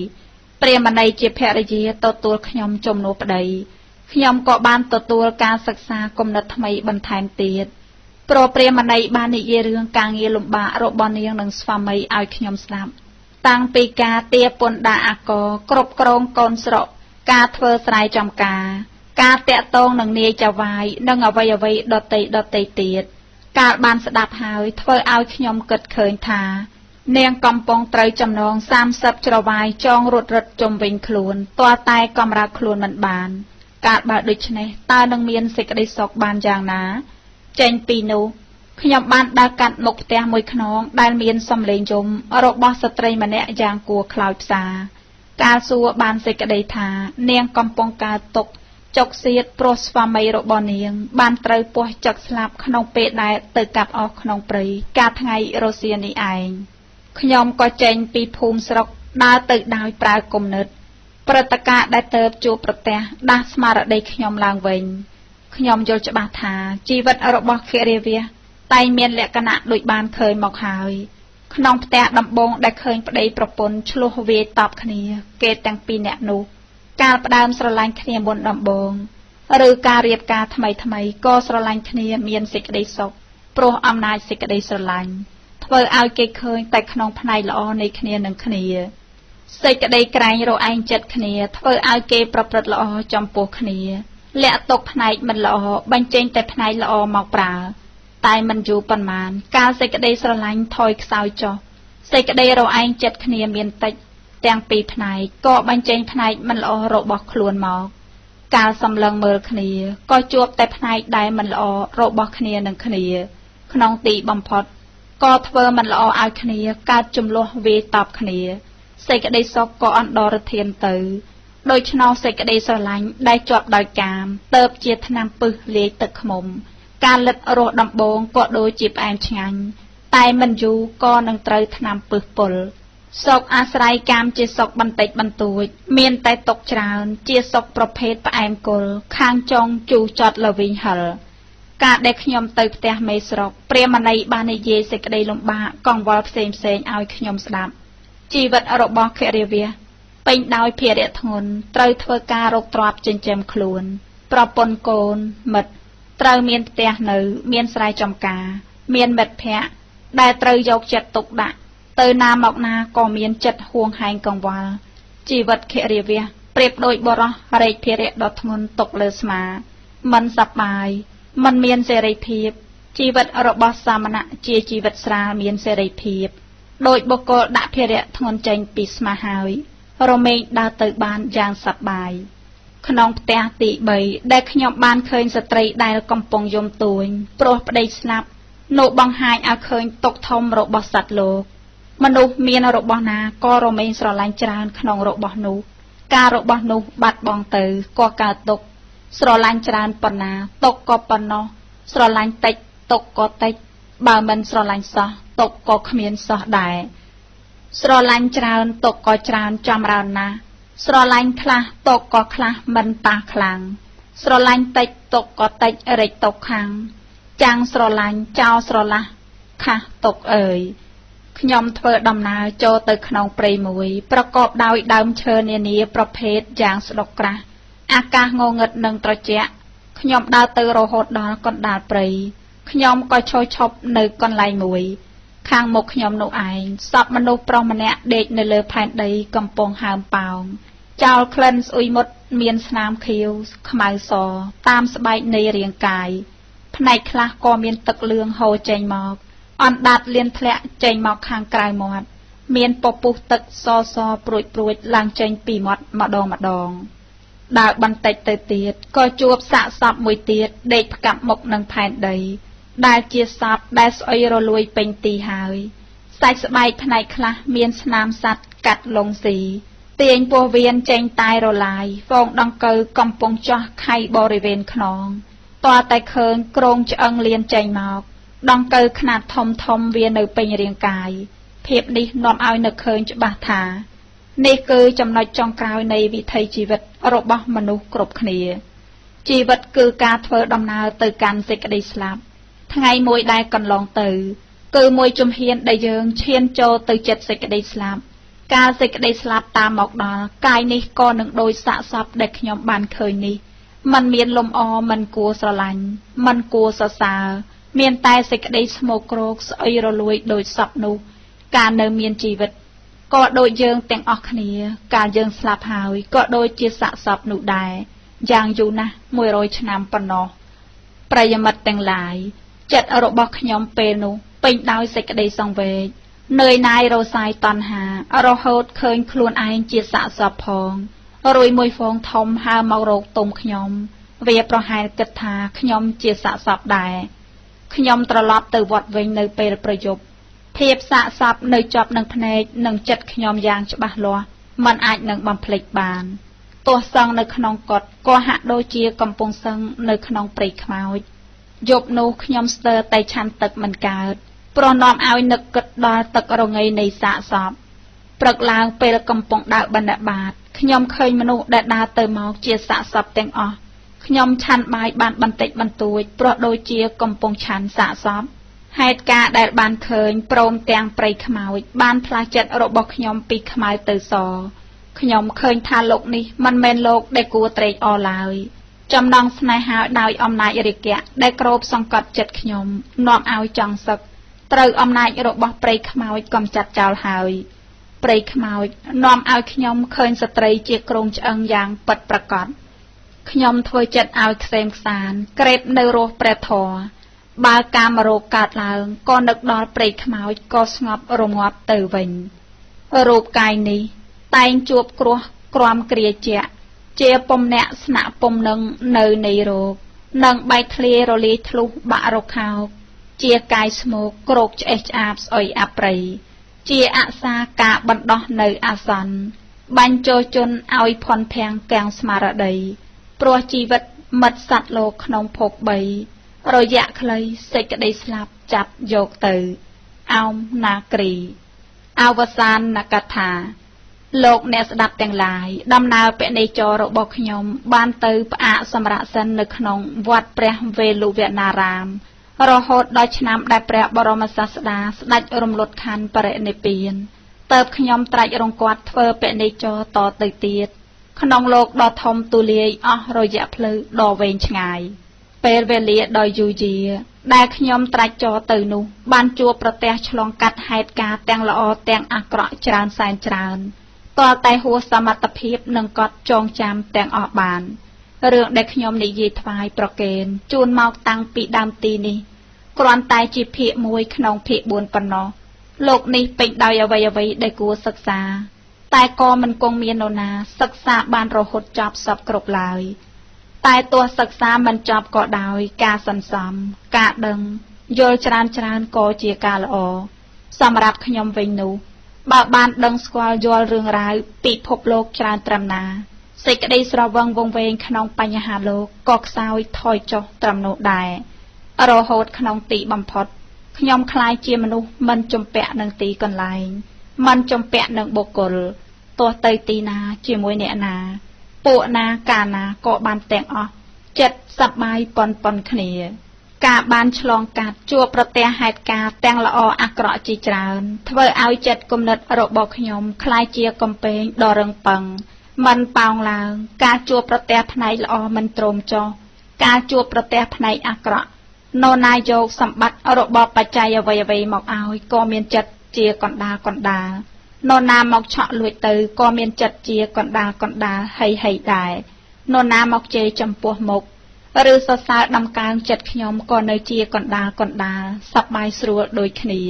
ព្រាមណីជាភរិយាទទួលខ្ញុំជំនួសប្តីខ្ញុំក៏បានទទួលការសិក្សាគំនិតថ្មីបន្ថែមទៀតព្រោះព្រាមណីបាននិយាយរឿងការងារលំបាករបស់នាងនិងស្វាមីឲ្យខ្ញុំស្ដាប់តាំងពីការទាពន្ធដារអាករគ្រប់គ្រងកូនស្រុកការធ្វើស្រែចម្ការការតាក់ទងនឹងនាយចៅវាយនិងអ្វីៗដតីទៀតកាលបានស្ដាប់ហើយធ្វើឲ្យខ្ញុំគិតឃើញថានាងកំពុងត្រូវចំណង30ច្រវាយចងរត់រឹតជុំវិញខ្លួនទាល់តែកម្រើកខ្លួនមិនបានកាលបើដូច្នេះតើនឹងមានសេចក្តីសុខបានយ៉ាងណាចេញពីនោះខ្ញុំបានដើរកាត់មុខផ្ទះមួយខ្នងដែលមានសម្លេងយំរបស់ស្ត្រីម្នាក់យ៉ាងគួរខ្លោចផ្សាកាលសួរបានសេចក្តីថានាងកំពុងកើតទុក្ខចុកសៀតព្រោះស្វាមីរបស់នាងបានត្រូវពស់ចឹកស្លាប់ក្នុងពេលដែលទៅកាប់អស់ក្នុងព្រៃកាលថ្ងៃរសៀលនេះឯងខ្ញុំក៏ចេញពីភូមិស្រុកដើរទៅដោយប្រើគំនិតព្រឹត្តិការណ៍ដែលទៅជួបប្រទះដាស់ស្មារតីខ្ញុំឡើងវិញខ្ញុំយល់ច្បាស់ថាជីវិតរបស់គិរិវាសតែមានលក្ខណៈដូចបានឃើញមកហើយក្នុងផ្ទះដំបងដែលឃើញប្តីប្រពន្ធឆ្លោះវាយតប់គ្នាគេទាំងពីរនាក់នោះកាលផ្ដើមស្រឡាញ់គ្នាមុនដំបូងឬការរៀបការថ្មីៗក៏ស្រឡាញ់គ្នាមានសេចក្តីសុខព្រោះអំណាចសេចក្តីស្រឡាញ់ធ្វើឲ្យគេឃើញតែក្នុងផ្នែកល្អនៃគ្នានឹងគ្នាសេចក្តីក្រែងរឯងចិត្តគ្នាធ្វើឲ្យគេប្រព្រឹត្តល្អចំពោះគ្នាលាក់ទុកផ្នែកមិនល្អបញ្ចេញតែផ្នែកល្អមកប្រើតែមិនយូរប៉ុន្មានកាលសេចក្តីស្រឡាញ់ថយខ្សោយចុះសេចក្តីរឯងចិត្តគ្នាមានតិចទាំងពីរផ្នែកក៏បញ្ចេញផ្នែកមិនល្អរបស់ខ្លួនមកកាលសម្លឹងមើលគ្នាក៏ជួបតែផ្នែកដែលមិនល្អរបស់គ្នានឹងគ្នាក្នុងទីបំផុតក៏ធ្វើមិនល្អឲ្យគ្នាកើតជម្លោះវាយតប់គ្នាសេចក្តីសុខក៏អន្តរធានទៅដូច្នោះសេចក្តីស្រឡាញ់ដែលជាប់ដោយកាមទៅជាថ្នាំពឹសលាយទឹកឃ្មុំការលិតរសដំបងក៏ដូចជាផ្អែមឆ្ងាញ់តែមិនយូរក៏នឹងត្រូវថ្នាំពឹសពុលសុខអាស្រ័យកាមជាសុខបន្តិចបន្តួចមានតែទុកច្រើនជាសុខប្រភេទផ្អែមគល់ខាងចុងជូរចត់ល្វីងហិលការដែលខ្ញុំទៅផ្ទះមេស្រុកព្រាមណីបាននិយាយសេចក្តីលំបាកកង្វល់ផ្សេងៗឲ្យខ្ញុំស្ដាប់ជីវិតរបស់គិរិវាសពេញដោយភារៈធ្ងន់ត្រូវធ្វើការរកទ្រព្យចិញ្ចឹមខ្លួនប្រពន្ធកូនមិត្ត ត្រូវមានផ្ទះនៅមានស្រែចម្ការមានមិត្តភក្តិដែលត្រូវយកចិត្តទុកដាក់ទៅណាមកណាក៏មានចិត្តហួងហែងកង្វល់ជីវិតខិរិវៈប្រៀបដូចបុរសរែកភារៈដ៏ធ្ងន់ຕົកលើស្មាមិនសប្បាយមិនមានសេរីភាពជីវិតរបស់សាមណៈជាជីវិតស្រាលមានសេរីភាពដោយបុគ្គលដាក់ភារៈធ្ងន់ចេញពីស្មាហើយរមែងដើរទៅបានយ៉ាងសប្បាយក្នុងផ្ទះទី3ដែលខ្ញុំបានឃើញស្ត្រីដែលកំពុងយំទួញព្រោះប្តីស្លាប់នោះបង្ហាញឲ្យឃើញទុក្ខធំរបស់សត្វលោកមនុស្សមានរបស់ណាក៏រមែងស្រឡាញ់ច្រើនក្នុងរបស់នោះការរបស់នោះបាត់បង់ទៅក៏កើតទុក្ខស្រឡាញ់ច្រើនប៉ុណ្ណាទុក្ខក៏ប៉ុណ្ណោះស្រឡាញ់តិចទុក្ខក៏តិចបើមិនស្រឡាញ់សោះទុក្ខក៏គ្មានសោះដែរស្រឡាញ់ច្រើនទុក្ខក៏ច្រើនចម្រើនណាស់ស្រឡាញ់ខ្លះទុក្ខក៏ខ្លះមិនប៉ះខ្លាំងស្រឡាញ់តិចទុក្ខក៏តិចរិចទុក្ខខាងចាំងស្រឡាញ់ចោលស្រឡះខះទុក្ខអើយខ្ញុំធ្វើដំណើរចូលទៅក្នុងព្រៃមួយប្រកបដោយដើមឈើនានាប្រភេទយ៉ាងស្ដុកក្រាស់អាកាសងងឹតនិងត្រជាក់ខ្ញុំដើរទៅរហូតដល់កណ្ដាលព្រៃខ្ញុំក៏ឈរឈប់នៅកន្លែងមួយខាងមុខខ្ញុំនោះឯងសពមនុស្សប្រុសម្នាក់ដេកនៅលើផែនដីកំពុងហើមប៉ោងចោលក្លិនស្អុយមុតមានស្នាមខៀវខ្មៅសតាមស្បែកនៃរាងកាយផ្នែកខ្លះក៏មានទឹកលឿងហូរចេញមកអណ្ដាតលៀនធ្លាក់ចេញមកខាងក្រៅមាត់មានពពុះទឹកសសព្រួចៗឡើងចេញពីមាត់ម្ដងម្ដងដើរបន្តិចទៅទៀតក៏ជួបសាកសពមួយទៀតដេកផ្កាប់មុខនឹងផែនដីដែលជាសពដែលស្អុយរលួយពេញទីហើយសាច់ស្បែកផ្នែកខ្លះមានស្នាមសត្វកាត់លងស៊ីទាញពោះវៀនចេញតែរឡាយហ្វូងដង្កូវកំពុងចោះខៃបរិវេណខ្នងតើតែឃើញគ្រោងឆ្អឹងលៀនចេញមកដង្កូវខ្នាតធំធំវានៅពេញរាងកាយភាពនេះនាំឲ្យនឹកឃើញច្បាស់ថានេះគឺចំណុចចុងក្រោយនៃវិថីជីវិតរបស់មនុស្សគ្រប់គ្នាជីវិតគឺការធ្វើដំណើរទៅកាន់សេចក្តីស្លាប់ថ្ងៃមួយដែលកន្លងទៅគឺមួយជំហានដែលយើងឈានចូលទៅចិត្តសេចក្តីស្លាប់កាលសេចក្តីស្លាប់តាមមកដល់កាយនេះក៏នឹងដូចសាកសពដែលខ្ញុំបានឃើញនេះមិនមានលំអមិនគួរស្រឡាញ់មិនគួរសរសើរមានតែសេចក្តីស្មោកគ្រោកស្អុយរលួយដូចសពនោះកាលនៅមានជីវិតក៏ដូចយើងទាំងអស់គ្នាកាលយើងស្លាប់ហើយក៏ដូចជាសាកសពនោះដែរយ៉ាងយូរណាស់100ឆ្នាំប៉ុណ្ណោះប្រិយមិត្តទាំងឡាយចិត្តរបស់ខ្ញុំពេលនោះពេញដោយសេចក្តីសង្វេគនឿយណាយរសាយតណ្ហារហូតឃើញខ្លួនឯងជាសាកសពផងរួយមួយហ្វូងធំហើមករកទុំខ្ញុំវាប្រហែលគិតថាខ្ញុំជាសាកសពដែរខ្ញុំត្រឡប់ទៅវត្តវិញនៅពេលប្រយប់ភាពសាកសពនៅជាប់នឹងភ្នែកនិងចិត្តខ្ញុំយ៉ាងច្បាស់លាស់មិនអាចនឹងបំភ្លេចបានទោះសឹងនៅក្នុងកុដិក៏ហាក់ដូចជាកំពុងសឹងនៅក្នុងព្រៃខ្មោចយប់នោះខ្ញុំស្ទើរតែឆាន់ទឹកមិនកើតព្រោះនាំឲ្យនឹកគិតដល់ទឹករងៃនៃសាកសពព្រឹកឡើងពេលកំពុងដើរបិណ្ឌបាតខ្ញុំឃើញមនុស្សដែលដើរទៅមកជាសាកសពទាំងអស់ខ្ញុំឆាន់បាយបានបន្តិចបន្តួចព្រោះដូចជាកំពុងឆាន់សាកសពហេតុការណ៍ដែលបានឃើញព្រមទាំងព្រៃខ្មោចបានផ្លាស់ចិត្តរបស់ខ្ញុំពីខ្មៅទៅសខ្ញុំឃើញថាលោកនេះមិនមែនលោកដែលគួរត្រេកអរឡើយចំណងស្នេហាដោយអំណាចរាគៈដែលគ្របសង្កត់ចិត្តខ្ញុំនាំឲ្យចង់សឹកត្រូវអំណាចរបស់ព្រៃខ្មោចកំចាត់ចោលហើយព្រៃខ្មោចនាំឲ្យខ្ញុំឃើញស្ត្រីជាគ្រោងឆ្អឹងយ៉ាងពិតប្រាកដខ្ញុំធ្វើចិត្តឲ្យខ្សែមខ្សានក្រេបនៅរសព្រះធម៌បើកាមរោគកើតឡើងក៏នឹកដល់ព្រៃខ្មោចក៏ស្ងប់រងាប់ទៅវិញរូបកាយនេះតែងជួបគ្រោះក្រំគ្រាជាក់ជាពំនាក់ស្នាក់ពំនឹងនៅនៃរោគនិងបែកធ្លាយរលាយធ្លុះបាក់រខោកជាកាយស្មោកក្រោកឆ្អេះឆ្អាបស្អុយអប្រិយជាអសាការបណ្ដោះនៅអាសន្នបាញ់ចូលជនឲ្យផនភាំងកាំងស្មារតីព្រោះជីវិតមិត្តសត្វលោកក្នុងភព3រយៈខ្លីសេចក្តីស្លាប់ចាប់យកទៅអោមណាគ្រីអវសានកថាលោកអ្នកស្ដាប់ទាំងឡាយដំណើរពណ៌ចររបស់ខ្ញុំបានទៅផ្អាកសម្រាកសិននៅក្នុងវត្តព្រះវេលុវនារាមរហូតដល់ឆ្នាំដែលព្រះបរមសាស្តាស្ដេចរំលត់ខណ្ឌបរិនិព្វានតើបខ្ញុំត្រាច់រង្គត់ធ្វើពណ៌ចរតទៅទៀតក្នុងលោកដ៏ធំទូលាយអស់រយៈផ្លូវដ៏វែងឆ្ងាយ។ ពេលវេលាដ៏យូរយារដែលខ្ញុំត្រាច់ចរទៅនោះបានជួបប្រទះឆ្លងកាត់ហេតុការណ៍ទាំងល្អទាំងអាក្រក់ច្រើនសែនច្រើនទាល់តែហួសសមត្ថភាពនិងកត់ចងចាំទាំងអស់បានរឿងដែលខ្ញុំនិយាយថ្វាយប្រគេនជូនមកតាំងពីដើមទីនេះគ្រាន់តែជាភាគមួយក្នុងភាគ4ប៉ុណ្ណោះលោកនេះពេញដោយអ្វីៗដែលគួរសិក្សាតែក៏មិនគង់មាននរណាសិក្សាបានរហូតចប់សពគ្រប់ឡើយតែទោះសិក្សាមិនចប់ក៏ដោយការសន្សំការដឹងយល់ច្រើនៗក៏ជាការល្អសម្រាប់ខ្ញុំវិញនោះបើបានដឹងស្គាល់យល់រឿងរ៉ាវពិភពលោកច្រើនត្រឹមណាសេចក្តីស្រវឹងវង្វេងក្នុងបញ្ហាលោកក៏ខ្សោយថយចុះត្រឹមនោះដែររហូតក្នុងទីបំផុតខ្ញុំក្លាយជាមនុស្សមិនជំពាក់នឹងទីកន្លែងមិនជំពាក់នឹងបុគ្គលទោះទៅទីណាជាមួយអ្នកណាពួកណាកាលណាក៏បានទាំងអស់ចិត្តសប្បាយប៉ុនគ្នាការបានឆ្លងកាត់ជួបប្រទះហេតុការណ៍ទាំងល្អអាក្រក់ជាច្រើនធ្វើឲ្យចិត្តគំនិតរបស់ខ្ញុំក្លាយជាកំពែងដ៏រឹងប៉ឹងមិនប៉ោងឡើងការជួបប្រទះផ្នែកល្អមិនទ្រាំចុះការជួបប្រទះផ្នែកអាក្រក់នរណាយកសម្បត្តិរបស់បច្ច័យអ្វីៗមកឲ្យក៏មានចិត្តជាកណ្ដាលនរណាមកឆក់លួចទៅក៏មានចិត្តជាកណ្ដាលហីដែរនរណាមកជេរចំពោះមុខឬសរសើរដំកើងចិត្តខ្ញុំក៏នៅជាកណ្ដាលសប្បាយស្រួលដូចគ្នា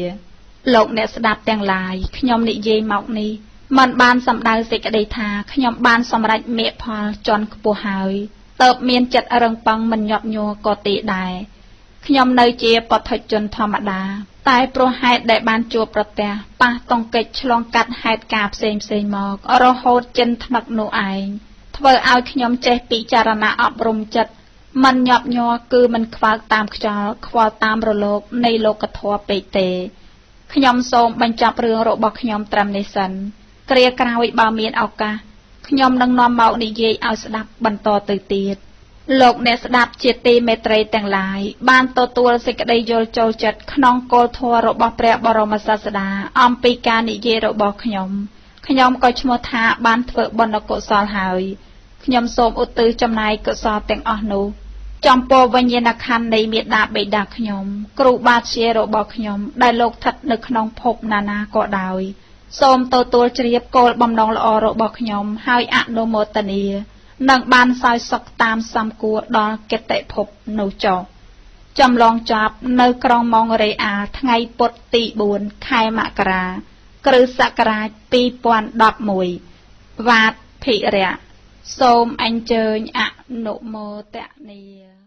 លោកអ្នកស្ដាប់ទាំងឡាយខ្ញុំនិយាយមកនេះមិនបានសម្ដៅសេចក្តីថាខ្ញុំបានសម្រេចមគ្គផលជាន់ខ្ពស់ហើយតើបមានចិត្តរឹងប៉ឹងមិនញាប់ញ័រក៏ទេដែរខ្ញុំនៅជាបុថុជនធម្មតាតែព្រោះហេតុដែលបានជួបប្រទះប៉ះទង្គិចឆ្លងកាត់ហេតុការណ៍ផ្សេងៗមករហូតចិនថ្នឹកនោះឯងធ្វើឲ្យខ្ញុំចេះពិចារណាអប់រំចិត្តមិនញាប់ញ័រគឺមិនខ្វើកតាមខ្យល់ខ្វល់តាមរលកនៃលោកធម៌ពេកទេខ្ញុំសូមបញ្ចប់រឿងរបស់ខ្ញុំត្រឹមនេះសិនគ្រាក្រោយបើមានឱកាសខ្ញុំនឹងនាំមកនិយាយឲ្យស្ដាប់បន្តទៅទៀតលោកអ្នកស្ដាប់ជាទីមេត្រីទាំងឡាយបានទទួលសេចក្តីយល់ចូលចិត្តក្នុងគោលធម៌របស់ព្រះបរមសាស្តាអំពីការនិយាយរបស់ខ្ញុំខ្ញុំក៏ឈ្មោះថាបានធ្វើបុណ្យកុសលហើយខ្ញុំសូមឧទ្ទិសចំណែកកុសលទាំងអស់នោះចំពោះវិញ្ញាណក្ខន្ធនៃមេដាបិតាខ្ញុំគ្រូបាធ្យារបស់ខ្ញុំដែលលោកស្ថិតនៅក្នុងភពណានាក៏ដោយសូមទទួលជ្រាបគោលបំណងល្អរបស់ខ្ញុំហើយអនុមោទនានឹងបានសោយសុខតាមសំគួរដល់កិត្តិភពនោះចុះចម្លងចប់នៅក្រុងម៉ុងរ៉េអាលថ្ងៃពុធទី4ខែមករាគ្រិស្តសករាជ2011វ៉ាតភិរៈសូមអញ្ជើញអនុមោទនា។